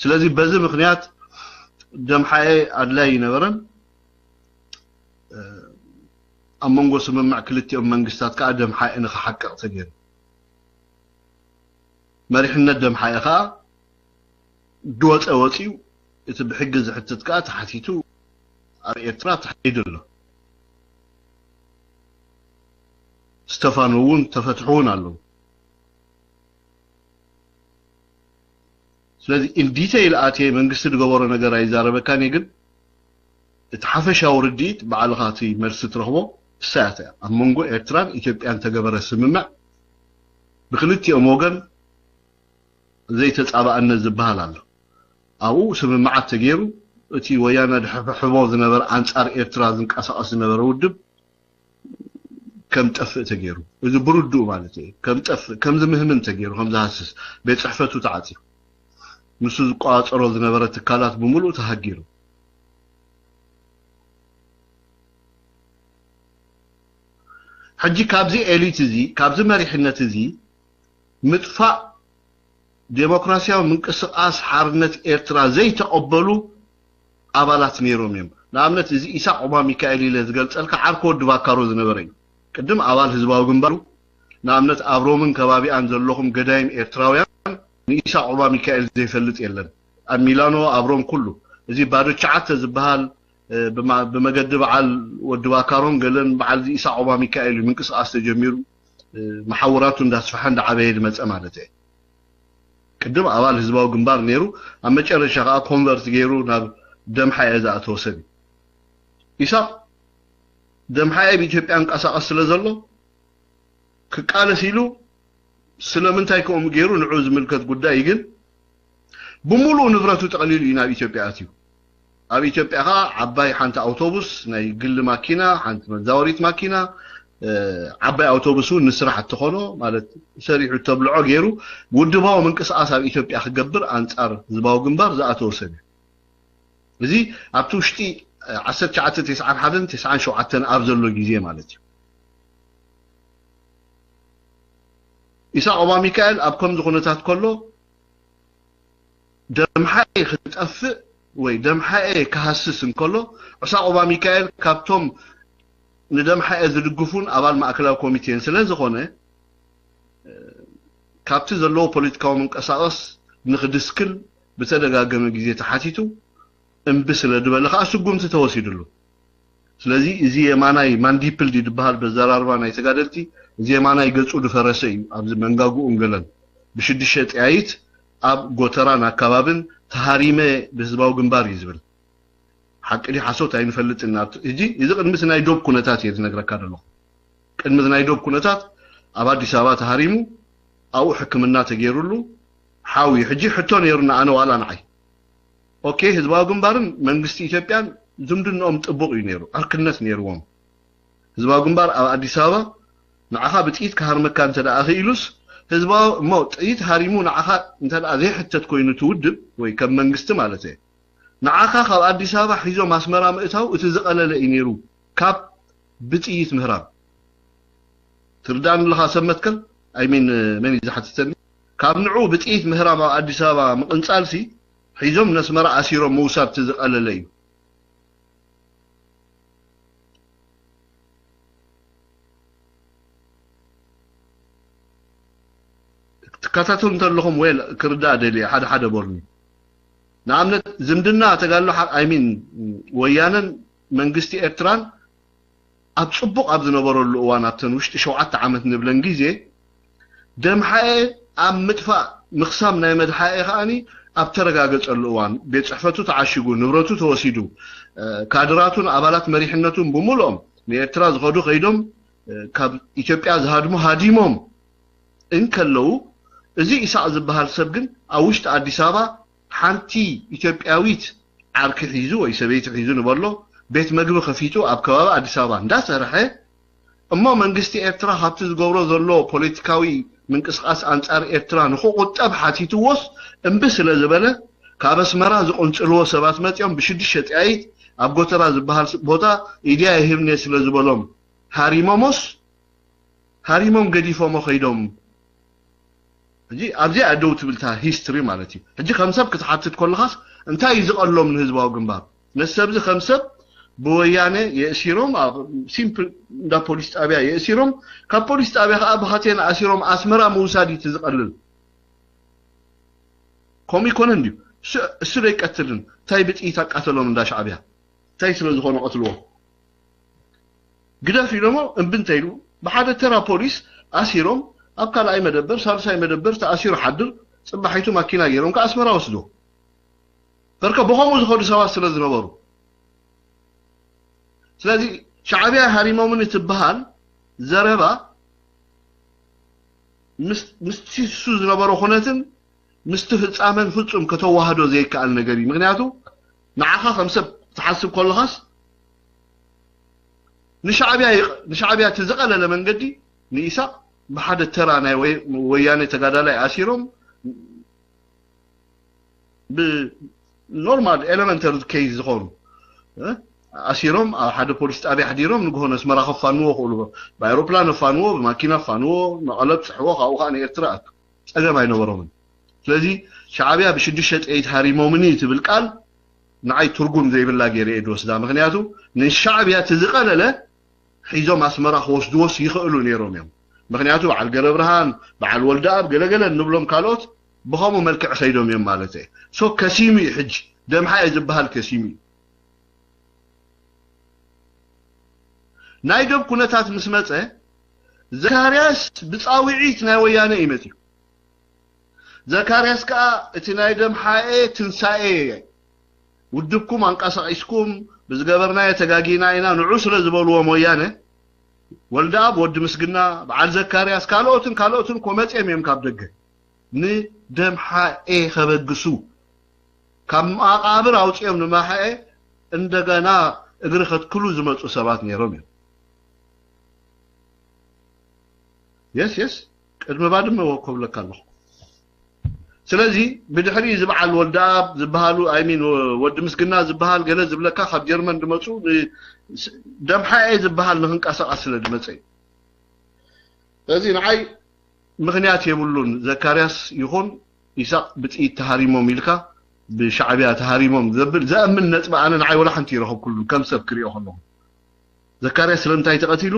ስለዚ በዚ ምኽንያት ደምሓኤ ኣድላይ ይነበረን። ኣብ መንጎ ስምምዕ ክልቲኦም መንግስታት ከዓ ደምሓኤ ንክሓቅቕ ተገይሩ። መሪሕነት ደምሓኤ ከዓ ድወፀ ወፂኡ፣ እቲ ብሕጊ ዝሕትት ከዓ ተሓቲቱ ኣብ ኤርትራ ተሓይዱ ኣሎ። ዝተፋኑ እውን ተፈትሑ እውን ኣለዉ። ስለዚ in detail ኣትየ መንግስቲ ዝገበሮ ነገር ኣይዛረበካን እየ፣ ግን እቲ ሓፈሻዊ ርድኢት ባዕልኻ እቲ መልሲ ትረኽቦ እሳ እያ። ኣብ መንጎ ኤርትራን ኢትዮጵያን ተገበረ ስምምዕ ብክልቲኦም ወገን ዘይተጻባእነት ዝበሃል ኣሎ። ኣብኡ ስምምዓት ተገይሩ እቲ ወያነ ድሕብሕቦ ዝነበረ ኣንጻር ኤርትራ ዝንቀሳቐስ ዝነበረ ውድብ ከም ጠፍእ ተገይሩ። እዚ ብርድኡ ማለት እዩ። ከም ጠፍእ ከም ዝምህምን ተገይሩ ከም ዝሃስስ ቤት ጽሕፈቱ ተዓጽዩ። ንሱ ዝቆጻጸሮ ዝነበረ ትካላት ብምሉእ ተሃጊሩ። ሕጂ ካብዚ ኤሊት እዚ ካብዚ መሪሕነት እዚ ምጥፋእ ዴሞክራሲያዊ ምንቅስቃስ ሓርነት ኤርትራ ዘይተቐበሉ ኣባላት ነይሮም እዮም። ንኣብነት እዚ ኢሳቅ ዑማ ሚካኤል ኢለ ዝገልጸልካ ዓርኮ ወዲ ቫካሮ ዝነበረ እዩ። ቅድም ኣባል ህዝባዊ ግንባሩ ንኣብነት ኣብ ሮምን ከባቢኣን ዘለኹም ገዳይም ኤርትራውያን ንኢሳቅ ዑማ ሚካኤል ዘይፈልጥ የለን። ኣብ ሚላኖ ኣብ ሮም ኩሉ እዚ ባዶ ቻዓተ ዝበሃል ብመገዲ በዓል ወዲ ቫካሮን ገለን በዓል እዚ ኢሳቅ ዑማ ሚካኤል እዩ ምንቅስቃስ ተጀሚሩ መሓውራቱ እንዳስፈሐ እንዳዓበየ ዝመፀ ማለት እየ። ቅድም ኣባል ህዝባዊ ግንባር ነይሩ፣ ኣብ መጨረሻ ከዓ ኮንቨርት ገይሩ ናብ ደምሓኤ ዝኣተወ ሰብ እዩ። ኢሳቕ ደምሓኤ ብኢትዮጵያ እንቀሳቐስ ስለ ዘሎ ክቃለስ ኢሉ ስለምንታይ ከምኡ ገይሩ ንዑ ዝምልከት ጉዳይ ግን ብምሉኡ ንብረቱ ጠቕሊሉ እዩ ናብ ኢትዮጵያ ኣትዩ። ኣብ ኢትዮጵያ ከዓ ዓባይ ሓንቲ ኣውቶቡስ ናይ ግሊ ማኪና፣ ሓንቲ መዛወሪት ማኪና፣ ዓባይ ኣውቶቡስ እውን ንስራሕ እትኾኖ ማለት ሰሪሑ እተብልዖ ገይሩ ውድባዊ ምንቅስቃስ ኣብ ኢትዮጵያ ክገብር ኣንጻር ህዝባዊ ግንባር ዝኣተወ ሰብ እዩ። እዚ ኣብቲ ውሽጢ ዓሰርተ ትሽዓተ ተስዓን ሓደን ተስዓን ሸውዓተን ኣብ ዘሎ ግዜ ማለት እዩ። ኢሳቕ ኦባ ሚካኤል ኣብ ከምዚ ኩነታት ከሎ ደምሓኤ ክጠፍእ ወይ ደምሓኤ ክሃስስ እንከሎ፣ ዑሳቕ ኦባ ሚካኤል ካብቶም ንደምሓኤ ዝድግፉን ኣባል ማእከላዊ ኮሚቴን ስለ ዝኾነ፣ ካብቲ ዘለዎ ፖለቲካዊ ምንቀሳቐስ ንክድስክል ብተደጋገመ ግዜ ተሓቲቱ እምቢ ስለ ዝበለ ከዓ ስጉምቲ ተወሲድሉ። ስለዚ እዚ የማናይ ማንዲፕል ድዩ ዝበሃል በዘራርባ ናይ ተጋደልቲ፣ እዚ የማናይ ገጹ ዝፈረሰ እዩ። ኣብዚ መንጋጉኡን ገለን ብሽዱሽተ ጠያይት ኣብ ጎተራን ኣካባብን ተሃሪመ ብህዝባዊ ግንባር እዩ ዝብል። ሓቂ ድዩ ሓሶት ኣይንፈልጥን። ኣብቲ ሕጂ እዚ ቅድሚ እቲ ናይ ዶብ ኩነታት እየ ዝነግረካ ዘለኹ። ቅድሚ እቲ ናይ ዶብ ኩነታት ኣብ ኣዲስ ኣበባ ተሃሪሙ ኣብኡ ሕክምና ተገይሩሉ ሓው እዩ። ሕጂ ሕቶ ነይሩና ኣነ ዋላ ንዓይ ኦኬ ህዝባዊ ግንባርን መንግስቲ ኢትዮጵያን ዝምድንኦም ጥቡቕ እዩ ነይሩ፣ ዕርክነት ነይርዎም። ህዝባዊ ግንባር ኣብ ኣዲስ ኣበባ ንዓኻ ብጥይት ክሃርመካ እንተ ደኣ ክኢሉስ ህዝባዊ እሞ ጥይት ሃሪሙ ንዓኻ እንተ ደኣ ዘይሕተት ኮይኑ እቲ ውድብ ወይ ከም መንግስቲ ማለት እየ ንዓኻ ካብ ኣዲስ ኣበባ ሒዞም ኣስመራ ምእታው እቲ ዝቐለለ እዩ ነይሩ ካብ ብጥይት ምህራም። ትርዳእኒ ኣለኻ ሰብ መትከል? ኣይሚን መን እዩ ዝሓትተኒ? ካብ ንዑ ብጥይት ምህራም ኣብ ኣዲስ ኣበባ ምቕንጻልሲ ሒዞም ነስመራ ኣሲሮም ምውሳድ እቲ ዝቐለለ እዩ። ትከታተሉ እንተለኹም ወይ ክርዳእ ደልየ ሓደ ሓደ በሉኒ። ንኣብነት ዝምድና ተጋድሎ ሓ- I mean ወያነን መንግስቲ ኤርትራን ኣብ ጽቡቕ ኣብ ዝነበረሉ እዋን ኣብተን ውሽጢ ሸውዓተ ዓመት ንብለን ግዜ ደምሓኤ ኣብ ምጥፋእ ምኽሳም ናይ መድሓኤ ከኣኒ ኣብ ተረጋገጸሉ እዋን ቤት ጽሕፈቱ ተዓሺጉ ንብረቱ ተወሲዱ ካድራቱን ኣባላት መሪሕነቱን ብምልኦም ንኤርትራ ዝኸዱ ከይዶም ካብ ኢትዮጵያ ዝሃድሙ ሃዲሞም እንከለዉ እዚ ኢሳቕ ዝበሃል ሰብ ግን ኣብ ውሽጢ ኣዲስ ኣበባ ሓንቲ ኢትዮጵያዊት ዓርኪ ሒዙ ወይ ሰበይቲ ሒዙ ንበሎ ቤት መግቢ ከፊቱ ኣብ ከባቢ ኣዲስ ኣበባ እንዳሰርሐ እሞ መንግስቲ ኤርትራ ካብቲ ዝገብሮ ዘሎ ፖለቲካዊ ምንቅስቃስ ኣንጻር ኤርትራ ንክቑጠብ ሓቲትዎስ እምቢ ስለ ዝበለ ካብ ኣስመራ ዝቕንጽልዎ ሰባት መጺኦም ብሽዱሽተ ጠያይት ኣብ ጎተራ ዝበሃል ቦታ ኢድያ ይህብኒ ስለ ዝበሎም ሃሪሞሞስ ሃሪሞም ገዲፎሞ ከይዶም ሕጂ ኣብዚኣ ደው ትብልታ ሂስትሪ ማለት እዩ። ሕጂ ከም ሰብ ክትሓትት ከለኻስ እንታይ እዩ ዝቐሎም ንህዝባዊ ግንባር? ነዚ ሰብዚ ከም ሰብ ብወያነ የእሲሮም ኣብ ሲምፕል እንዳ ፖሊስ ጣብያ የእሲሮም ካብ ፖሊስ ጣብያ ከዓ ብካቴና ኣሲሮም ኣስመራ ምውሳድ እዩ ዝቐልል። ከምኡ ይኮነን ድዩ? እሱ ዶ ይቀትልን እንታይ ብጥይት ኣቃተሎም እንዳ ሻዕብያ እንታይ ስለ ዝኾነ ቀትልዎ ግደፍ ኢሎሞ እምቢ እንተ ኢሉ ብሓደ ተራ ፖሊስ ኣሲሮም ኣብ ካልኣይ መደበር ሳልሳይ መደበር ተኣሲሩ ሓድር ጽባሒቱ ማኪና ገይሮም ከኣ ኣስመራ ወስዶ በርከ ብኸምኡ ዝኸዱ ሰባት ስለ ዝነበሩ ስለዚ ሻዕብያ ሃሪሞምን ትበሃል ዘረባ ምስቲ እሱ ዝነበሮ ኩነትን ምስቲ ፍጻመን ፍጹም ከተዋህዶ ዘይከኣል ነገር እዩ። ምክንያቱ ንዓኻ ከም ሰብ ትሓስብ ከለኻስ ንሻዕብያ ይቕ- ንሻዕብያ እቲ ዝቐለለ መንገዲ ንኢሳቕ ብሓደ ተራ ናይ ወይ- ወያኔ ተጋዳላይ ኣሲሮም ብኖርማል ኤለመንተሪ ኬዝ ዝኾኑ እ? ኣሲሮም ኣብ ሓደ ፖሊስ ጣብያ ኣሕዲሮም ንግሆ ነስመራ ከፋንዎ ክእሉ ብኣይሮፕላን ኣፋንዎ ብማኪና ኣፋንዎ መቐለ ብፅሕዎ ካብኡ ከዓ ንኤርትራ ኣቱ ፀገም ኣይነበሮምን ስለዚ ሻዕብያ ብሽዱሽተ ጥይት ሃሪሞምኒ ትብል ቃል ንዓይ ትርጉም ዘይብላ ገይረ እየ ዝወስዳ ምክንያቱ ንሻዕብያ እቲ ዝቐለለ ሒዞም ኣስመራ ክወስድዎስ ይኽእሉ ነይሮም እዮም ምክንያቱ በዓል ገረብርሃን በዓል ወልደኣብ ገለገለ እንብሎም ካልኦት ብኸምኡ መልክዕ ከይዶም እዮም ማለት እየ ሶ ከሲሙ እዩ ሕጂ ደምሓ እየ ዝበሃል ከሲሙ እዩ ናይ ዶብ ኩነታት ምስ መፀ ዘካርያስ ብፃውዒት ናይ ወያነ እዩ መፅዩ ዘካርያስ ከዓ እቲ ናይ ደምሓኤ ትንሳኤ ውድብኩም ኣንቀሳቒስኩም ብዝገበርናዮ ተጋጊና ኢና ንዑ ስለ ዝበልዎም ወያነ ወልደኣብ ወዲ ምስግና በዓል ዘካርያስ ካልኦትን ካልኦትን እኮ መፅኦም እዮም ካብ ደገ ንደምሓኤ ከበግሱ ካብ መቓብር ኣውፅኦም ንማሓኤ እንደገና እግሪ ከትክሉ ዝመፁ ሰባት ነይሮም እዮም። የስ የስ ቅድሚ ባድመ ወኮብለካ ኣለኹ። ስለዚ ብድሕሪ ዝበዓል ወልደኣብ ዝበሃሉ ኣይሚን ወዲ ምስግና ዝበሃል ገለ ዝብለካ ካብ ጀርመን ዝመፁ ደምሓኤ ዝበሃል ንክንቀሳቀስ ስለ ዝመፀ እዩ። ስለዚ ንዓይ ምኽንያት የብሉን ዘካርያስ ይኹን ኢሳቅ ብጥይት ተሃሪሞም ኢልካ ብሻዕብያ ተሃሪሞም ዘብል ዘእምን ነጥቢ ኣነ ንዓይ ወላ ሓንቲ ይረኸብኩሉ ከም ሰብ ክሪኦ ከለኹ ዘካርያስ ስለምንታይ ተቐቲሉ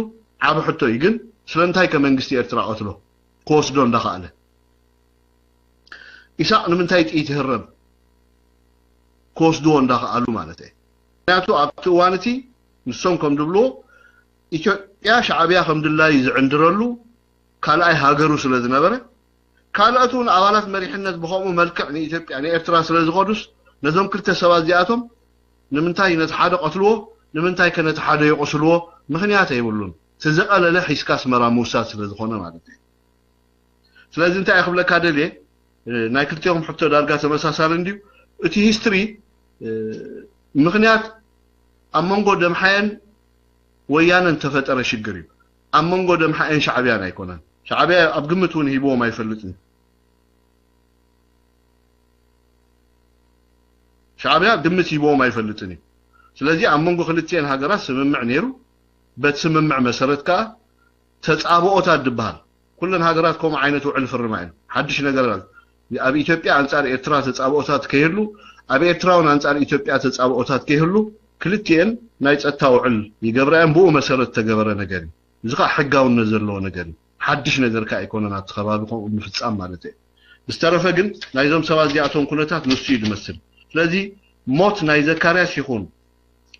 ዓብ ሕቶ እዩ ግን ስለምንታይ ከመንግስቲ ኤርትራ ቀትሎ ክወስዶ እንዳኸኣለ ኢሳቅ ንምንታይ ጥይት ይህረም ክወስድዎ እንዳኸኣሉ ማለት እየ ምክንያቱ ኣብቲ እዋን እቲ ንሶም ከም ዝብልዎ ኢትዮጵያ ሻዕብያ ከም ድላዩ ዝዕንድረሉ ካልኣይ ሃገሩ ስለ ዝነበረ ካልኦት እውን ኣባላት መሪሕነት ብኸምኡ መልክዕ ንኢትዮጵያ ንኤርትራ ስለ ዝኸዱስ ነዞም ክልተ ሰባት እዚኣቶም ንምንታይ ነቲ ሓደ ቀትልዎ ንምንታይ ከ ነቲ ሓደ ይቆስልዎ ምኽንያት ኣይብሉን እቲ ዝቐለለ ሒዝካ ኣስመራ ምውሳድ ስለ ዝኾነ ማለት እዩ ስለዚ እንታይ ክብለካ ደልየ ናይ ክልቲኦም ሕቶ ዳርጋ ተመሳሳሊ እንድዩ እቲ ሂስትሪ ምኽንያት ኣብ መንጎ ደምሓየን ወያነን ተፈጠረ ሽግር እዩ ኣብ መንጎ ደምሓኤን ሻዕብያን ኣይኮነን ሻዕብያ ኣብ ግምት እውን ሂብዎም ኣይፈልጥን ሻዕብያ ግምት ሂብዎም ኣይፈልጥን እዩ ስለዚ ኣብ መንጎ ክልቲኤን ሃገራት ስምምዕ ነይሩ በቲ ስምምዕ መሰረት ከዓ ተፃብኦታት ዝበሃል ኩለን ሃገራት ከምኡ ዓይነት ውዕል ፍርማ እየን ሓድሽ ነገር ኣብ ኢትዮጵያ ኣንፃር ኤርትራ ተፃብኦታት ከይህሉ ኣብ ኤርትራውን ኣንፃር ኢትዮጵያ ተፃብኦታት ከይህሉ ክልቲኤን ናይ ፀጥታ ውዕል ይገብራ እየን ብኡ መሰረት ተገበረ ነገር እዩ እዚ ከዓ ሕጋውነት ዘለዎ ነገር እዩ ሓድሽ ነገር ከዓ ኣይኮነን ኣብቲ ከባቢ ከምኡ ምፍፃም ማለት እየ ዝተረፈ ግን ናይዞም ሰባት እዚኣቶም ኩነታት ንሱ እዩ ዝመስል ስለዚ ሞት ናይ ዘካርያስ ይኹን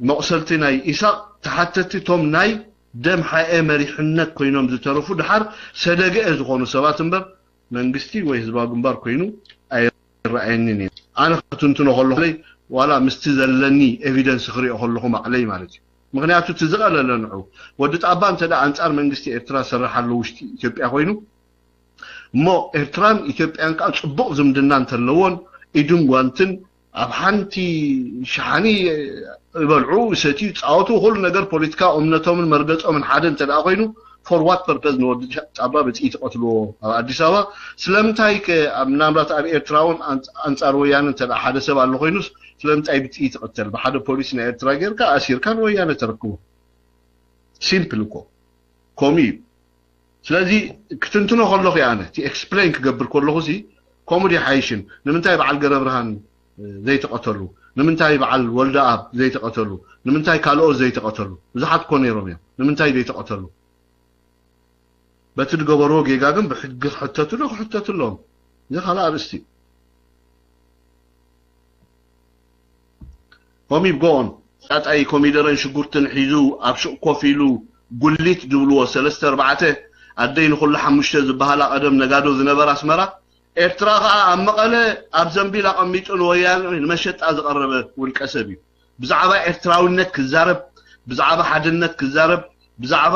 መቑሰልቲ ናይ ኢሳቕ ተሓተቲ እቶም ናይ ደም ሓኤ መሪሕነት ኮይኖም ዝተረፉ ድሓር ሰደግኤ ዝኾኑ ሰባት እምበር መንግስቲ ወይ ህዝባዊ ግንባር ኮይኑ ኣይረኣየንን እዩ። ኣነ ክትንትኖ ከለኹ ዋላ ምስቲ ዘለኒ ኤቪደንስ ክሪኦ ከለኹ ማዕለይ ማለት እዩ። ምክንያቱ እቲ ዝቐለለ ንዑ ወዲ ጣባ እንተ ደኣ ኣንጻር መንግስቲ ኤርትራ ዝሰርሕ ኣሎ ውሽጢ ኢትዮጵያ ኮይኑ እሞ ኤርትራን ኢትዮጵያን ከኣ ጽቡቕ ዝምድና እንተለዎን ኢድን ጓንትን ኣብ ሓንቲ ሸሓኒ ይበልዑ፣ ይሰትዩ፣ ይጻወቱ፣ ኩሉ ነገር ፖለቲካ እምነቶምን መርገጾምን ሓደ እንተ ደኣ ኮይኑ for what purpose ንወዲ ጣባ ብጥይት ይቐትልዎ ኣብ ኣዲስ ኣበባ? ስለምንታይ ከ ኣብ ምናልባት ኣብ ኤርትራ እውን ኣንጻ-፣ ኣንጻር ወያነ እንተ ደኣ ሓደ ሰብ ኣሎ ኮይኑስ ስለምንታይ ብጥይት ይቕተል? ብሓደ ፖሊስ ናይ ኤርትራ ጌርካ ኣሲርካ ንወያነ ተረክቦ። ሲምፕል እኮ ከምኡ እዩ። ስለዚ ክትንትኖ ከለኹ እየ ኣነ እቲ ኤክስፕሌን ክገብር ከለኹ ሲ ከምኡ ድዩ ሓይሽን ንምንታይ በዓል ገረብርሃን ዘይተቐተሉ ንምንታይ በዓል ወልደኣብ ዘይተቐተሉ ንምንታይ ካልኦት ዘይተቐተሉ ብዙሓት እኮ ነይሮም እዮም ንምንታይ ዘይተቐተሉ በቲ ዝገበርዎ ጌጋ ግን ብሕጊ ክሕተቱ ዶ ክሕተቱ ኣለዎም እዚ ካልእ ኣርእስቲ እዩ። ሆሚብ ጎኦን ጣጣይ ኮሚደረን ሽጉርትን ሒዙ ኣብ ሹቕ ኮፍ ኢሉ ጉሊት ዝብልዎ ሰለስተ ኣርባዕተ ኣደይ ንኹሉ ሓሙሽተ ዝበሃላ ቀደም ነጋዶ ዝነበራ ኣስመራ ኤርትራ ኸኣ ኣብ መቐለ ኣብ ዘንቢል ኣቐሚጡ ንወያነ ንመሸጣ ዝቐረበ ውልቀ ሰብ እዩ። ብዛዕባ ኤርትራውነት ክዛረብ፣ ብዛዕባ ሓድነት ክዛረብ፣ ብዛዕባ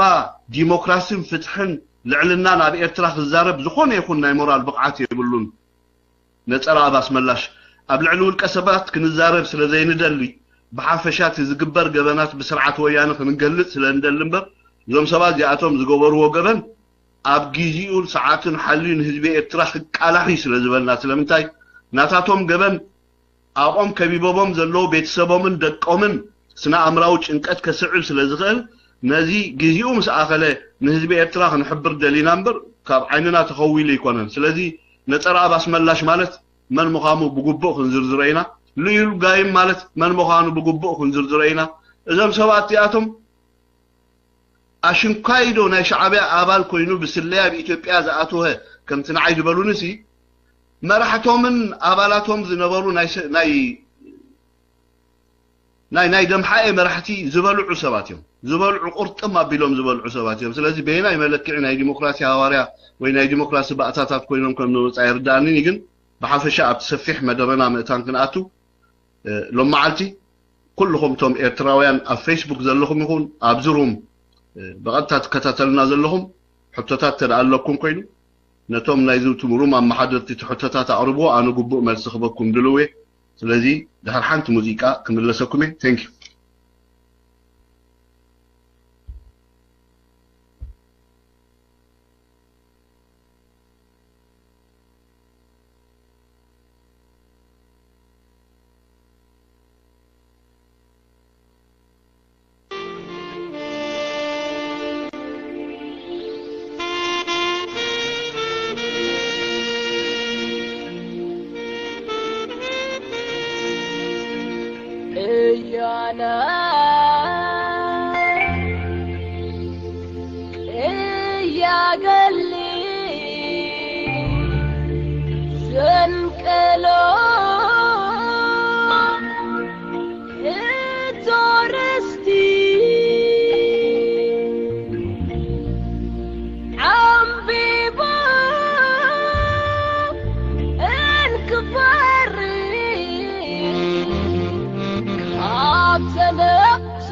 ዲሞክራሲን ፍትሕን ልዕልናን ኣብ ኤርትራ ክዛረብ ዝኾነ ይኹን ናይ ሞራል ብቕዓት የብሉን። ነጸረ ኣባስ መላሽ ኣብ ልዕሊ ውልቀ ሰባት ክንዛረብ ስለ ዘይንደሊ ብሓፈሻ እቲ ዝግበር ገበናት ብስርዓት ወያነ ክንገልጽ ስለ ንደሊ እምበር እዞም ሰባት እዚኣቶም ዝገበርዎ ገበን ኣብ ጊዜኡን ሰዓቱን ሓልዩ ንህዝቢ ኤርትራ ክቃላሕ እዩ ስለ ዝበልና ስለምንታይ ናታቶም ገበን ኣብኦም ከቢበቦም ዘለዉ ቤተሰቦምን ደቆምን ስነ ኣእምራዊ ጭንቀት ከስዕብ ስለ ዝኽእል ነዚ ጊዜኡ ምስ ኣኸለ ንህዝቢ ኤርትራ ክንሕብር ደሊና እምበር ካብ ዓይንና ተኸዊሉ ኣይኮነን ስለዚ ነጸረ ኣባስ መላሽ ማለት መን ምዃኑ ብግቡእ ክንዝርዝሮ ኢና። ልኡል ጋይም ማለት መን ምዃኑ ብግቡእ ክንዝርዝሮ ኢና። እዞም ሰባት እዚኣቶም ኣሽንኳይ ዶ ናይ ሻዕብያ ኣባል ኮይኑ ብስለያ ኣብ ኢትዮጵያ ዝኣተወ ከምቲ ንዓይ ዝበሉንሲ መራሕቶምን ኣባላቶም ዝነበሩ ናይ ናይ ናይ ደምሓኤ መራሕቲ ዝበልዑ ሰባት እዮም ዝበልዑ ቁርጥም ኣቢሎም ዝበልዑ ሰባት እዮም ስለዚ በየናይ መለክዒ ናይ ዲሞክራሲ ሃዋርያ ወይ ናይ ዲሞክራሲ ባእታታት ኮይኖም ከም ንወፃ ይርዳኣንን ግን ብሓፈሻ ኣብቲ ሰፊሕ መደበና ምእታን ክንኣቱ፣ እ፣ ሎም መዓልቲ ኩልኹም እቶም ኤርትራውያን ኣብ ፌስቡክ ዘለኹም ይኹን ኣብዚ ሩም፣ እ፣ ብቐጥታ ትከታተልና ዘለኹም፣ ሕቶታት ተደኣ ኣለኩም ኮይኑ፣ ነቶም ናይዚ ሩም ኣመሓደርቲ እቲ ሕቶታት ኣቕርብዎ፣ ኣነ ግቡእ መልሲ ክበኩም ድልው እየ። ስለዚ ድሕሪ ሓንቲ ሙዚቃ ክምለሰኩም እየ። Thank you። እያና እያገሊ ዘንቀሎ እቶርስቲ ዓምቢባ እንክፈሪ ካብ ተነፍሶ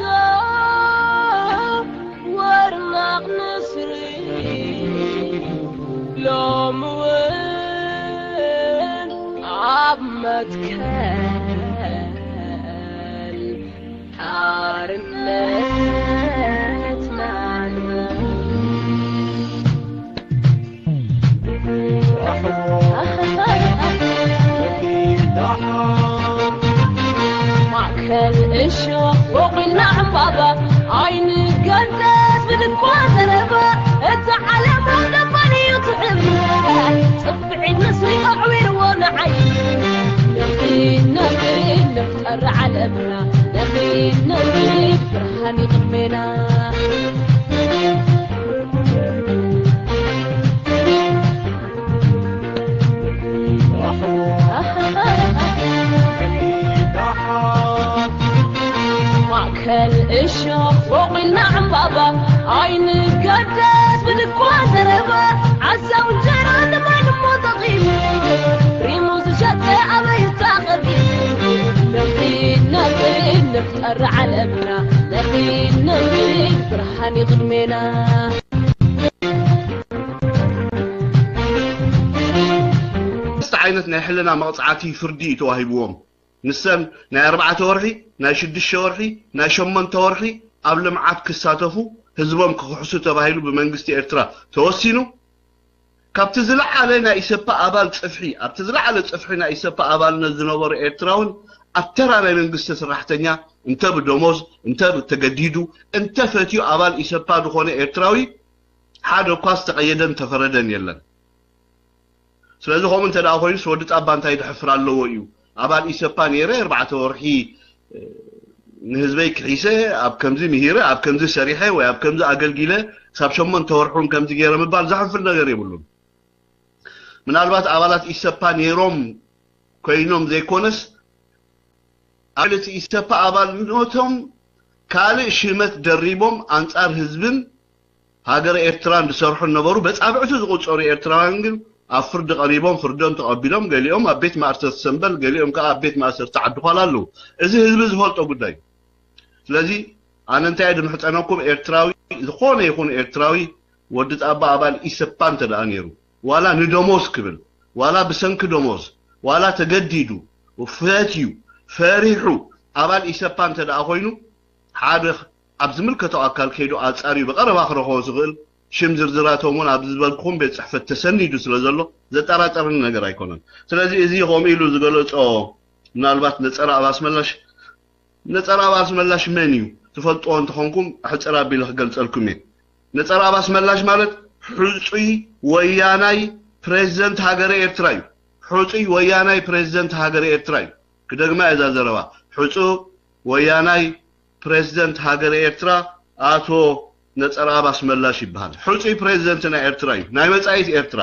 ወርናቕ ንስሪ ሎም እውን ኣብ መትከል ሓርነትና ንበል። ማእከል እሾኽ ቦቒልና ዕምባባ ኣይንገደስ ብልኳ ዘረባ እታ ዓለም ደባን እዩ ትዕምራ ጽፍዒት ንስሪ ኣዕዊርዎ ንዓይ ነኺድ ነኺድ ንፍጠር ዓለምና ነኺድ ነኺድ ብርሃን እዩ ቅድሜና ማእከል እሾኽ ቦቒልና ዕምባባ ኣይንገደስ ብልኳ ዘረባ ዓዛው እንጀራ ንማን እሞ ተቒሙ ሪሙ ዝሸጠ ኣበይ እታ ቀዲሙ ነኺድ ነኺድ ንፍጠር ዓለምና ነኺድ ነኺድ ብርሃን ይቕድሜና ክልተ ዓይነት ናይ ሕልና መቕጻዕቲ ፍርዲ እዩ ተዋሂብዎም። ንሰን ናይ ኣርባዕተ ወርሒ፣ ናይ ሽዱሽተ ወርሒ፣ ናይ ሸሞንተ ወርሒ ኣብ ልምዓት ክሳተፉ ህዝቦም ክኽሕሱ ተባሂሉ ብመንግስቲ ኤርትራ ተወሲኑ። ካብቲ ዝለዓለ ናይ ኢሰፓ ኣባል ጽፍሒ፣ ኣብቲ ዝለዓለ ጽፍሒ ናይ ኢሰፓ ኣባልነት ዝነበሩ ኤርትራውን ኣብ ተራ ናይ መንግስቲ ሰራሕተኛ እንተ ብደሞዝ እንተ ተገዲዱ እንተ ፈትዩ ኣባል ኢሰፓ ዝኾነ ኤርትራዊ ሓደ እኳ ዝተቐየደን ተፈረደን የለን። ስለዚ ከምኡ እንተ ደኣ ኮይኑስ ወዲ ጣባ እንታይ ድሕፍር ኣለዎ እዩ? ኣባል ኢሰፓ ነይረ ኣርባዕተ ወርሒ ንህዝበይ ክሒሰ ኣብ ከምዚ ምሂረ ኣብ ከምዚ ሰሪሐ ወይ ኣብ ከምዚ ኣገልጊለ ክሳብ ሸሞንተ ወርሑን ከምዚ ገይረ ምባል ዘሕፍር ነገር የብሉን። ምናልባት ኣባላት ኢሰፓ ነይሮም ኮይኖም ዘይኮነስ ኣባላት ኢሰፓ ኣባልነቶም ካልእ ሽመት ደሪቦም ኣንጻር ህዝብን ሃገረ ኤርትራን ዝሰርሑ ነበሩ። በጻብዕቱ ዝቑጸሩ ኤርትራውያን ግን ኣብ ፍርዲ ቀሪቦም ፍርዶም ተቐቢሎም፣ ገሊኦም ኣብ ቤት ማእሰርቲ ሰምበል፣ ገሊኦም ከኣ ኣብ ቤት ማእሰርቲ ዓዲ ዃላ ኣለዉ። እዚ ህዝቢ ዝፈልጦ ጉዳይ እዩ። ስለዚ ኣነ እንታይ እየ ድምሕጸነኩም፣ ኤርትራዊ፣ ዝኾነ ይኹን ኤርትራዊ ወዲ ጣባ ኣባል ኢሰፓ እንተ ደኣ ነይሩ፣ ዋላ ንደሞዝ ክብል፣ ዋላ ብሰንኪ ደሞዝ፣ ዋላ ተገዲዱ፣ ፈትዩ፣ ፈሪሑ ኣባል ኢሰፓ እንተ ደኣ ኮይኑ፣ ሓደ ኣብ ዝምልከቶ ኣካል ከይዱ ኣጻርዩ ብቐረባ ክረኽቦ ዝኽእል ሽም ዝርዝራቶም እውን ኣብዚ ዝበልኩኹም ቤት ጽሕፈት ተሰኒዱ ስለ ዘሎ ዘጠራጠረኒ ነገር ኣይኮነን። ስለዚ እዚ ከምኡ ኢሉ ዝገለጾ ምናልባት ነጸረ ኣብ ኣስመላሽ ነጸረ ኣብ ኣስመላሽ መን እዩ ትፈልጥዎ እንተኾንኩም ሕጽር ኣቢለ ክገልጸልኩም እየ። ነጸረ ኣብ ኣስመላሽ ማለት ሕጹይ ወያናይ ፕሬዚደንት ሃገረ ኤርትራ እዩ። ሕጹይ ወያናይ ፕሬዚደንት ሃገረ ኤርትራ እዩ። ክደግማ እየ እዛ ዘረባ። ሕጹ ወያናይ ፕሬዚደንት ሃገረ ኤርትራ ኣቶ ነጸረኣብ ኣስመላሽ ይበሃል። ሕጹይ ፕሬዚደንት ናይ ኤርትራ እዩ። ናይ መጻኢት ኤርትራ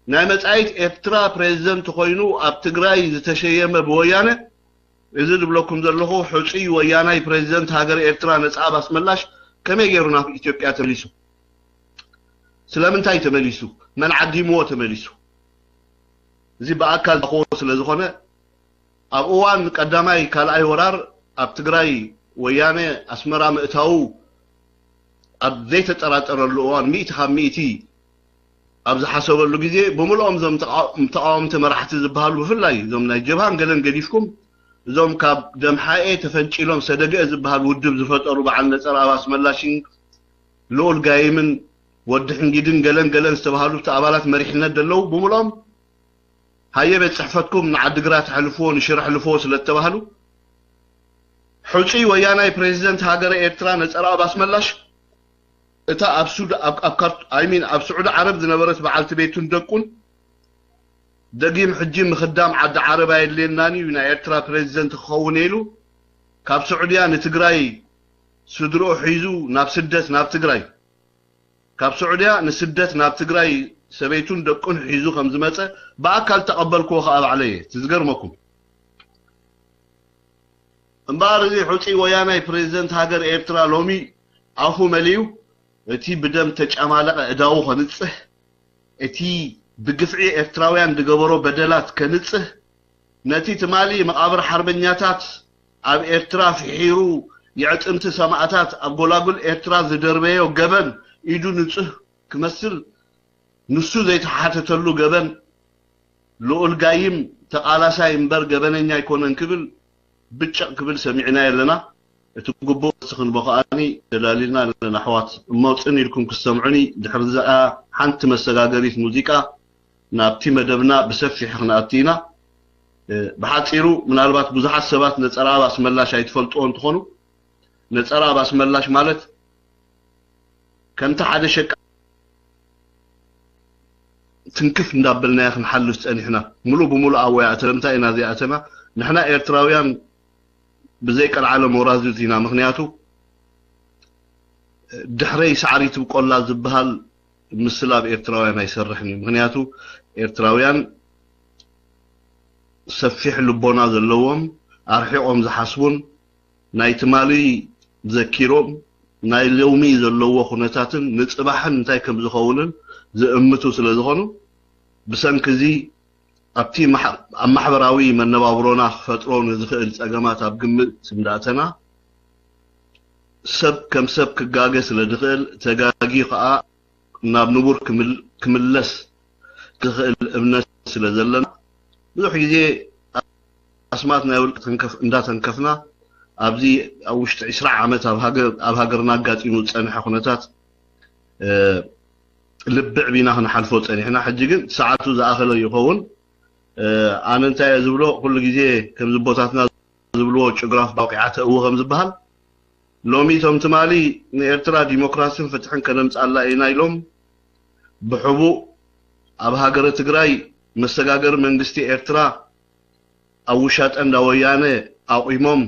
ናይ መጻኢት ኤርትራ ፕሬዚደንት ኮይኑ ኣብ ትግራይ ዝተሸየመ ብወያነ እዚ ዝብለኩም ዘለኹ ሕጹይ ወያናይ ፕሬዚደንት ሃገረ ኤርትራ ነጸረኣብ ኣስመላሽ ከመይ ገይሩ ናብ ኢትዮጵያ ተመሊሱ? ስለምንታይ ተመሊሱ? መን ዓዲምዎ ተመሊሱ? እዚ ብኣካል ዝረኸቦ ስለ ዝኾነ፣ ኣብ እዋን ቀዳማይ ካልኣይ ወራር ኣብ ትግራይ ወያነ ኣስመራ ምእታዉ ኣብ ዘይተጠራጠረሉ እዋን፣ ሚእቲ ካብ ሚእቲ ኣብ ዝሓሰበሉ ግዜ፣ ብምልኦም እዞም ተቃ-፣ ተቃወምቲ መራሕቲ ዝበሃሉ፣ ብፍላይ እዞም ናይ ጀብሃን ገለን ገዲፍኩም፣ እዞም ካብ ደምሓኤ ተፈንጪሎም ሰደግአ ዝበሃል ውድብ ዝፈጠሩ በዓል ነጸርኣብ ኣስመላሽን ልኡል ጋይምን ወዲ ሕንጊድን ገለን ገለን ዝተባሃሉ እቲ ኣባላት መሪሕነት ዘለዉ ብምልኦም ሃየ ቤት ጽሕፈትኩም ንዓዲግራት ኣሕልፍዎ ንሽረ ኣሕልፍዎ ስለ እተባህሉ፣ ሕጹይ ወያናይ ፕሬዚደንት ሃገረ ኤርትራ ነጸርኣብ ኣስመላሽ እታ ኣብ ሱዳ-፣ ኣብ፣ ኣብ ካርቱ-፣ I mean፣ ኣብ ስዑዲ ዓረብ ዝነበረት በዓልቲ ቤቱን ደቁን፣ ደጊም ሕጂ ምኽዳም ዓዲ ዓረብ ኣየድልየናን እዩ፣ ናይ ኤርትራ ፕሬዚደንት ክኸውን ኢሉ ካብ ስዑድያ ንትግራይ ስድርኡ ሒዙ ናብ ስደት ናብ ትግራይ፣ ካብ ስዑድያ ንስደት ናብ ትግራይ ሰበይቱን ደቁን ሒዙ ከም ዝመጸ ብኣካል ተቐበልክዎ ከኣ ባዕለየ። እቲ ዝገርመኩም እምበኣር፣ እዚ ሕጹይ ወያናይ ፕሬዚደንት ሃገር ኤርትራ ሎሚ ኣፉ መሊኡ፣ እቲ ብደም ተጨማለቐ እዳዉ ከንጽህ፣ እቲ ብግፍዒ ኤርትራውያን ዝገበሮ በደላት ከንጽህ፣ ነቲ ትማሊ መቓብር ሓርበኛታት ኣብ ኤርትራ ፍሒሩ፣ የዕጽምቲ ሰማእታት ኣብ ጎላጉል ኤርትራ ዝደርበዮ ገበን ኢዱ ንጹህ ክመስል፣ ንሱ ዘይተሓተተሉ ገበን፣ ልኡል ጋይም ተቓላሳይ እምበር ገበነኛ ኣይኮነን ክብል ብጭቕ ክብል ሰሚዕናዮ ኣለና። እቲ ግቡእ መልሲ ክንቦ ከኣኒ ተዳሊልና ኣለና ኣሕዋት። እሞ ጽን ኢልኩም ክሰምዑኒ፣ ድሕሪ እዚኣ ሓንቲ መሰጋገሪት ሙዚቃ ናብቲ መደብና ብሰፊሕ ክንኣቱ ኢና። እ፣ ብሓጺሩ፣ ምናልባት ብዙሓት ሰባት ነጸርኣብ ኣስመላሽ ኣይትፈልጥዎ እንትኾኑ፣ ነጸርኣብ ኣስመላሽ ማለት ከምቲ ሓደ ሸቃ ትንክፍ እንዳበልናዮ ክንሓልፍ ጸኒሕና። ሙሉእ ብሙሉእ ኣብኡ ኣይኣተና። እንታይ ኢና ዘይኣተና? ንሕና ኤርትራውያን ብዘይ ቀልዓለም ወራዝት ኢና። ምኽንያቱ፣ ድሕረይ ሳዕሪ ትብቆላ ዝበሃል ምስላ ኣብ ኤርትራውያን ኣይሰርሕን እዩ። ምኽንያቱ፣ ኤርትራውያን ሰፊሕ ልቦና ዘለዎም፣ ኣርሒቖም ዝሓስቡን፣ ናይ ትማሊ ዘኪሮም ናይ ሎሚ ዘለዎ ኩነታትን ንጽባሕን እንታይ ከም ዝኸውንን ዝእምቱ ስለ ዝኾኑ፣ ብሰንኪ እዚ ኣብቲ ማሕ-፣ ኣብ ማሕበራዊ መነባብሮና ክፈጥሮ ንዝኽእል ጸገማት ኣብ ግምት እንዳእተና፣ ሰብ ከም ሰብ ክጋገ ስለ ዝኽእል፣ ተጋግዩ ከኣ ናብ ንቡር ክምል-፣ ክምለስ ክኽእል እምነት ስለ ዘለና፣ ብዙሕ ግዜ ኣስማት ናይ ውልቂ ተንከፍ-፣ እንዳተንከፍና፣ ኣብዚ ኣብ ውሽጢ ዕስራ ዓመት ኣብ ሃገር-፣ ኣብ ሃገርና ኣጋጢሙ ዝጸንሐ ኩነታት፣ እ፣ ልብዕ ቢና ክንሓልፎ ጸኒሕና። ሕጂ ግን ሰዓቱ ዝኣኸለ ይኸውን። እ፣ ኣነ እንታይ እየ ዝብሎ፣ ኩሉ ግዜ ከምዚ ኣቦታትና ዝብልዎ፣ ጭጉራፍ ባውቂዓ ተእዊ ከም ዝበሃል፣ ሎሚ እቶም ትማሊ ንኤርትራ ዲሞክራሲን ፍትሕን ከነምጻላ ኢና ኢሎም ብሕቡእ ኣብ ሃገረ ትግራይ መሰጋገሪ መንግስቲ ኤርትራ ኣብ ውሻጠ እንዳ ወያነ ኣቑሞም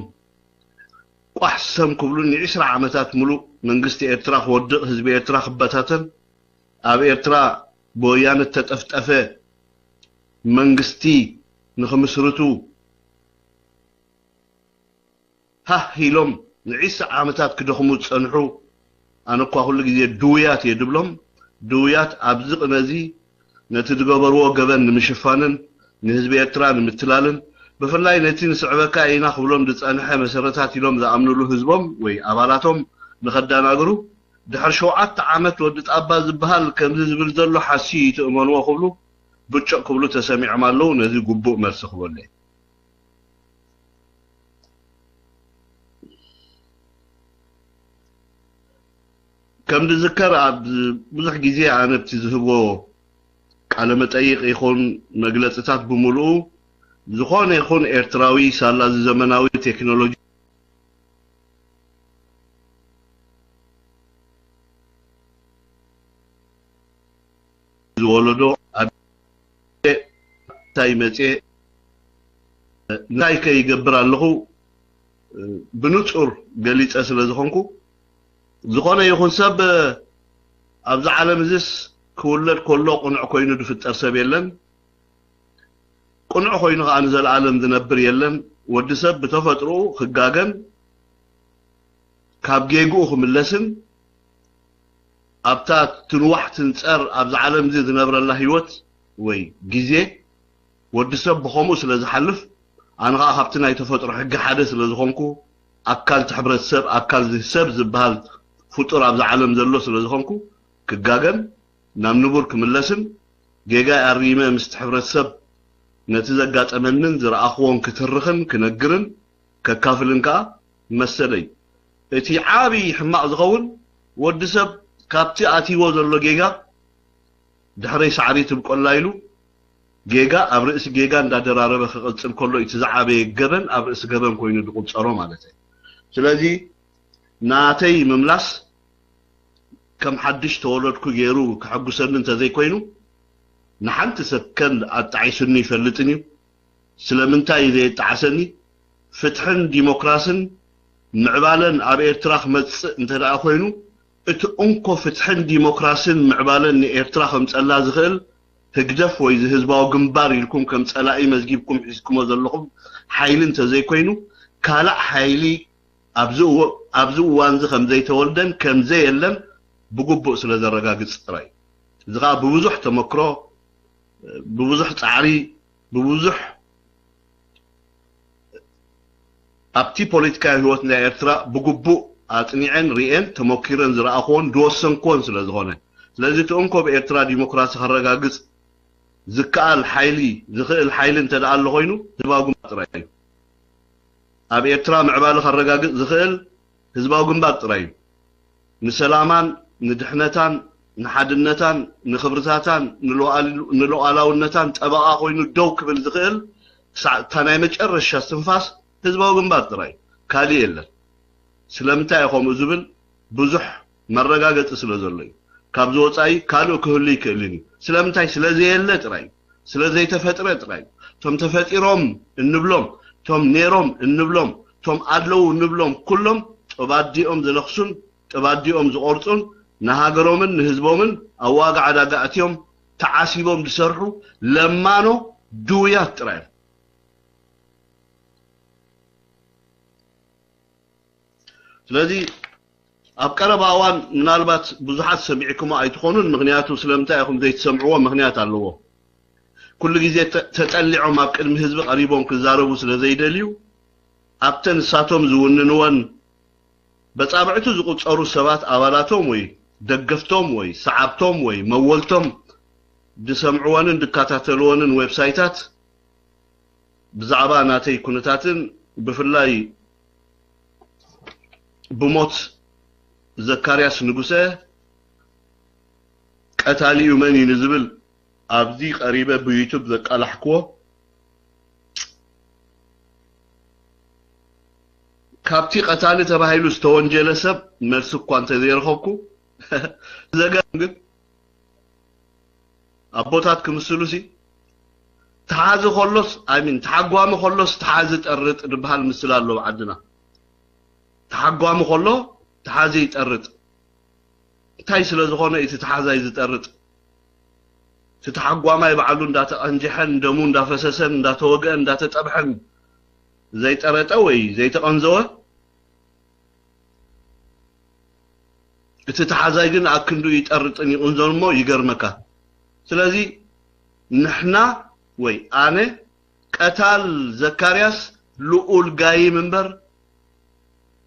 ቋሕ ሰም ክብሉ፣ ንዕስራ ዓመታት ሙሉእ መንግስቲ ኤርትራ ክወድቕ፣ ህዝቢ ኤርትራ ክበታተን፣ ኣብ ኤርትራ ብወያነ እተጠፍጠፈ መንግስቲ ንኽምስርቱ ሃህ ኢሎም ንዒስራ ዓመታት ክደኽሙ ዝጸንሑ፣ ኣነ እኳ ኩሉ ግዜ ድውያት እየ ድብሎም፣ ድውያት ኣብዚ ቅነ እዚ ነቲ ዝገበርዎ ገበን ንምሽፋንን ንህዝቢ ኤርትራ ንምትላልን፣ ብፍላይ ነቲ ንስዕበካ ኢና ክብሎም ዝጸንሐ መሰረታት ኢሎም ዝኣምንሉ ህዝቦም ወይ ኣባላቶም ንኸደናግሩ፣ ድሕሪ ሸውዓተ ዓመት ወዲ ጣባ ዝበሃል ከምዚ ዝብል ዘሎ ሓስዩ እዩ ትእመንዎ ክብሉ ብጭቕ ክብሉ ተሰሚዖም ኣለዉ። ነዚ ግቡእ መልሲ ክበሉ እየ። ከም ዝዝከር፣ ኣብ ብዙሕ ግዜ ኣነ ኣብቲ ዝህቦ ቃለ መጠይቕ ይኹን መግለጽታት ብምሉኡ፣ ዝኾነ ይኹን ኤርትራዊ ሳላ እዚ ዘመናዊ ቴክኖሎጂ ዝወለዶ ኣደ እንታይ መጽየ፣ እንታይ ከ ይገብር ኣለኹ፣ ብንጹር ገሊጸ ስለ ዝኾንኩ፣ ዝኾነ ይኹን ሰብ ኣብዚ ዓለም እዚስ ክውለድ ከሎ ቅኑዕ ኮይኑ ዝፍጠር ሰብ የለን። ቅኑዕ ኮይኑ ከኣ ንዘለኣለም ዝነብር የለን። ወዲ ሰብ ብተፈጥሮኡ ክጋገን ካብ ጌግኡ ክምለስን፣ ኣብታ ትንዋሕ ትንጸር ኣብዚ ዓለም እዚ ዝነብረላ ህይወት ወይ ግዜ ወዲ ሰብ ብኸምኡ ስለ ዝሓልፍ፣ ኣነ ኸዓ ካብቲ ናይ ተፈጥሮ ሕጊ ሓደ ስለ ዝኾንኩ፣ ኣካል እቲ ሕብረተሰብ፣ ኣካል እዚ ሰብ ዝበሃል ፍጡር ኣብዚ ዓለም ዘሎ ስለ ዝኾንኩ፣ ክጋገን ናብ ንቡር ክምለስን፣ ጌጋ ኣሪመ ምስቲ ሕብረተሰብ ነቲ ዘጋጠመንን ዝረኣኽዎን ክትርኽን ክነግርን ከካፍልን ከኣ መሰለይ። እቲ ዓቢ ሕማቕ ዝኸውን፣ ወዲ ሰብ ካብቲ ኣትይዎ ዘሎ ጌጋ ድሕረይ ሳዕሪ ትብቆላ ኢሉ፣ ጌጋ ኣብ ርእሲ ጌጋ እንዳደራረበ ክቕጽል ከሎ፣ እቲ ዝዓበየ ገበን ኣብ ርእሲ ገበን ኮይኑ ዝቑጸሮ ማለት እዩ። ስለዚ ናተይ ምምላስ ከም ሓድሽ ተወለድኩ ገይሩ ከሐጉሰኒ እንተዘይኮይኑ፣ ንሓንቲ ሰከንድ ኣጣዒሱኒ ይፈልጥን እዩ። ስለምንታይ እዩ ዘየጣዓሰኒ? ፍትሕን ዲሞክራስን ምዕባለን ኣብ ኤርትራ ክመጽእ እንተ ደኣ ኮይኑ፣ እቲ እንኮ ፍትሕን ዲሞክራስን ምዕባለን ንኤርትራ ከምጸላ ዝኽእል ህግደፍ ወይ እዚ ህዝባዊ ግንባር ኢልኩም ከም ጸላኢ መዝጊብኩም ሒዝኩሞ ዘለኹም ሓይሊ እንተዘይኮይኑ፣ ካልእ ሓይሊ ኣብዚ እወ-፣ ኣብዚ እዋንዚ ከም ዘይተወልደን ከም ዘየለን ብግቡእ ስለ ዘረጋግጽ ጥራይ እዩ። እዚ ኸኣ ብብዙሕ ተመክሮ፣ ብብዙሕ ጻዕሪ፣ ብብዙሕ ኣብቲ ፖለቲካዊ ህይወት ናይ ኤርትራ ብግቡእ ኣጽኒዐን ርእየን ተመኪረን ዝረኣኽዎን ዝወሰንክዎን ስለ ዝኾነ። ስለዚ እቲ እንኮ ብኤርትራ ዲሞክራሲ ከረጋግጽ ዝከኣል ሓይሊ፣ ዝኽእል ሓይሊ እንተ ደኣ ኣሎ ኮይኑ፣ ህዝባዊ ግንባር ጥራይ እዩ። ኣብ ኤርትራ ምዕባለ ከረጋግጽ ዝኽእል ህዝባዊ ግንባር ጥራይ እዩ። ንሰላማን ንድሕነታን ንሓድነታን ንኽብርታታን ንሉዓል-፣ ንሉዓላውነታን ጠበቓ ኮይኑ ደው ክብል ዝኽእል ክሳዕ እታ ናይ መጨረሻ እስትንፋስ ህዝባዊ ግንባር ጥራይ እዩ። ካልእ የለን። ስለምንታይ እዩ ከምኡ ዝብል? ብዙሕ መረጋገጺ ስለ ዘሎ እዩ። ካብዚ ወጻኢ ካልእ ክህሉ ይክእልን እዩ። ስለምንታይ? ስለ ዘየለ ጥራይ እዩ። ስለ ዘይተፈጥረ ጥራይ እዩ። እቶም ተፈጢሮም እንብሎም፣ እቶም ኔሮም እንብሎም፣ እቶም ኣለዉ እንብሎም ኩሎም ጥባዲኦም ዝነኽሱን ጥባዲኦም ዝቖርጹን ንሃገሮምን ንህዝቦምን ኣብ ዋጋ ዕዳጋ ኣእትዮም ተዓሲቦም ዝሰርሑ ለማኖ ድውያት ጥራይ እዮም። ስለዚ ኣብ ቀረባ እዋን ምናልባት ብዙሓት ሰሚዕኩሞ ኣይትኾኑን፣ ምኽንያቱ ስለምንታይ ኢኹም ዘይትሰምዕዎ ምኽንያት ኣለዎ። ኩሉ ግዜ ተ-፣ ተጠሊዖም ኣብ ቅድሚ ህዝቢ ቀሪቦም ክዛረቡ ስለ ዘይደልዩ፣ ኣብተን ንሳቶም ዝውንንወን በጻብዕቱ ዝቑጸሩ ሰባት ኣባላቶም ወይ ደገፍቶም ወይ ሰዓብቶም ወይ መወልቶም ዝሰምዕወንን ዝከታተልወንን ዌብሳይታት ብዛዕባ ናተይ ኩነታትን ብፍላይ ብሞት ዘካርያስ ንጉሰ ቀታሊኡ መን እዩ ንዝብል ኣብዚ ቀሪበ ብዩቱብ ዘቃላሕክዎ ካብቲ ቀታሊ ተባሂሉ ዝተወንጀለ ሰብ መልሲ እኳ እንተዘይረኸብኩ፣ ዘገርም ግን ኣቦታት ክምስሉሲ፣ ተሓዚ ከሎስ፣ I mean፣ ተሓጓሚ ከሎስ ተሓዚ ጠርጥ ዝበሃል ምስላ ኣሎ ኣብ ዓድና። ተሓጓሚ ከሎ ተሓዚ ይጠርጥ። እንታይ ስለ ዝኾነ እቲ ተሓዛይ ዝጠርጥ? እቲ ተሓጓማይ ባዕሉ እንዳተቐንጀሐን ደሙ እንዳፈሰሰን እንዳተወግአን እንዳተጠብሐን ዘይጠረጠ ወይ ዘይተቐንዘወ፣ እቲ ተሓዛይ ግን ኣክንዱ ይጠርጥን ይቕንዞን እሞ ይገርመካ። ስለዚ ንሕና ወይ ኣነ ቀታል ዘካርያስ ልኡል ጋይም እምበር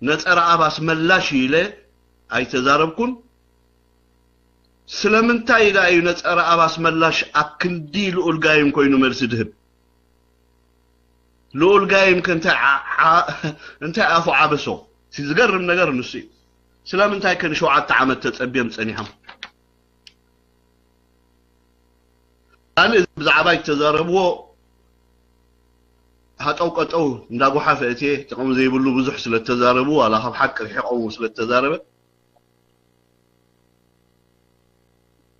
ነጸረ ኣብ ኣስመላሽ ኢለ ኣይተዛረብኩን። ስለምንታይ ኢላ እዩ ነጸረ ኣብ ኣስመላሽ ኣክንዲ ልኡል ጋይም ኮይኑ መልሲ ድህብ? ልኡል ጋይም ከ እንታይ ዓ-፣ ዓ-፣ እንታይ ኣፉ ዓበሶ? እቲ ዝገርም ነገር ንሱ እዩ። ስለምንታይ ከ ንሸውዓተ ዓመት ተጸብዮም ጸኒሖም? ካልእ ብዛዕባይ እተዛረብዎ ሃጠው ቀጠው እንዳጓሓፈ እትየ፣ ጥቕሚ ዘይብሉ ብዙሕ ስለ እተዛረቡ፣ ዋላ ካብ ሓቂ ርሒቖም ስለ እተዛረበ፣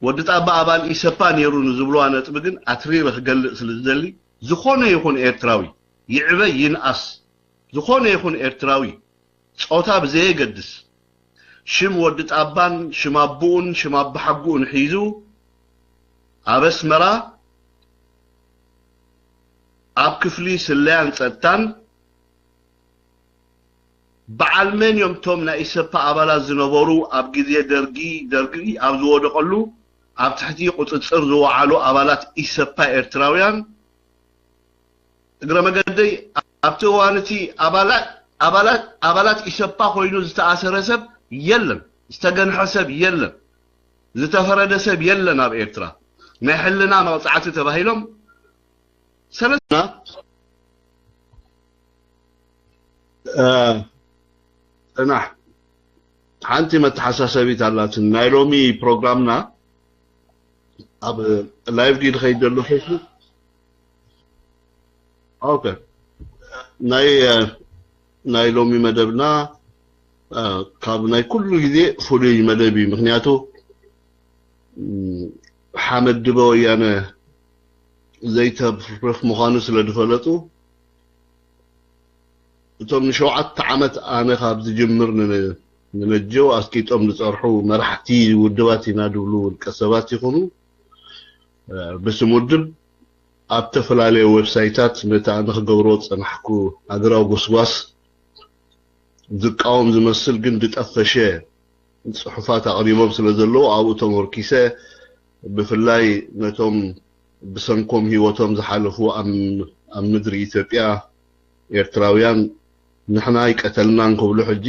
ወዲ ጣባ ኣባል ኢሰፓ ነይሩ ንዝብልዋ ነጥቢ ግን ኣትሪረ ክገልጽ ስለ ዝደሊ፣ ዝኾነ ይኹን ኤርትራዊ፣ ይዕበ ይንኣስ፣ ዝኾነ ይኹን ኤርትራዊ፣ ጾታ ብዘየገድስ፣ ሽም ወዲ ጣባን ሽም ኣቦኡን ሽም ኣባሓጎኡን ሒዙ፣ ኣብ ኣስመራ ኣብ ክፍሊ ስለያን ጸጥታን በዓል መን እዮም እቶም ናይ ኢሰፓ ኣባላት ዝነበሩ ኣብ ግዜ ደርጊ፣ ደርጊ ኣብ ዝወደቐሉ ኣብ ትሕቲ ቁጽጽር ዝወዓሉ ኣባላት ኢሰፓ ኤርትራውያን እግረ መገደይ ኣብቲ እዋን እቲ ኣባላት ኣባላት ኣባላት ኢሰፓ ኮይኑ ዝተኣሰረ ሰብ የለን፣ ዝተገንሐ ሰብ የለን፣ ዝተፈረደ ሰብ የለን ኣብ ኤርትራ። ናይ ሕልና መቕጻዕቲ ተባሂሎም ሰለስተ ጽናሕ። ሓንቲ መተሓሳሰቢት ኣላትን። ናይ ሎሚ ፕሮግራምና ኣብ ላይቭ ድዩ ዝኸይድ ዘሎ ፌስቡክ? ኦኬ። ናይ ናይ ሎሚ መደብና ካብ ናይ ኩሉ ግዜ ፍሉይ መደብ እዩ። ምክንያቱ ሓመድ ድበ ወያነ ዘይተርፍ ምዃኑ ስለ ዝፈለጡ፣ እቶም ንሸውዓተ ዓመት ኣነ ካብ ዝጅምር ንነጀው ኣስቂጦም ዝፀርሑ መራሕቲ ውድባት ኢና ድብሉ ውልቀ ሰባት ይኹኑ ብስም ውድብ ኣብ ተፈላለየ ዌብሳይታት ነቲ ኣነ ክገብሮ ዝፀናሕኩ ሃገራዊ ጎስጓስ ዝቃወም ዝመስል ግን ዝጠፈሸ ፅሑፋት ኣቕሪቦም ስለ ዘለዉ ኣብኡ ተመርኪሰ ብፍላይ ነቶም ብሰንኮም ህይወቶም ዝሓለፉ ኣብ ምድሪ ኢትዮጵያ ኤርትራውያን ንሕና ኣይቀተልናን ክብሉ ሕጂ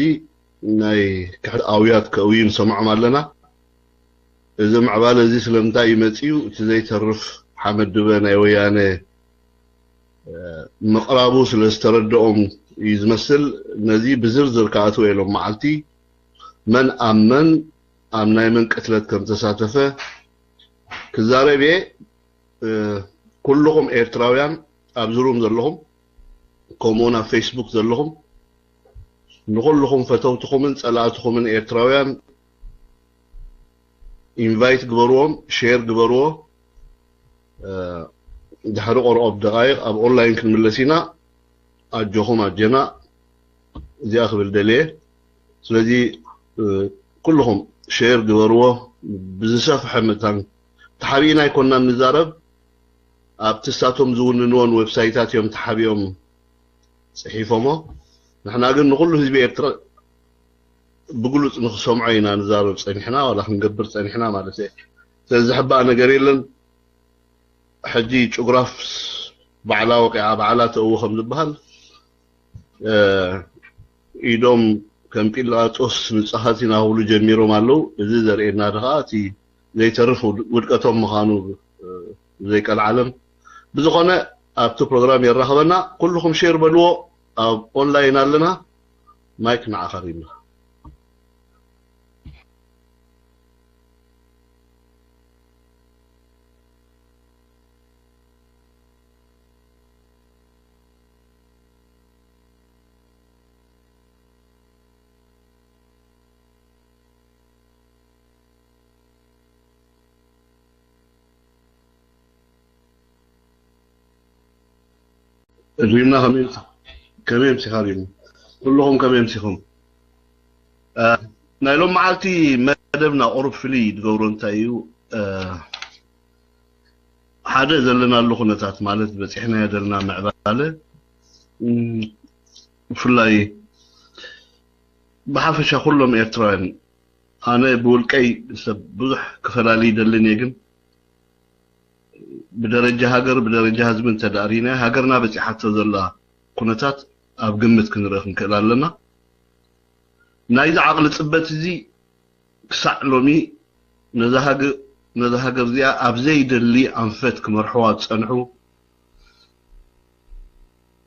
ናይ ክሕድ ኣውያት ከእውዩ ንሰምዖም ኣለና። እዚ ምዕባለ እዚ ስለምንታይ እዩ መጺኡ? እቲ ዘይተርፍ ሓመድ ድበ ናይ ወያነ ምቕራቡ ስለ ዝተረድኦም እዩ ዝመስል። ነዚ ብዝርዝር ክኣትዎ ኢሎም መዓልቲ መን ኣብ መን ኣብ ናይ መን ቅትለት ከም ተሳተፈ ክዛረብ እየ። ኩልኹም ኤርትራውያን ኣብዚ ሩም ዘለኹም ከምኡውን ኣብ ፌስቡክ ዘለኹም ንኹልኹም ፈተውትኹምን ጸላእትኹምን ኤርትራውያን ኢንቫይት ግበርዎም፣ ሼር ግበርዎ። ድሕሪ ቆርቆብ ደቃይቕ ኣብ ኦንላይን ክንምለስ ኢና። ኣጆኹም ኣጀና እዚኣ ክብል ደልየ። ስለዚ ኩልኹም ሼር ግበርዎ ብዝሰፍሐ መታን። ተሓቢእና ኣይኮናን ንዛረብ፣ ኣብቲ ሳቶም ዝውንንዎን ዌብሳይታት እዮም ተሓቢኦም ጽሒፎሞ። ንሕና ግን ንኹሉ ህዝቢ ኤርትራ ብግሉጽ ንክሰምዖ ኢና ንዛረብ ጸኒሕና ዋላ ክንገብር ጸኒሕና ማለት እየ። ስለዚ ዝሕባእ ነገር የለን። ሕጂ ጭጉራፍ ባዕላ ወቂዓ ባዕላ ተእዊ ከም ዝበሃል ኢዶም ከም ጲላጦስ ንጹሃት ኢና ክብሉ ጀሚሮም ኣለዉ። እዚ ዘርእየና ከዓ እቲ ዘይተርፍ ውድቀቶም ምዃኑ ዘይቀልዓለም። ብዝኾነ ኣብቲ ፕሮግራም የራኽበና። ኩልኹም ሼር በልዎ። ኣብ ኦንላይን ኣለና። ማይክ ንዓኻ ሪምና። ሪምና ከመይ ከመይ ምሲኻ ሪሙ? ኩልኹም ከመይ ምሲኹም? ናይ ሎም መዓልቲ መደብና ቁሩብ ፍልይ ዝገብሮ እንታይ እዩ? ሓደ ዘለናሉ ኩነታት ማለት በፂሕናዮ ዘለና ምዕባለ ብፍላይ ብሓፈሻ ኩሎም ኤርትራውያን ኣነ ብውልቀይ ሰብ ብዙሕ ክፈላሊ ይደልን እየ ግን ብደረጃ ሃገር ብደረጃ ህዝቢ እንተደኣ ርኢናዮ ሃገርና በፂሓቶ ዘላ ኩነታት ኣብ ግምት ክንርኢ ክንክእል ኣለና። ናይዚ ዓቕሊ ፅበት እዚ ክሳዕ ሎሚ ነዛ ሃገር እዚኣ ኣብ ዘይደሊ ኣንፈት ክመርሕዋ ዝፀንሑ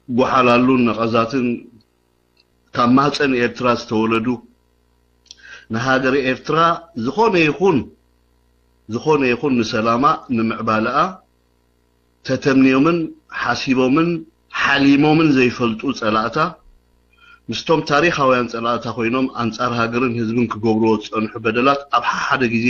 ጎሓላሉን ነቐዛትን ካብ ማህፀን ኤርትራ ዝተወለዱ ንሃገር ኤርትራ ዝኾነ ይኹን ዝኾነ ይኹን ንሰላማ ንምዕባለኣ ተተምንዮምን ሓሲቦምን ሓሊሞምን ዘይፈልጡ ጸላእታ ምስቶም ታሪኻውያን ጸላእታ ኮይኖም ኣንጻር ሃገርን ህዝብን ክገብርዎ ዝጸንሑ በደላት ኣብ ሓደ ግዜ